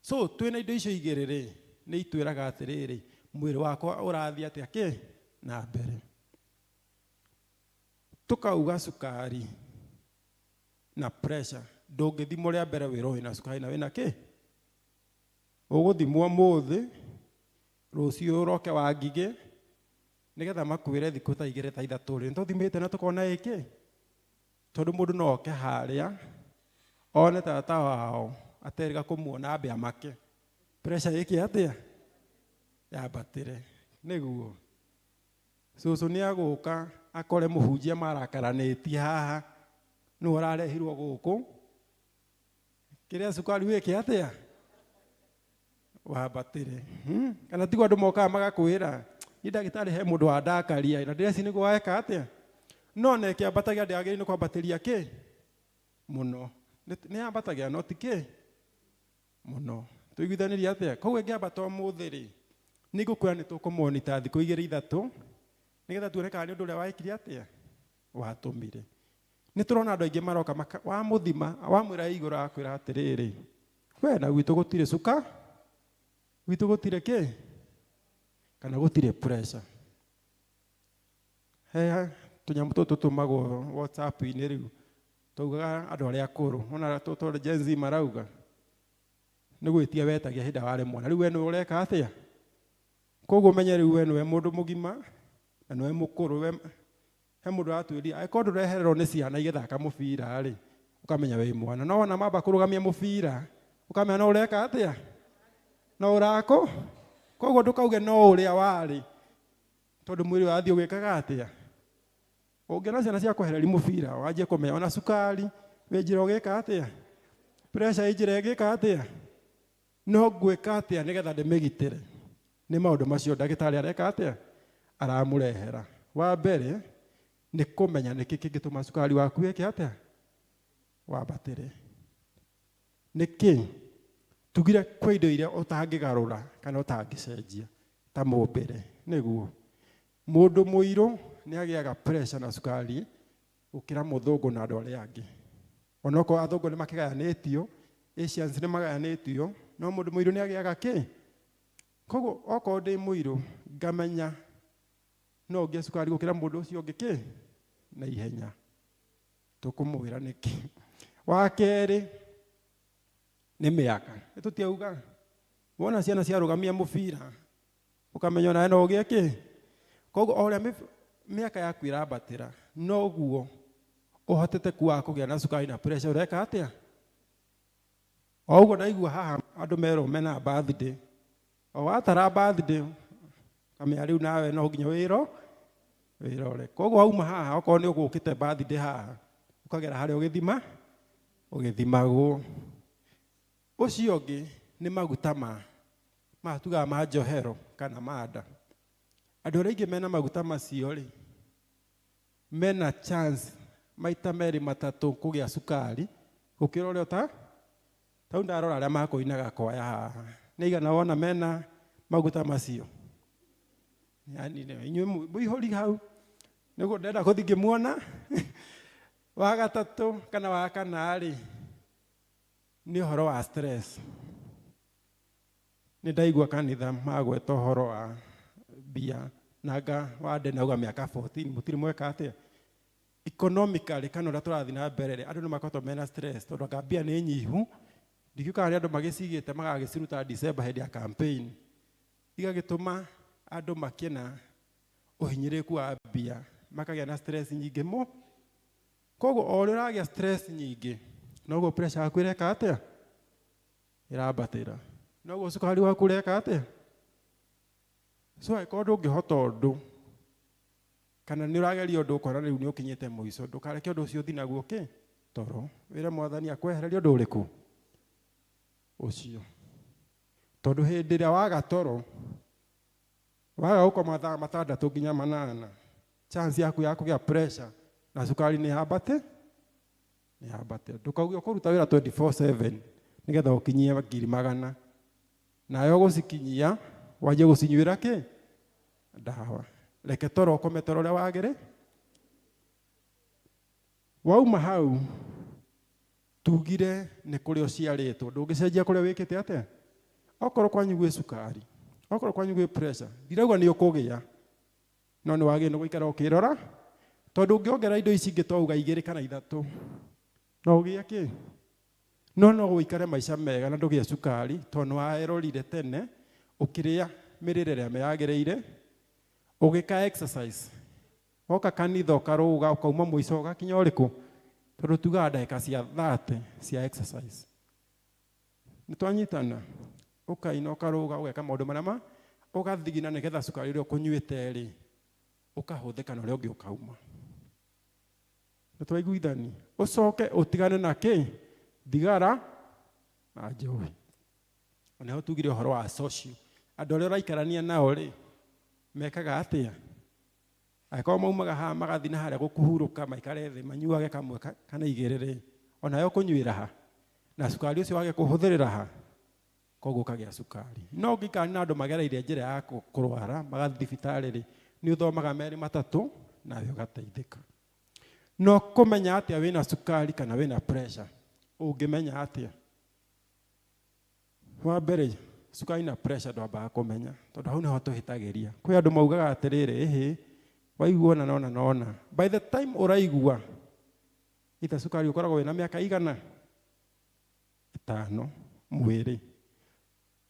So twĩna indo icio igĩrĩ rĩ, nĩ itwĩraga atĩrĩrĩ, mwĩrĩ wakwa ũrathiĩ atĩa kĩ na mbere. Tũkauga cukari na pressure, ndũngĩthimwo rĩa mbere wĩrwo wĩna cukari na wĩna kĩ? Ũgũthimwo ũmũthĩ, rũciũ ũroke wa ngigĩ, nĩgetha makwĩre thikũ ta igĩrĩ ta ithatũ rĩ, nĩtũthimĩte na tũkona ĩkĩ? Tondũ mũndũ no oke harĩa, one tata wao, aterĩga kũmuona ambe amake. Pressure ĩke atĩa? Yambatĩre. Nĩguo. Cũcũ nĩ agũka akore mũhunjia marakaranĩtie haha, nĩwe ũrarehirwo gũkũ. Kĩrĩa cukari wĩke atĩa? Wambatĩre. Kana tiguo andũ mokaga magakwĩra, niĩ ndagĩtarĩ he mũndũ wandakaria, na ndĩreci nĩguo weka atĩa? No na ĩkĩambatagia ndĩagĩrĩire nĩ kwambatĩria kĩ? Mũno. Nĩ yambatagia no ti kĩ? Mũno. Tũiguithanĩrie atĩa? Koguo ĩngĩambata ũmũthĩ rĩ, nĩ ngũkwĩra nĩ tũkũmonita thikũ igĩrĩ ithatũ, nĩgetha tuone kana nĩ ũndũ ũrĩa wekire atĩa? Watũmire. Nĩ tũrona andũ aingĩ maroka wamũthima, wamwĩra ĩ igũrũ akwĩra atĩrĩrĩ, we na gwitũ gũtirĩ cuka, gwitũ gũtirĩ kĩ? Kana gũtirĩ pressure. He tũnyamũ tũtũ tũtũmagwo WhatsApp-inĩ rĩu, taugaga andũ arĩa akũrũ, ona tũtũ Gen Z marauga, nĩ gwĩtia wetagia hĩndĩ ĩrĩa warĩ mwana, rĩu we nĩwe ũreka atĩa? Koguo ũmenye rĩu we nĩwe mũndũ mũgima, na nĩwe mũkũrũ, we he mũndũ aratwĩrire, angĩkorwo ndũrehererwo nĩ ciana igĩthaka mũbira rĩ, ũkamenya wĩ mwana. No wona mamba kũrũgamia mũbira, ũkamenya no ũreka atĩa? No ũrakũ? Koguo ndũkauge no ũrĩa warĩ, tondũ mwĩrĩ ũrathiĩ ũgĩkaga atĩa? Ũngĩona ciana cia kwehereria mũbira, wanjie kũmenya ona cukari wĩ njĩra ũgĩka atĩa? Pressure ĩ njĩra ĩgĩka atĩa? No ngwĩka atĩa nĩgetha ndĩmĩgitĩre? Nĩ maũndũ macio ndagĩtarĩ areka atĩa? Aramũrehera. Wa mbere nĩ kũmenya nĩkĩ kĩngĩtũma cukari waku wĩke atĩa? Wambatĩre. Nĩkĩ? Tugire kwĩ indo iria ũtangĩgarũra kana ũtangĩcenjia ta mũmbĩre. Nĩguo. Mũndũ mũirũ nĩ agĩaga pressure na cukari gũkĩra mũthũngũ na andũ arĩa angĩ. Onokorwo athũngũ nĩ makĩgayanĩtio, Asians nĩ magayanĩtio, no mũndũ mũirũ nĩ agĩaga kĩ? Koguo okorwo ndĩ mũirũ, ngamenya no ngĩe cukari gũkĩra mũndũ ũcio ũngĩ kĩ? Na ihenya. Tũkũmwĩra nĩkĩ. Wa kerĩ, nĩ mĩaka. Nĩ tũtiauga? Wona ciana ciarũgamia mũbira, ũkamenya onawe no ũgĩe kĩ? Koguo o ũrĩa mĩaka yaku ĩrambatĩra, noguo ũhoteteku wa kũgĩa na cukari na pressure ũreka atĩa? O ũguo ndaigua haha andũ merwo mena birthday. O watara birthday, ũkamenya rĩu nawe no nginya wĩrore. Koguo wauma haha, okorwo nĩ ũgũkĩte birthday haha, ũkagera harĩa ũgĩthimagwo. Ũcio ũngĩ nĩ maguta ma. Maya tugaga ma njohero kana ma nda. Andũ arĩa aingĩ mena maguta macio rĩ, mena chance maita merĩ matatũ kũgĩa cukari gũkĩra ũrĩa ũta tau ndarora arĩa makũinaga kwaya haha nĩ aigana wona mena maguta macio. Yani inyuĩ mũihũri hau nĩguo ndĩrenda gũthiĩ ngĩmuona. Wa gatatũ kana wa kana rĩ, nĩ ũhoro wa stress. Nĩ ndaigua kanitha magweta ũhoro wa mbia nanga wa ndauga mĩaka 14 mũtirĩ mweka atĩa economically kana ũrĩa tũrathiĩ na mbere rĩ, andũ nĩ makoretwo mena stress tondũ anga mbia nĩ nyihu. Ndikiuga kana nĩ andũ magĩcigĩte magagĩciruta December hĩndĩ ya campaign, igagĩtũma andũ makĩe na ũhinyĩrĩrĩku wa mbia, makagĩa na stress nyingĩ mũ. Koguo o ũrĩa ũragĩa stress nyingĩ, noguo pressure yaku ĩreka atĩa, ĩrambatĩra, noguo cukari waku ũreka atĩa. So angĩkorwo ndũngĩhota ũndũ kana nĩ ũrageria ũndũ ũkona rĩu nĩ ũkinyĩte mũico, ndũkareke ũndũ ũcio ũthiĩ naguo kĩ toro, wĩre mwathani akwehererie ũndũ ũrĩkũ ũcio, tondũ hĩndĩ ĩrĩa waga toro, waga gũkoma mathaa 6 nginya 8, chance yaku ya kũgĩa pressure na cukari nĩ yambate, nĩ yambate. Ndũkauge ũkũruta wĩra 24/7 nĩgetha ũkinyie ngiri magana, nawe ũgũcikinyia wanjie gũcinyuĩra kĩ ndawa. Reke toro ũkome toro ũrĩa wagĩrĩ. Wauma hau tugire nĩ kũrĩa ũciarĩtwo, ndũngĩcenjia kũrĩa wĩkĩte atĩa. Okorwo kwanyu gwĩ cukari, okorwo kwanyu gwĩ pressure, ndirauga nĩ ũkũgĩa, no nĩ wagĩrĩirwo nĩ gũikara ũkĩrora, tondũ ũngĩongerera indo ici ingĩ twauga 2 kana 3 no ũgĩe kĩ, no no ũikare maica mega na ndũgĩe cukari, tondũ nĩ waerorire tene ũkĩrĩa mĩrĩre ĩrĩa yagĩrĩire, ũgĩka exercise, woka kanitha ũkarũga ũkauma mũico ũgakinya ũrĩkũ, tondũ tugaga ndagĩka cia 30 cia exercise. Nĩ twanyitana, ũkaina ũkarũga ũgeka maũndũ marĩa ma ũgathigina nĩgetha cukari ũrĩa ũkũnyuĩte rĩ ũkahũthĩka na ũrĩa ũngĩ ũkauma. Nĩ twaiguithani, ũcoke ũtigane na kĩ, thigara na njohi. Na nĩho tugire ũhoro wa social, andũ arĩa ũraikarania nao rĩ mekaga atĩa? Angĩkorwo maumaga haha magathiĩ na harĩa gũkũhurũka, maikare thĩ manyuage kamwe kana 2 rĩ, onawe ũkũnyuĩra ha na cukari ũcio wage kũhũthĩrĩra ha, koguo ũkagĩa cukari. No ũngĩikara na andũ magereire njĩra ya kũrwara magathiĩ thibitarĩ rĩ, nĩ ũthomaga merĩ matatũ nawe ũgateithĩka. No kũmenya atĩa wĩna cukari kana wĩna pressure, ũngĩmenya atĩa? Wa mbere, cukari na pressure ndwambaga kũmenya, tondũ hau nĩho tũhĩtagĩria. Kwĩ andũ maugaga atĩrĩrĩ, ĩhĩ, waigua ũna na ũna na ũna. By the time ũraigua, ita cukari ũkoragwo wĩna mĩaka igana? 5 mwĩrĩ.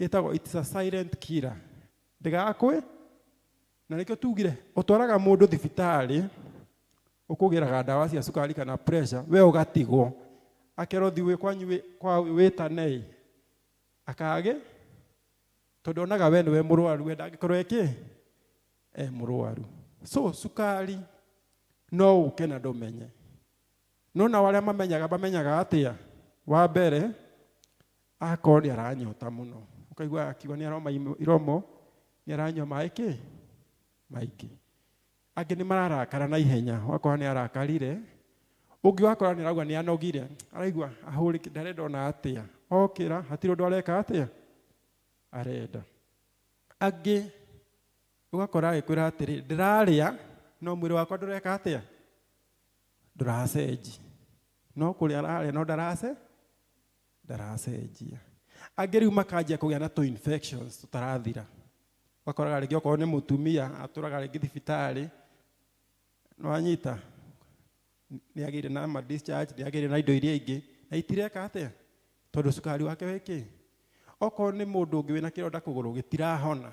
Ĩtagwo it's a silent killer. Ndĩgakwĩ, na nĩkĩo tugire ũtwaraga mũndũ thibitarĩ, ũkũgĩraga ndawa cia cukari kana pressure, we ũgatigwo. Akerwo thiĩ wĩ kwanyu kwa wĩtane, akage, tondũ onaga we nĩwe mũrwaru, we ndangĩkorwo eke e mũrwaru. So cukari no ũke na ndũmenye. No nao arĩa mamenyaga, mamenyaga atĩa? Wa mbere, akorwo nĩ aranyota mũno, ũkaigua akiuga nĩ aroma iromo, nĩ aranyua maĩ kĩ maingĩ. Angĩ nĩ mararakara na ihenya, ũgakora nĩ arakarire, ũngĩ ũgakora nĩ arauga nĩ anogire, araigua ahũrĩke, ndarenda ona atĩa, okĩra hatirĩ ũndũ areka atĩa, arenda. Angĩ ũgakora agĩkwĩra atĩrĩ, ndĩrarĩa no mwĩrĩ wakwa ndũreka atĩa, ndũracenji, no kũrĩa ararĩa no ndaracenjia. Angĩ rĩu makanjia kũgĩa na tũ infections tũtarathira, ũgakoraga rĩngĩ okorwo nĩ mũtumia atũraga rĩngĩ thibitarĩ, nĩwanyita, nĩ agĩire na ma discharge, nĩ agĩire na indo iria ingĩ na itireka atĩa, tondũ cukari wake wĩ kĩ. Okorwo nĩ mũndũ ũngĩ wĩna kĩronda kũgũrũ gĩtirahona,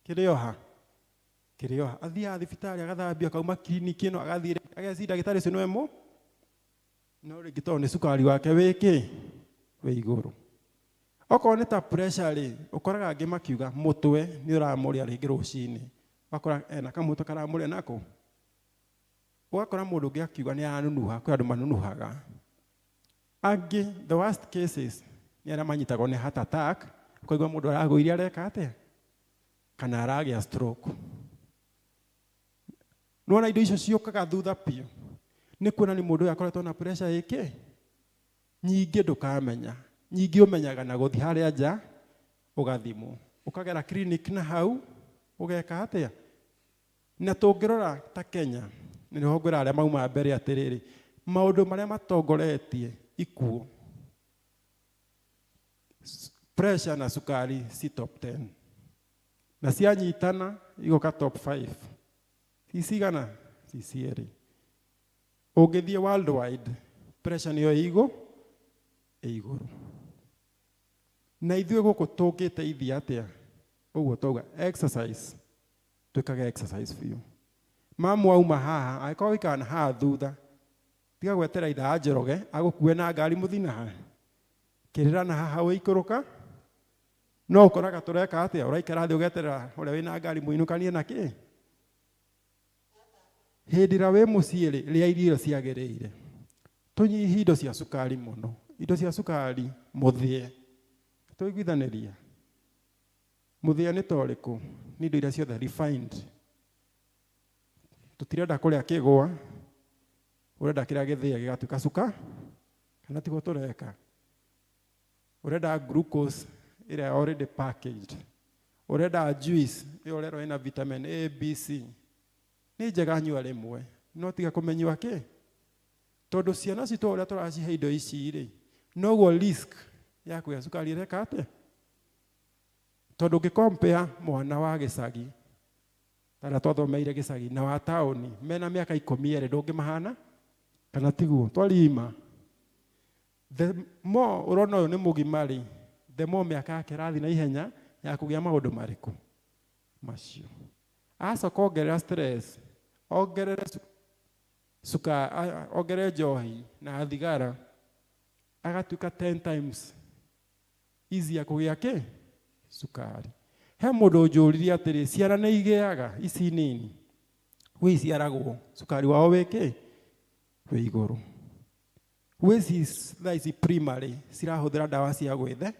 kĩrĩ oha, kĩrĩ oha, athiaga thibitarĩ agathambio, akauma kiriniki ĩno agathiĩ ageciria ndagĩtarĩ ũcio nĩwe mũ, no rĩngĩ tondũ nĩ cukari wake wĩ kĩ, wĩ igũrũ. Okorwo nĩ ta pressure rĩ, ũkoraga angĩ makiuga mũtwe nĩ ũramũrĩa rĩngĩ rũcinĩ, ũgakora ena kamũtwe karamũrĩa nako, ũgakora mũndũ ũngĩ akiuga nĩ aranunuha, kwĩ andũ manunuhaga. Angĩ, the worst cases, nĩ arĩa manyitagwo nĩ heart attack, Ũkaigua mũndũ aragũirie areka atĩa, kana aragĩa stroke. Nĩwona indo icio ciũkaga thutha biũ, nĩ kuonania mũndũ ũyũ akoretwo na pressure ĩkĩ nyingĩ. Ndũkamenya nyingĩ, ũmenyaga na gũthiĩ harĩa nja ũgathimwo, ũkagera clinic na hau ũgeka atĩa. Na tũngĩrora ta Kenya, nĩho ngwĩra arĩa mauma mbere atĩrĩrĩ, maũndũ marĩa matongoretie ikuũ, pressure na cukari ci top 10, na cianyitana igoka top 5. Ci cigana? Ci cierĩ. Ũngĩthiĩ worldwide, pressure nĩyo ĩ igũrũ. Na ithuĩ gũkũ tũngĩteithia atĩa? Ũguo twauga exercise, twĩkage exercise biũ. Mamu auma haha, angĩkorwo wĩikaraga na haha thutha, tiga gwetera ithaa Njoroge agũkue na ngari mũthiĩ na haha, kĩrĩra na haha wĩikũrũka. No ũkoraga tũreka atĩa, ũraikara thĩ ũgeterera ũrĩa wĩna ngari mũinũkanie na kĩ. Hĩndĩ ĩrĩa wĩ mũciĩ rĩ, rĩa irio iria ciagĩrĩire, tũnyihie indo cia cukari mũno, indo cia cukari mũthĩe. Tũiguithanĩria mũthĩe nĩ ta ũrĩkũ? Nĩ indo iria ciothe refined. Tũtirenda kũrĩa kĩgwa, ũrenda kĩrĩa gĩthĩe gĩgatuĩka cuka, kana tiguo tũreka? Ũrenda glucose ĩrĩa already packaged, ũrenda juice ĩyo ũrerwo ĩna vitamin A, B, C. Nĩ njega, nyua rĩmwe, no tiga kũmenyua kĩ, tondũ ciana citũ ũrĩa tũracihe indo ici rĩ, noguo risk ya kũgĩa cukari ĩreka atĩa. Tondũ ũngĩkompea mwana wa gĩcagi tarĩa twathomeire gĩcagi na wa taũni mena mĩaka 12, ndũngĩmahana, kana tiguo? Twarima the more ũrona ũyũ nĩ mũgima rĩ, the more mĩaka yake ĩrathiĩ na ihenya ya kũgĩa maũndũ marĩkũ macio. Acoka ongerera stress, ongerere cuka, ongerere njohi na thigara, agatuĩka 10 times easier kũgĩa kĩ cukari. He mũndũ ũnjũririe atĩrĩ, ciana nĩ igĩaga ici nini? Gwĩ iciaragwo cukari wao wĩ kĩ, wĩ igũrũ. Gwĩ ci thaa ici primary cirahũthĩra ndawa cia gwĩthe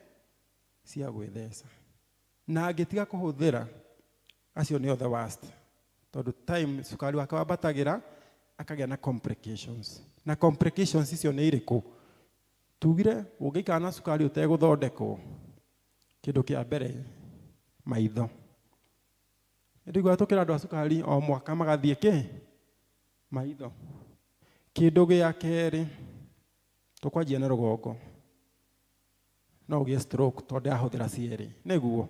cia gwĩtheca, na angĩtiga kũhũthĩra, acio nĩo the worst, tondũ time cukari wake wambatagĩra akagĩa na complications. Na complications icio nĩ irĩkũ? Tugire ũngĩikara na cukari ũtegũthondekwo, kĩndũ kĩa mbere, maitho. Nĩndĩiguaga tũkĩra andũ a cukari o mwaka magathiĩ kĩ maitho. Kĩndũ gĩa kerĩ, tũkwanjia na rũgongo, no ũgĩe stroke tondũ ndĩrahũthĩra cierĩ nĩguo.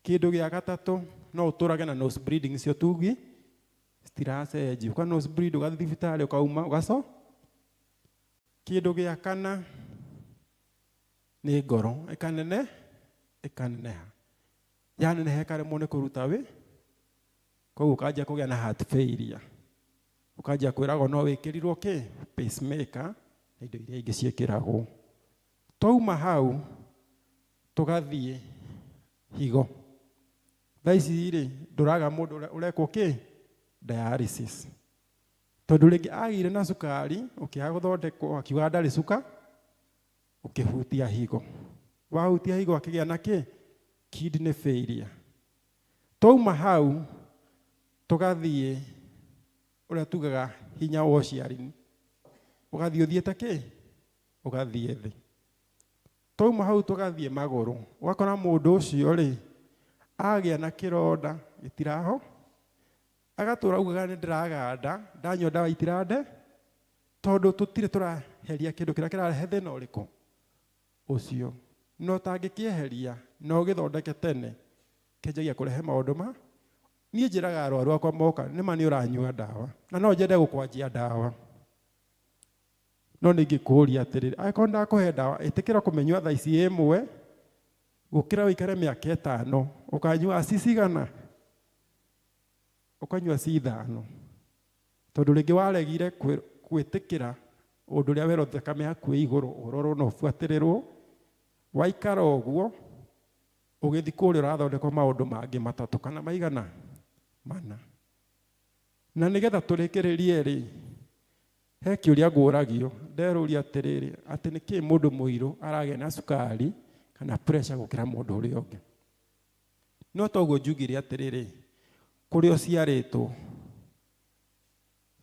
Kĩndũ gĩa gatatũ, no ũtũrage na nose bleeding, icio tugi citiracenjia, ũka nose bleed, ũgathiĩ thibitarĩ, ũkauma ũgaco. Kĩndũ gĩa kana nĩ ngoro ĩkanene, ĩkaneneha, yaneneha ĩkaremwo nĩ kũruta wĩ, koguo ũkanjia kũgĩa na heart failure, ũkanjia kwĩragwo no wĩkĩrirwo kĩ pacemaker na indo iria ingĩ ciĩkĩragwo. Twauma hau tũgathiĩ higo. Thaa ici rĩ, ndũraga mũndũ ũrekwo kĩ dialysis, tondũ rĩngĩ agĩire na cukari ũkĩaga gũthondekwo, akiuga ndarĩ cuka, ũkĩhutia higo, wahutia higo akĩgĩa na kĩ kidney failure. Twauma hau tũgathiĩ ũrĩa tugaga hinya wa ũciari ũgathiĩ ũthiĩte kĩ ũgathiĩ thĩ. Twauma hau tũgathiĩ magũrũ, ũgakora mũndũ ũcio rĩ, agĩa na kĩronda gĩtiraho, agatũra augaga nĩ ndĩraganda, ndanyua ndawa itirande, tondũ tũtirĩ tũraheria kĩndũ kĩrĩa kĩrarehe thĩna ũrĩkũ ũcio. No tangĩkĩeheria na ũgĩthondeke tene, kĩanjagia kũrehe maũndũ ma. Niĩ njĩraga arwaru akwa moka, nĩma nĩ ũranyua ndawa na no nyende gũkwanjia ndawa, no nĩ ingĩkũria atĩrĩrĩ, angĩkorwo ndakũhe ndawa, ĩtĩkĩra kũmĩnyua thaa ici ĩmwe gũkĩra ũikare mĩaka 5 ũkanyua ci cigana, ũkanyua ci 5, tondũ rĩngĩ waregire gwĩtĩkĩra ũndũ ũrĩa werwo thakame yaku ĩ igũrũ, ũrorwo na ũbuatĩrĩrwo. Waikara ũguo ũgĩthiĩ kũrĩa ũrathondekwo maũndũ mangĩ matatũ kana maigana mana. Na nĩgetha tũrĩkĩrĩrie rĩ, he kĩũria ngũragio, nderũria atĩrĩrĩ, atĩ nĩkĩ mũndũ mũirũ aragĩa na cukari? Kana pressure gũkĩra mũndũ ũrĩa ũngĩ. No toguo njugire atĩrĩrĩ, kũrĩa ũciarĩtwo,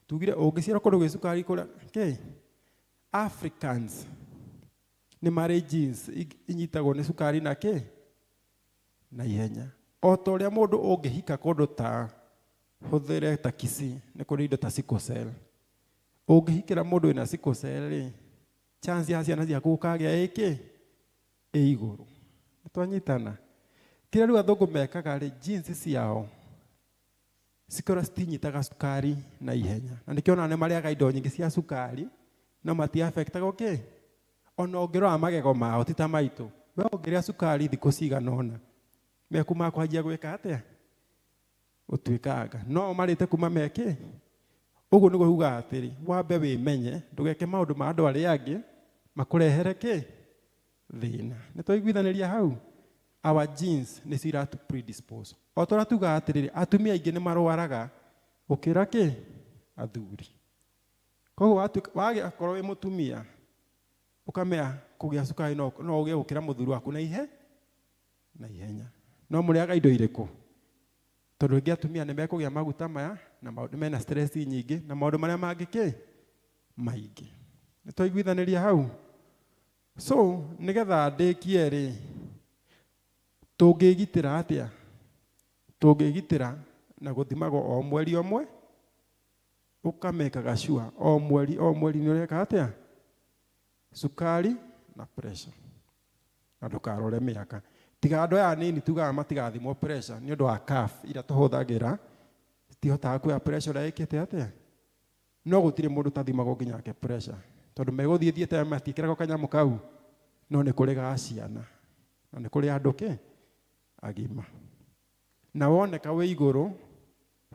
tugire ũngĩciarwo kũndũ gwĩ cukari kũrĩa kĩ Africans nĩ marĩ genes inyitagwo nĩ cukari na kĩ na ihenya. O ta ũrĩa mũndũ ũngĩhika kũndũ ta hũthĩre ta Kisii, nĩ kũrĩ indo ta sickle cell. Ũngĩhikĩra mũndũ wĩna sickle cell rĩ, chance ya ciana ciaku gũkagĩa ĩkĩ ĩ igũrũ. Nĩ twanyitana? Kĩrĩa rĩu athũngũ mekaga rĩ, genes ciao cikorwo citinyitaga cukari na ihenya. Na nĩkĩo onaga nĩ marĩaga indo nyingĩ cia cukari, no mati affectagwo kĩ? Ona ũngĩrora magego mao ti ta maitũ. We ũngĩrĩa cukari thikũ cigana ũna, mekuma kwanjia gwĩka atĩa? Gũtuĩkanga. No marĩte kuma mekĩ? Ũguo nĩguo ugaga atĩrĩ, wambe wĩmenye, ndũgeke maũndũ ma andũ arĩa angĩ, makũrehere kĩ? Thĩna. Nĩ twaiguithanĩria hau? Our genes nĩcio iratu predispose. O ta ũrĩa tugaga atĩrĩrĩ, atumia aingĩ nĩ marwaraga gũkĩra kĩ? Athuri. Koguo wagĩa korwo wĩ mũtumia, ũkamenya kũgĩa cukari no ũgĩe gũkĩra mũthuri waku na ihenya. No mũrĩaga indo irĩkũ? Tondũ rĩngĩ atumia nĩ mekũgĩa maguta maya, na maũndũ mena stress nyingĩ, na maũndũ marĩa mangĩ kĩ? Maingĩ. Nĩ twaiguithanĩria hau? So, nĩgetha ndĩkie rĩ, tũngĩgitĩra atĩa? Tũngĩgitĩra na gũthimagwo o mweri o mwe, ũkamekaga sure o mweri o mweri nĩ ũreka atĩa? Cukari na pressure. Na ndũkarore mĩaka. Tiga andũ aya anini tugaga matigathimwo pressure nĩ ũndũ wa cuff iria tũhũthagĩra, citihotaga kuoya pressure ũrĩa ĩkĩte atĩa? No gũtirĩ mũndũ ũtathimagwo nginya ake pressure. Tondũ megũthiĩ thiĩte matiĩkĩragwo kanyamũ kau, no nĩ kũrĩ ga ciana. Na nĩ kũrĩ andũ kĩ? Agima. Na woneka wĩ igũrũ,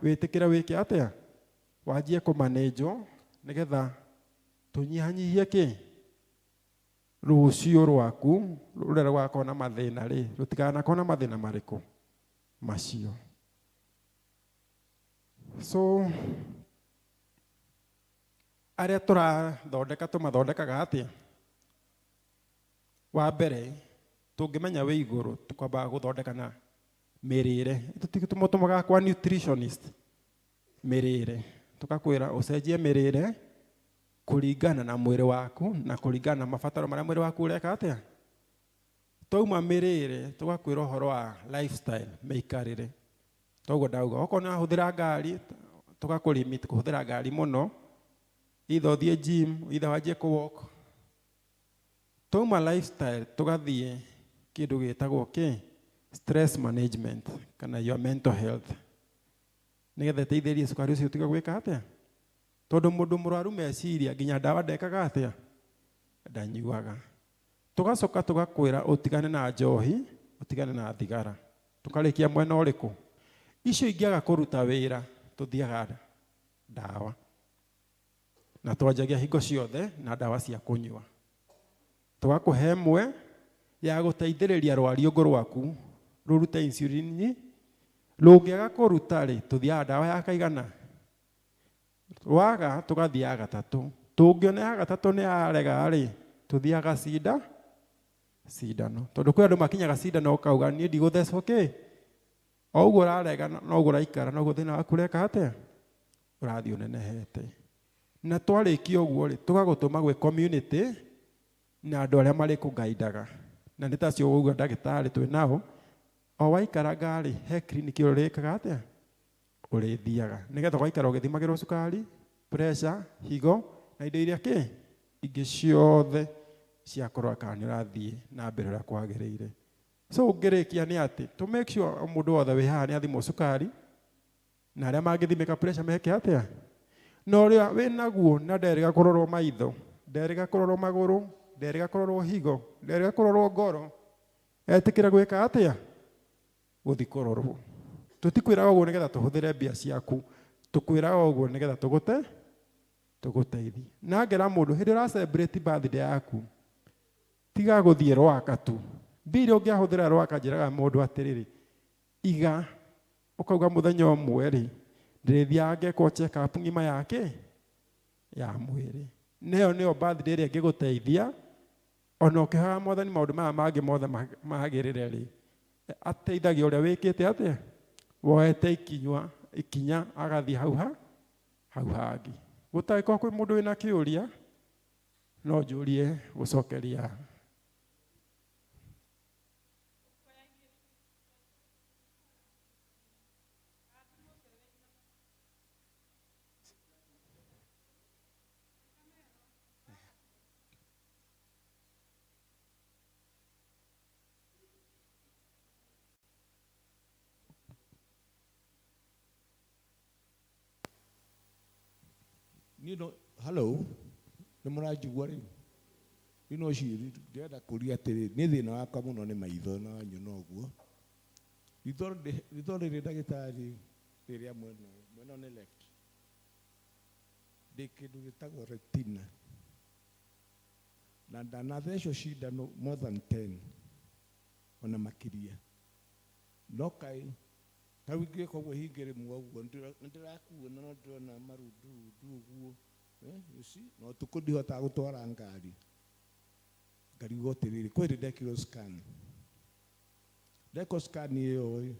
wĩtĩkĩre wĩke atĩa? Wanjie kũmanĩnjwo nĩgetha tũnyihanyihie kĩ? Rũciũ rwaku rũrĩa rũgakorwo na mathĩna rĩ, rũtikanakorwo na mathĩna marĩkũ? Macio. So, arĩa tũrathondeka tũmathondekaga atĩa? Wa mbere, tũngĩmenya wĩ igũrũ, tũkwambaga gũthondeka na mĩrĩre. Tũmũtũmaga kwa nutritionist mĩrĩre. Tũkakwĩra ũcenjie mĩrĩre kũringana na mwĩrĩ waku na kũringana na mabataro marĩa mwĩrĩ waku ũreka atĩa? Twauma mĩrĩre, tũgakwĩra ũhoro wa lifestyle, mĩikarĩre. Toguo ndauga, okorwo nĩ ũrahũthĩra ngari, tũgakũ limit kũhũthĩra ngari mũno, either ũthiĩ gym, either wanjie kũ walk. Twauma lifestyle, tũgathiĩ kĩndũ gĩtagwo kĩ? Stress management, kana your mental health. Nĩgetha ĩteithĩrĩrie cukari ũcio ũtige gwĩka atĩa? Tondũ mũndũ mũrwaru meciria nginya ndawa ndekaga atĩa? Ndanyuaga. Tũgacoka tũgakwĩra ũtigane na njohi, ũtigane na thigara. Tũkarĩkia mwena ũrĩkũ? Icio ingĩaga kũruta wĩra, tũthiaga ndawa. Na twanjagia hingo ciothe na ndawa cia kũnyua. Tũgakũhe ĩmwe ya gũteithĩrĩria rwariũngũ rwaku rũrute insulin, rũngĩaga kũruta rĩ, tũthiaga ndawa ya kaigana? Waga tũgathiaga gatatũ. Tũngĩona ya gatatũ nĩ yarega rĩ, tũthiaga cindano. Tondũ kwĩ andũ makinyaga cindano ũkauga niĩ ndigũthecwo kĩ? O ũguo ũrarega noguo ũraikara, noguo thĩna waku ũreka atĩa? Ũrathiĩ ũnenehete. Na twarĩkia ũguo rĩ, tũgagũtũma gwĩ community na andũ arĩa marĩkũgaidaga. Na nĩ tacio ũguo ndagĩtarĩ twĩ nao, o waikaranga rĩ, he clinic ũrĩkaga atĩa? Ũrĩthiaga. Nĩgetha ũgaikara ũgĩthimagĩrwo cukari, pressure, higo, na indo iria kĩ? Ingĩ ciothe cia kũrora kana nĩ ũrathiĩ na mbere ũrĩa kwagĩrĩire. So ũngĩrĩkia nĩ atĩ, to make sure mũndũ wothe wĩ haha nĩ athimwo cukari, na arĩa mangĩthimĩka pressure meke atĩa? Na ũrĩa wĩnaguo na nderĩga kũrorwo maitho, nderĩga kũrorwo magũrũ, nderĩga kũrorwo higo, nderĩga kũrorwo ngoro, etĩkĩre gwĩka atĩa? Gũthiĩ kũrorwo. Tũtikwĩraga ũguo nĩgetha tũhũthĩre mbia ciaku, tũkwĩraga ũguo nĩgetha tũgũteithie. Na ngera mũndũ hĩndĩ ũra celebrate birthday yaku, tiga gũthiĩ Rwaka tu. Mbia iria ũngĩahũthĩra Rwaka njĩraga mũndũ atĩrĩrĩ, iga ũkauga mũthenya ũmwe rĩ, ndĩrĩthiaga ngekwo check up ng'ima ya kĩ? Ya mwĩrĩ. Na ĩyo nĩyo birthday ĩrĩa ĩngĩgũteithia. Ona ũkĩhoya mwathani maũndũ maya mangĩ mothe magĩrĩre rĩ, ateithagia ũrĩa wĩkĩte atĩa, woete ikinya agathiĩ hau hau hangĩ. Gũtangĩkorwo kwĩ mũndũ wĩna kĩũria, no njũrie gũcokeria. Niĩ no hello, nĩ mũranjigua rĩu? Niĩ no ndĩrenda kũria atĩrĩrĩ, niĩ thĩna wakwa mũno nĩ maitho na nyona ũguo. Ritho rĩrĩ ndagĩtarĩ rĩrĩa mwena ũyũ, mwena ũyũ nĩ left. Ndĩ kĩndũ gĩtagwo retina. Na ndanathecwo cindano more than 10 ona makĩria. No kaĩ ta rĩu ingĩka ũguo hinge rĩmwe ũguo, nĩ ndĩrakuona no ndĩrona marundurundu ũguo. You see? Na ũtukũ ndihotaga gũtwara ngari. Ngarigwo atĩrĩrĩ, kwĩ hĩndĩ ndekirwo scan. Ndekwo scan ĩyo ĩ,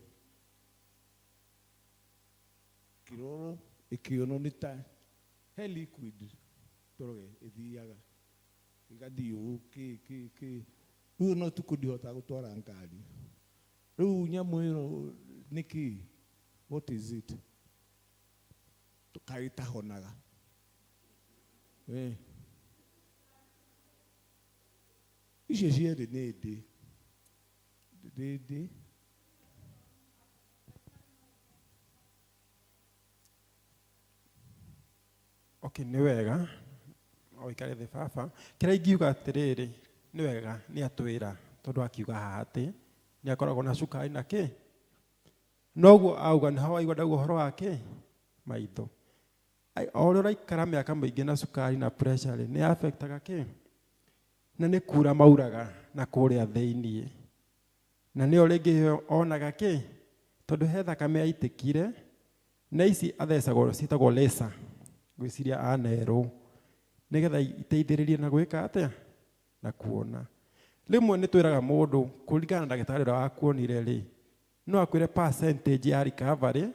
kĩrorwo ĩkĩonwo nĩ ta he liquid tũroge ĩthiaga ĩgathiĩ ũũ kĩ kĩ kĩ. Rĩu ona ũtukũ ndihotaga gũtwara ngari. Rĩu nyamũ ĩno nĩ kĩ? What is it? Kaĩ ĩtahonaga. Icio cierĩ nĩ ndĩ. Ndĩ ndĩ. Okay, nĩ wega. No ũikare thĩ baba. Kĩrĩa ingiuga atĩrĩrĩ, nĩ wega nĩ atwĩra tondũ akiuga haha atĩ nĩ akoragwo na cukari na kĩ? Noguo auga nĩho waigua ndauga ũhoro wa kĩ? Maitho. O ũrĩa ũraikara mĩaka mĩingĩ na cukari na pressure rĩ, nĩ affectaga kĩ? Na nĩ kura mauraga na kũrĩa thĩiniĩ. Na nĩyo rĩngĩ onaga kĩ? Tondũ he thakame yaitĩkire, na ici athecagwo ciĩtagwo laser, ngwĩciria anerwo, nĩgetha iteithĩrĩrie na gwĩka atĩa? Na kuona. Rĩmwe nĩ twĩraga mũndũ kũringana na ndagĩtarĩ ũrĩa wakuonire rĩ, no akwĩre percentage ya recovery,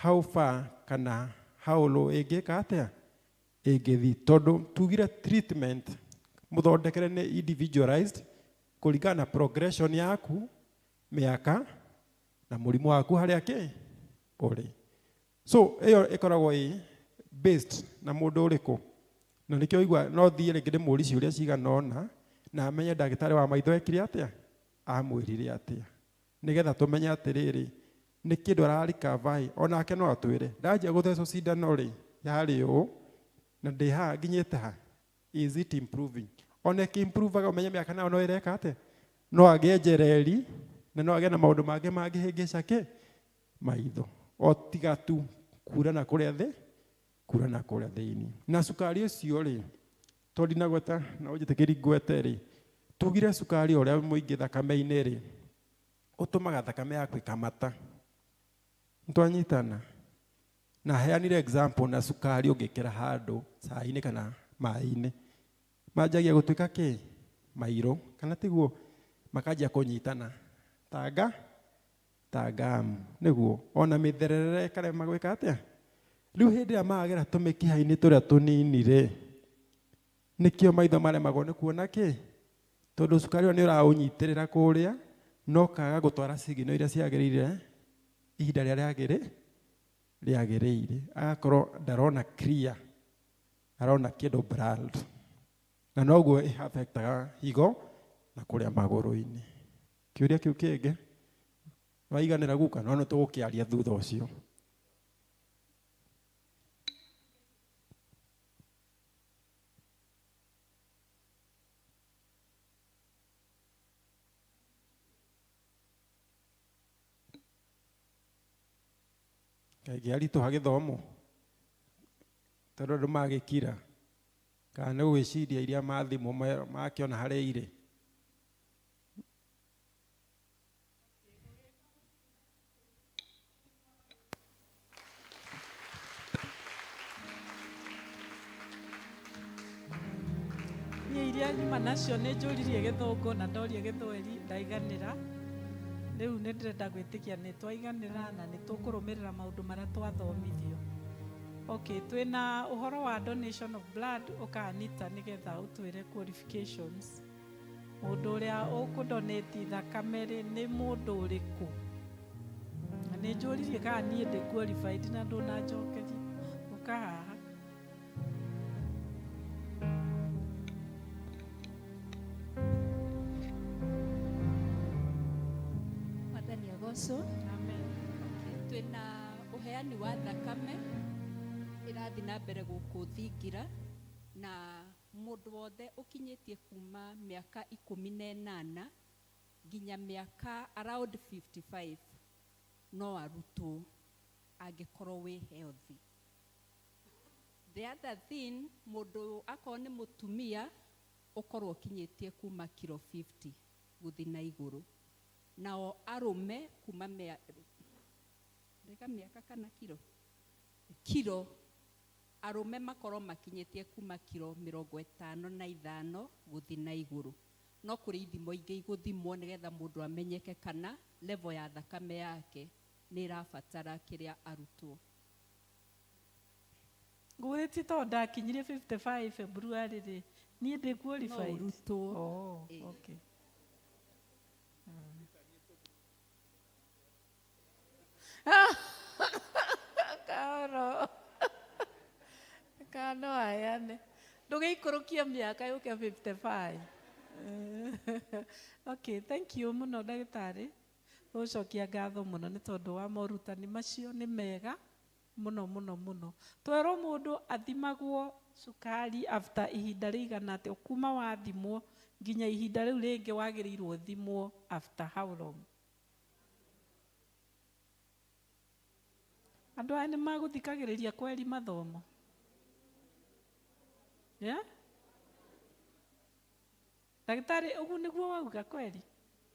how far kana how low ĩngĩka atĩa? Ĩngĩthiĩ. Tondũ tugire treatment mũthondekere nĩ individualized kũringana na progression yaku, mĩaka na mũrimũ waku harĩa kĩ ũrĩ. So ĩyo ĩkoragwo ĩ based na mũndũ ũrĩkũ. Na nĩkĩo igua no thiĩ rĩngĩ ndĩmũrie ciũria cigana ũna na amenye ndagĩtarĩ wa maitho ekire atĩa, amwĩrire atĩa, nĩgetha tũmenye atĩrĩrĩ nĩ kĩndũ ararikava ĩ, onake no atwĩre ndanjia gũthecwo cindano rĩ yarĩ ũũ na ndĩ haha nginyĩte ha, is it improving? Ona ĩkĩ-improvaga ũmenye mĩaka nayo no ĩreka atĩa, no agĩe njereri na no agĩe na maũndũ mangĩ mangĩhĩngĩca kĩ maitho, o tiga tu kura na kũrĩa thĩ, kura na kũrĩa thĩinĩ. Na cukari ũcio rĩ, tondũ ndinagweta na ũnjĩtĩkĩri ngwete rĩ, tugire cukari ũrĩa mũingĩ thakame-inĩ rĩ, ũtũmaga thakame yaku ĩkamata. Nĩtwanyitana? Na heanire example na cukari ũngĩkĩra handũ cai-inĩ kana maĩ-inĩ, manjagia gũtuĩka kĩ? Mairũ, kana tiguo? Makanjia kũnyitana tanga ta ngamu, nĩguo ona mĩtherere ĩkarema gwĩka atĩa. Rĩu hĩndĩ ĩrĩa magera tũmĩkiha-inĩ tũrĩa tũnini rĩ, nĩkĩo maitho maremagwo nĩ kuona kĩ? Tondũ cukari ũyũ nĩ ũraũnyitĩrĩra kũrĩa, no kaga gũtwara signal iria ciagĩrĩire ihinda rĩrĩa rĩagĩrĩire, agakorwo ndarona clear, arona kĩndũ blurred. Na noguo ĩ-affectaga higo na kũrĩa magũrũ-inĩ. Kĩũria kĩu kĩngĩ waiganĩra guka, no nĩ tũgũkĩaria thutha ũcio. Kaingĩ aritũha gĩthomo tondũ andũ magĩkira kana nĩ gwĩciria iria mathimũ makĩona harĩa irĩ. Niĩ Iria nyuma nacio nĩ njũririe gĩthũngũ na ndoria gĩthweri ndaiganĩra. Rĩu nĩ ndĩrenda gwĩtĩkia nĩ twaiganĩra na nĩ tũkũrũmĩrĩra maũndũ marĩa twathomithio. Okay, twĩna ũhoro wa donation of blood ũkanita nĩgetha ũtwĩre qualifications. Mũndũ ũrĩa ũkũdonate thakame rĩ nĩ mũndũ ũrĩkũ? Na nĩ njũririe kana niĩ ndĩ qualified na ndũnanjokeria. Ũka haha. Mwathani agocwo. Amen. Okay, twĩna ũheani wa thakame ĩrathiĩ na mbere gũkũ thingira na mũndũ wothe ũkinyĩtie kuma mĩaka 18 nginya mĩaka around 55 no arutwo angĩkorwo wĩ healthy. The other thing, mũndũ akorwo nĩ mũtumia ũkorwo ũkinyĩtie kuma kiro 50 gũthiĩ na igũrũ, nao arũme kuma rĩga mĩaka kana kiro kiro arũme makorwo makinyĩtie kuma kiro 55 gũthiĩ na igũrũ. No kũrĩ ithimo ingĩ igũthimwo nĩgetha mũndũ amenyeke kana level ya thakame yake nĩ ĩrabatara kĩrĩa arutwo. Ngũrĩtie tondũ ndakinyirie 55 February rĩ, niĩ ndĩ qualified? No ũrutwo. Oh, Ĩĩ. okay. Kaoro. Kana no aheane. Ndũgĩikũrũkie mĩaka yũke 55. Okay, thank you mũno ndagĩtarĩ. Gũcokia ngatho mũno nĩ tondũ wa morutani macio nĩ mega mũno mũno mũno. Twerwo mũndũ athimagwo cukari after ihinda rĩigana atĩa, kuma wathimwo nginya ihinda rĩu rĩngĩ wagĩrĩirwo ũthimwo after how long? Andũ aya nĩ magũthikagĩrĩria kweri mathomo? Yeah? Ndagĩtarĩ, ũguo nĩguo wauga kweri?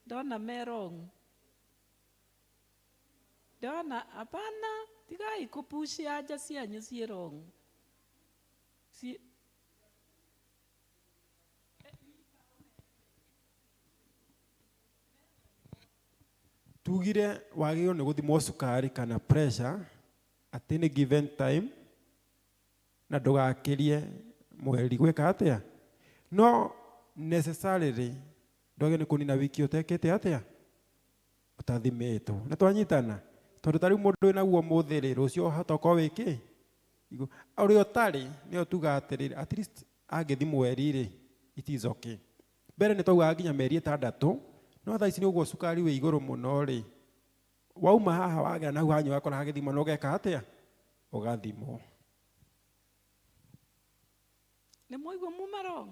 Ndona me wrong. Ndona hapana, tigai kũpush anja cianyu ciĩ wrong. Ci Tugire wagĩrĩirwo nĩ gũthimwo cukari kana pressure at any given time na ndũgakĩrie mweri gwĩka atĩa, no necessarily ndwagĩrĩirwo nĩ kũnina wiki ũtekĩte atĩa, ũtathimĩtwo. Nĩ twanyitana? Tondũ ta rĩu mũndũ wĩnaguo ũmũthĩ rĩ, rũciũ wahota gũkorwo wĩ kĩ? Ũrĩa ũtarĩ nĩyo tugaga atĩrĩrĩ, at least angĩthi mweri rĩ, it is okay. Mbere nĩ twaugaga nginya mĩeri 6, no thaa ici nĩ ũguo cukari wĩ igũrũ mũno rĩ, wauma haha wagera na hau hanyu wakora hagĩthimwo na ũgeka atĩa? Ũgathimwo. Nĩ mwaigua muma wrong?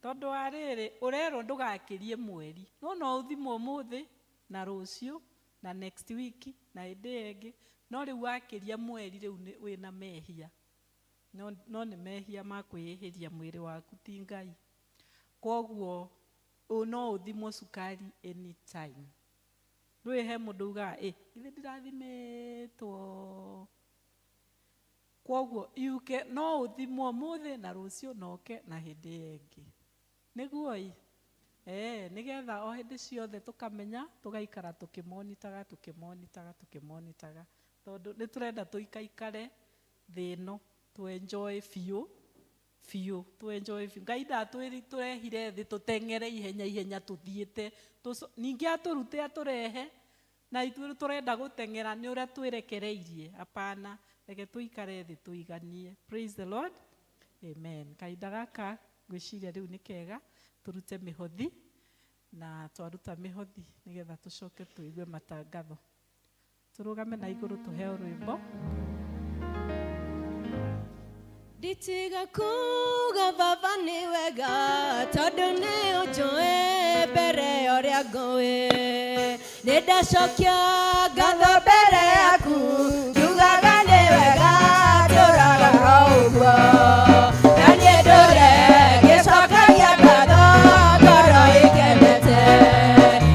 Tondũ wa rĩrĩ, ũrerwo ndũgakĩrie mweri, no no ũthimwo ũmũthĩ na rũciũ na next week na hĩndĩ ĩyo ĩngĩ, no rĩu wakĩria mweri rĩu wĩna mehia. No, no nĩ mehia ma kwĩĩhĩria mwĩrĩ waku ti Ngai. Koguo no ũthimwo cukari anytime. Ndũĩ he mũndũ ugaga, ĩ, githĩ ndirathimĩtwo. Koguo yuke no ũthimwo ũmũthĩ na rũciũ na ũke na hĩndĩ ĩyo ĩngĩ. Nĩguo ĩ? Nĩgetha o hĩndĩ ciothe tũkamenya, tũgaikara tũkĩmonitaga, tũkĩmonitaga, tũkĩmonitaga. Tondũ nĩ tũrenda tũikaikare thĩ ĩno, tũ enjoy biũ, biũ, tũ enjoy biũ. Ngai ndatũrehire thĩ tũteng'ere ihenya ihenya tũthiĩte. Ningĩ atũrute atũrehe, na ithuĩ tũrenda gũteng'era nĩ ũrĩa twĩrekereirie. Hapana, reke tũikare thĩ tũiganie. Praise the Lord. Amen. Kahinda gaka ngwĩciria rĩu nĩ kega tũrute mĩhothi, na twaruta mĩhothi nĩgetha tũcoke tũigue matangatho. Tũrũgame na igũrũ tũheo rwĩmbo. Nditiga kuga baba nĩ wega, tondũ nĩ ũnjũĩ mbere ya ũrĩa ngũĩ. Nĩ ndacokia ngatho mbere yaku, njugaga nĩ wega, ndũraga o ũguo. Na niĩ ndũre ngĩcokagia ngatho, ngoro ĩkenete.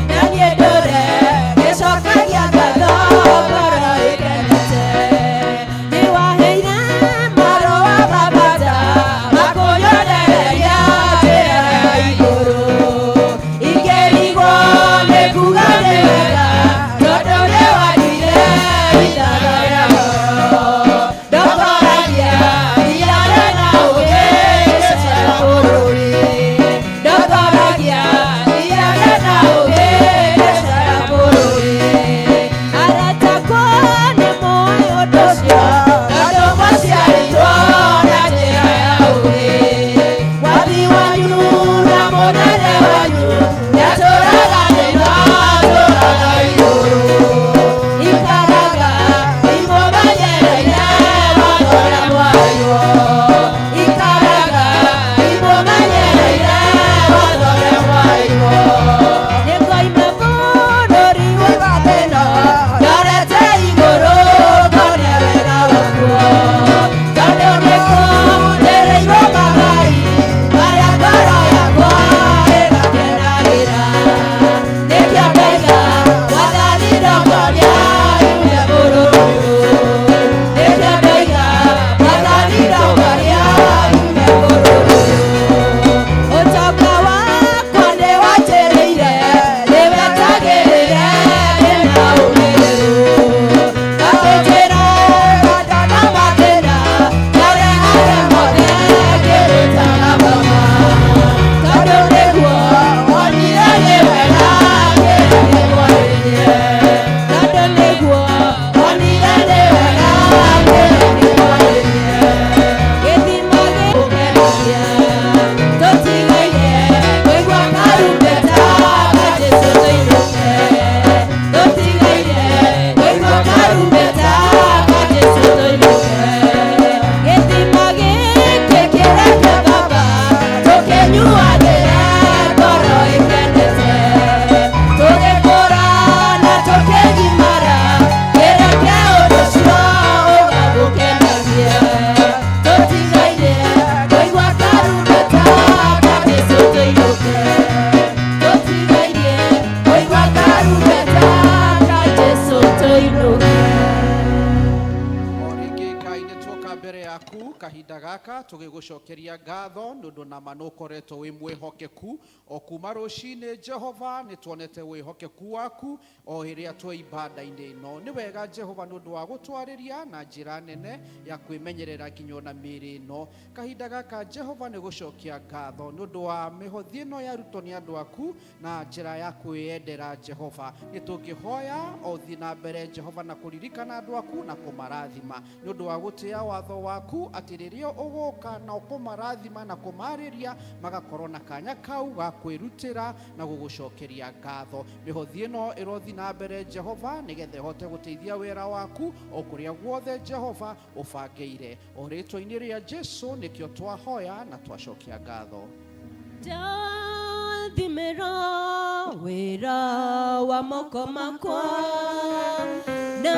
Na niĩ ndũre ngĩcokagia ngatho, ngoro ĩkenete. Nĩ waheire marũa ma bata, makũnyonereria njĩra Yaku kahinda gaka tũgĩgũcokeria ngatho nĩ ũndũ nama nĩ ũkoretwo wĩ mwĩhokeku o kuma rũcinĩ. Jehova, nĩ tuonete wĩhokeku waku o ĩrĩa twĩ ibanda-inĩ ĩno. Nĩ wega Jehova nĩ ũndũ wa gũtwarĩria na njĩra nene ya kwĩmenyerera nginya ona mĩĩrĩ ĩno. Kahinda gaka Jehova, nĩ gũcokia ngatho nĩ ũndũ wa mĩhothi ĩno yarutwo nĩ andũ aku na njĩra ya kwĩyendera. Jehova, nĩ tũngĩhoya o thiĩ na mbere Jehova na kũririkana andũ aku na kũmarathima nĩ ũndũ wa gũtĩa watho waku, atĩ rĩrĩa ũgũka na ũkũmarathima na kũmarĩria, magakorwo na kanya kau ga kwĩrutĩra na gũgũcokeria ngatho. Mĩhothi ĩno ĩrothi na mbere Jehova, nĩgetha ĩhote gũteithia wĩra waku o kũrĩa guothe Jehova ũbangĩire. O rĩtwa-inĩ rĩa Jesu nĩkĩo twahoya na twacokia ngatho. Ndathimĩra wĩra wa moko makwa na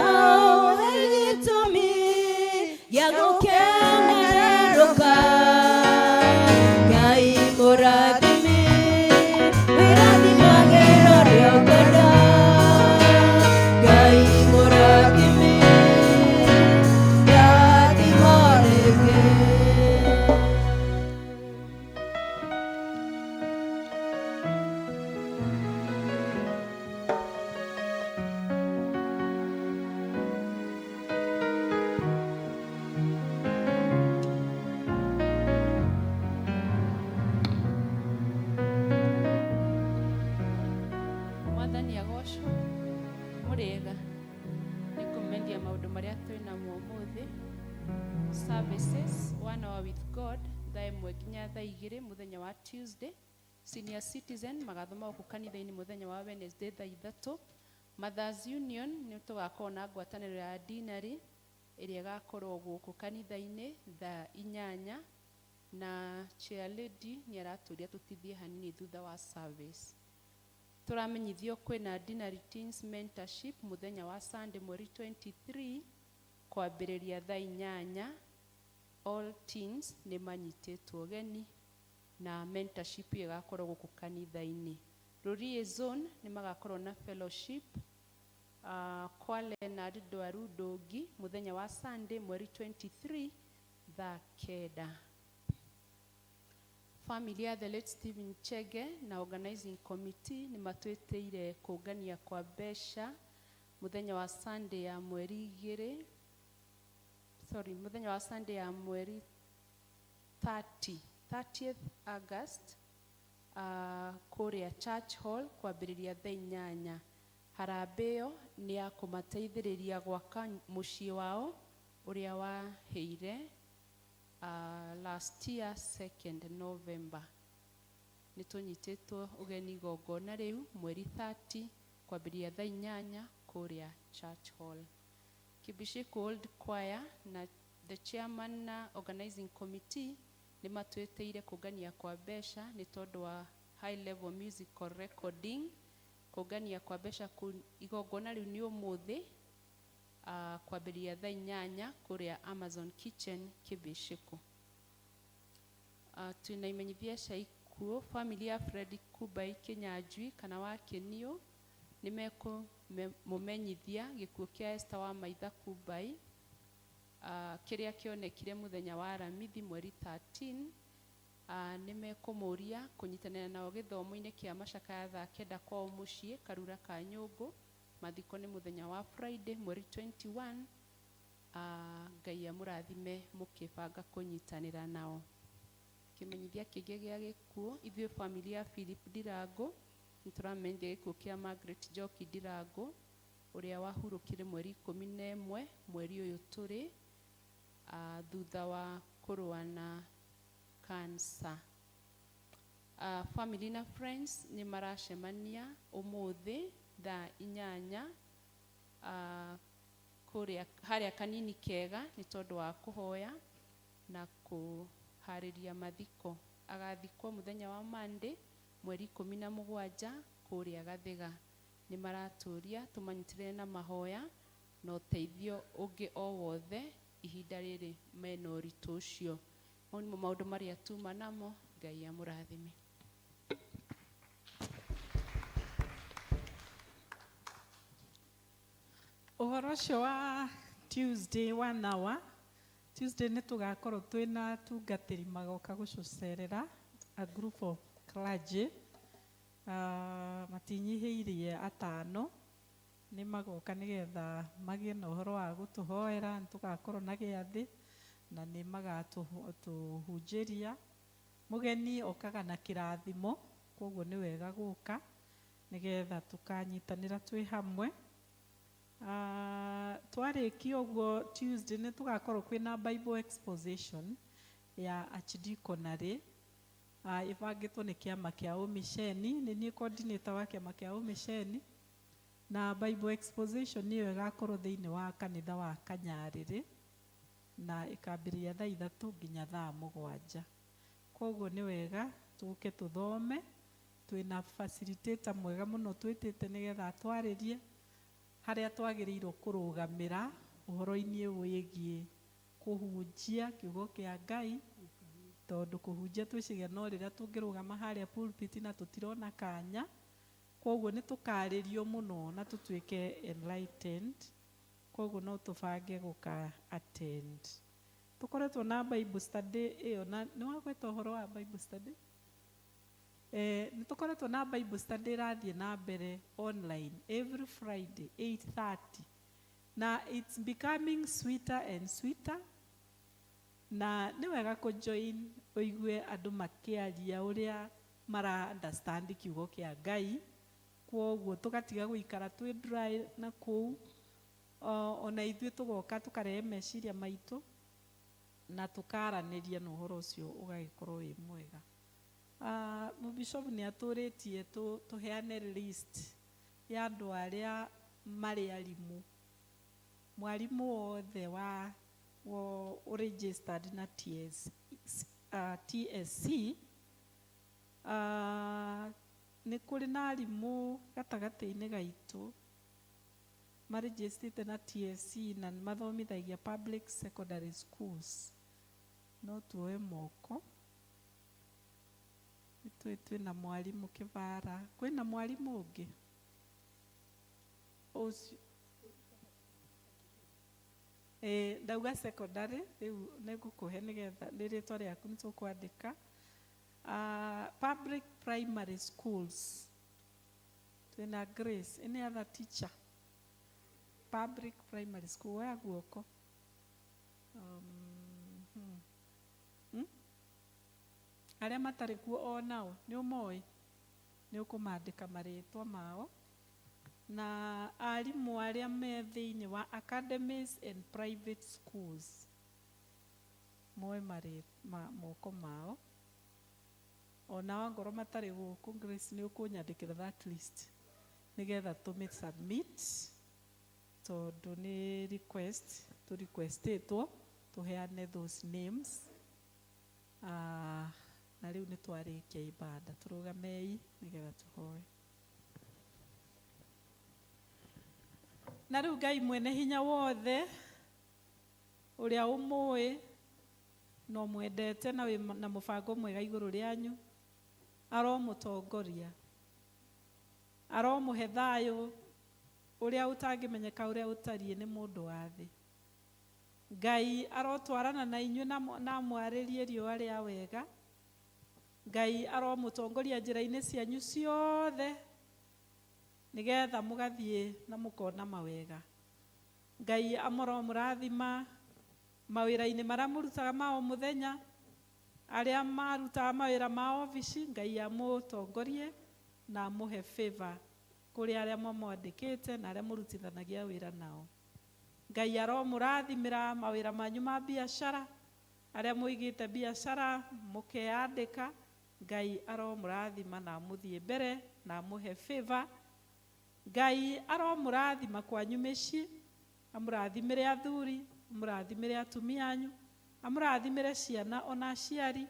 ũhe gĩtũmi gĩa gũkenerũka. Ngai mũrathimi, wĩrathimagĩra ũrĩa ũkwenda. Ngai mũrathimi, rathimo rĩngĩ. Mwathani agocwo. Mũrĩega. Nĩ kũmendia maũndũ marĩa twĩ namo ũmũthĩ. Services: one hour with God, thaa 1 nginya thaa 2, mũthenya wa Tuesday. Senior citizen magathoma gũkũ kanitha-inĩ mũthenya wa Wednesday thaa 3. Mothers Union nĩ tũgakorwo na ngwatanĩro ya dinari ĩrĩa ĩgakorwo gũkũ kanitha-inĩ thaa 8, na chair lady nĩ aratũria tũtithie hanini thutha wa service. Tũramenyithio kwĩna Dinari Teens Mentorship mũthenya wa Sunday mweri 23, kwambĩrĩria thaa 8. All teens nĩ manyitĩtwo ũgeni na mentorship ĩyo ĩgakorwo gũkũ kanitha-inĩ. Rũriĩ Zone nĩ magakorwo na fellowship kwa Leonard Ndwaru Ndũngi mũthenya wa Sunday mweri 23, thaa 9. Family ya the late Stephen Chege na organizing committee nĩ matwĩtĩire kũngania kwa mbeca mũthenya wa Sunday ya mweri 2, sorry, mũthenya wa Sunday ya mweri 30, 30th August, kũrĩa Church Hall, kwambĩrĩria thaa 8. Harambĩ ĩyo nĩ ya kũmateithĩrĩria gwaka mũciĩ wao ũrĩa wahĩire last year 2nd November. Nĩ tũnyitĩtwo ũgeni igongona rĩu mweri 30, kwambĩrĩria thaa 8, kũrĩa Church Hall. Kibishik Old Choir na the chairman na organizing committee nĩ matwĩtĩire kũngania kwa mbeca nĩ tondũ wa high level musical recording. Kũngania kwa mbeca kũu, igongona rĩu nĩ ũmũthĩ, kwambĩrĩria thaa 8, kũrĩa Amazon Kitchen, Kibishiko. Twĩna imenyithia cia ikuũ. Family ya Fred Kubai Kinyanjui kana wa Kĩniũ nĩ mekũmũmenyithia gĩkuũ kĩa Esther wa Maitha Kubai, kĩrĩa kĩonekire mũthenya wa Aramithi mweri 13. Nĩ mekũmũria kũnyitanĩra nao gĩthomo-inĩ kĩa macakaya thaa 9 kwao mũciĩ Karura ka Nyũngũ. Mathiko nĩ mũthenya wa Friday mweri 21. Ngai amũrathime mũkĩbanga kũnyitanĩra nao. Kĩmenyithia kĩngĩ gĩa gĩkuũ, ithuĩ family ya Philip Ndirango nĩ tũramenyithia gĩkuũ kĩa Margaret Njoki Ndirango, ũrĩa wahurũkire mweri 11 mweri ũyũ tũrĩ, thutha wa kũrũa na cancer. Family na friends nĩ maracemania ũmũthĩ thaa 8, kũrĩa harĩa kanini kega, nĩ tondũ wa kũhoya na kũharĩria mathiko. Agathikwo mũthenya wa Monday mweri 17, kũrĩa Gathĩga. Nĩ maratũria tũmanyitĩrĩre na mahoya na ũteithio ũngĩ o wothe ihinda rĩrĩ mena ũritũ ũcio. Mau nĩmo maũndũ marĩa tuma namo. Ngai amũrathime. Ũhoro ũcio wa Tuesday one hour. Tuesday nĩ tũgakorwo twĩna atungatĩri magoka gũcũcerera, a group of clergy, matinyihĩirie atano, nĩ magoka nĩgetha magĩe na ũhoro wa gũtũhoera. Nĩ tũgakorwo na gĩathĩ na nĩ magatũhunjĩria. Mũgeni okaga na kĩrathimo, koguo nĩ wega gũka nĩgetha tũkanyitanĩra twĩ hamwe. Twarĩkia ũguo, Tuesday nĩ tũgakorwo kwĩna Bible exposition ya Archdeaconry, ĩbangĩtwo nĩ kĩama kĩa ũmiceni. Nĩ niĩ coordinator wa kĩama kĩa ũmiceni, na Bible exposition ĩyo ĩgakorwo thĩinĩ wa kanitha wa Kanyarĩrĩ na ĩkambĩrĩria thaa 3 nginya thaa 7. Koguo nĩ wega tũke tũthome. Twĩna facilitator mwega mũno twĩtĩte nĩgetha atwarĩrie harĩa twagĩrĩirwo kũrũgamĩra ũhoro-inĩ wĩgiĩ kũhunjia kiugo kĩa Ngai, tondũ kũhunjia twĩciria no rĩrĩa tũngĩrũgama harĩa pulpit, na tũtirona kanya. Koguo nĩ tũkarĩrio mũno na tũtuĩke enlightened. Koguo no tũbange gũka attend. Tũkoretwo na Bible study ĩyo, na nĩ wagweta ũhoro wa Bible study. Nĩ tũkoretwo na Bible study ĩrathiĩ na mbere online every Friday 8:30, na it's becoming sweeter and sweeter, na nĩ wega kũjoin ũigue andũ makĩaria ũrĩa mara understand kiugo kĩa Ngai. Kwoguo tũgatiga gũikara twĩ dry na kũu, ona ithuĩ tũgoka tũkarehe meciria maitũ na tũkaranĩria, na ũhoro ũcio ũgagĩkorwo wĩ mwega. Mũbishop nĩ atũrĩtie tũheane list ya andũ arĩa marĩ arimũ. Mwarimũ wothe wa registered na TSC. Nĩ kũrĩ na arimũ gatagatĩ-inĩ gaitũ maregistrĩte na TSC na nĩ mathomithagia public secondary schools? No tuoe moko. Nĩ twĩna mwarimũ Kĩbara, kwĩna mwarimũ ũngĩ ũcio. Ndauga secondary. Rĩu nĩ ngũkũhe nĩgetha nĩ rĩtwa rĩaku nĩ tũkwandĩka. Public primary schools, twĩna Grace. Any other teacher, public primary school? Oya guoko. Arĩa matarĩ kuo o nao nĩ ũmoĩ, nĩ ũkũmandĩka marĩtwa mao, na arimũ arĩa me thĩinĩ wa academies and private schools moe moko mao. Ona angorwo matarĩ gũkũ, Grace, nĩ ũkũnyandĩkĩra that list nĩgetha tũmĩ submit, tondũ nĩ request tũ requestĩtwo tũheane those names. Na rĩu nĩ twarĩkia ibada, tũrũgamei nĩgetha tũhoe. Na rĩu Ngai mwene hinya wothe, ũrĩa ũmũĩ na ũmwendete na wĩ na mũbango mwega igũrũ rĩanyu, aromũtongoria, aromũhe thayũ ũrĩa ũtangĩmenyeka ũrĩa ũtariĩ nĩ mũndũ wa thĩ. Ngai arotwarana na inyuĩ na amwarĩrie riũa rĩa wega. Ngai aromũtongoria njĩra-inĩ cianyu ciothe nĩgetha mũgathiĩ na mũkona mawega. Ngai amũromũrathima mawĩra-inĩ marĩa mũrutaga ma o mũthenya. Arĩa marutaga mawĩra ma obici, Ngai amũtongorie na amũhe favor kũrĩ arĩa mamwandĩkĩte na arĩa mũrutithanagia wĩra nao. Ngai aromũrathimĩra mawĩra manyu ma biacara. Arĩa mũigĩte biacara mũkeyandĩka, Ngai aromũrathima na amũthiĩ mbere na amũhe favor. Ngai aromũrathima kwanyu mĩciĩ, amũrathimĩre athuri, amũrathimĩre atumia anyu, amũrathimĩre ciana ona aciari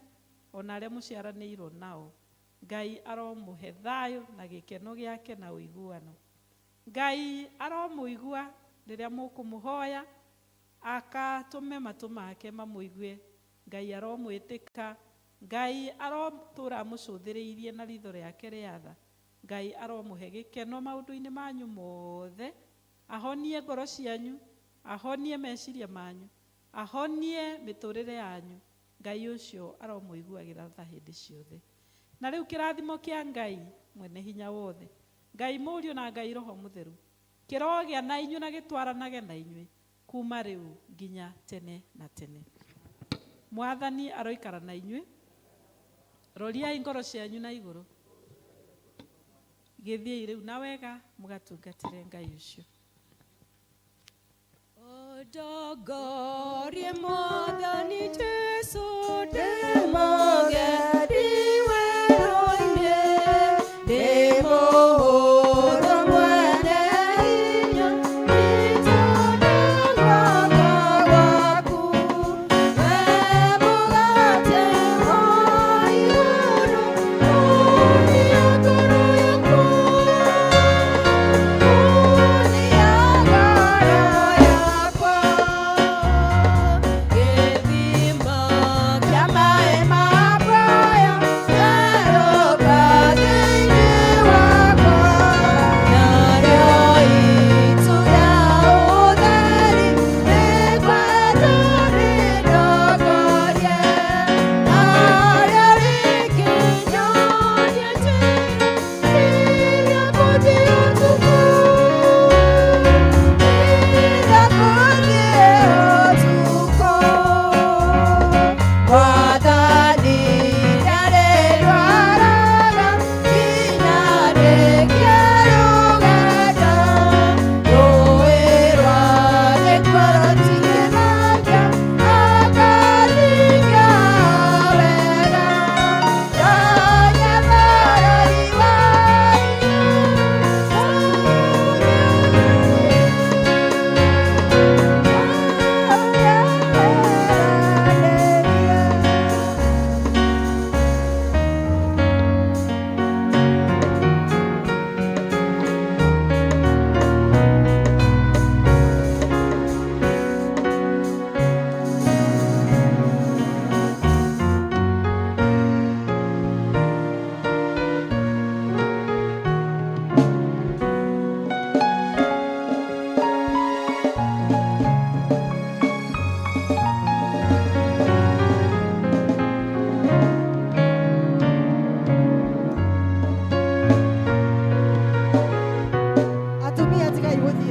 ona arĩa mũciaranĩirwo nao. Ngai aromũhe thayũ na gĩkeno gĩake na ũiguano. Ngai aromũigua rĩrĩa mũkũmũhoya, akatũme matũ make mamũigue. Ngai aromwĩtĩka. Ngai arotũra amũcũthĩrĩirie na ritho rĩake rĩa tha. Ngai aromũhe gĩkeno maũndũ-inĩ manyu mothe, ahonie ngoro cianyu, ahonie meciria manyu. Ahonie mĩtũrĩre yanyu. Ngai ũcio aromũiguagĩra tha hĩndĩ ciothe. Na rĩu kĩrathimo kĩa Ngai mwene hinya wothe, Ngai Mũriũ na Ngai Roho Mũtheru, kĩrogĩa na inyuĩ na gĩtwaranage na inyuĩ kuma rĩu nginya tene na tene. Mwathani aroikara na inyuĩ. Roriai ngoro cianyu na igũrũ. Gĩthiĩi rĩu na wega mũgatungatĩre Ngai ũcio. Ũndongorie Mwathani Jesũ ndĩmũgeni.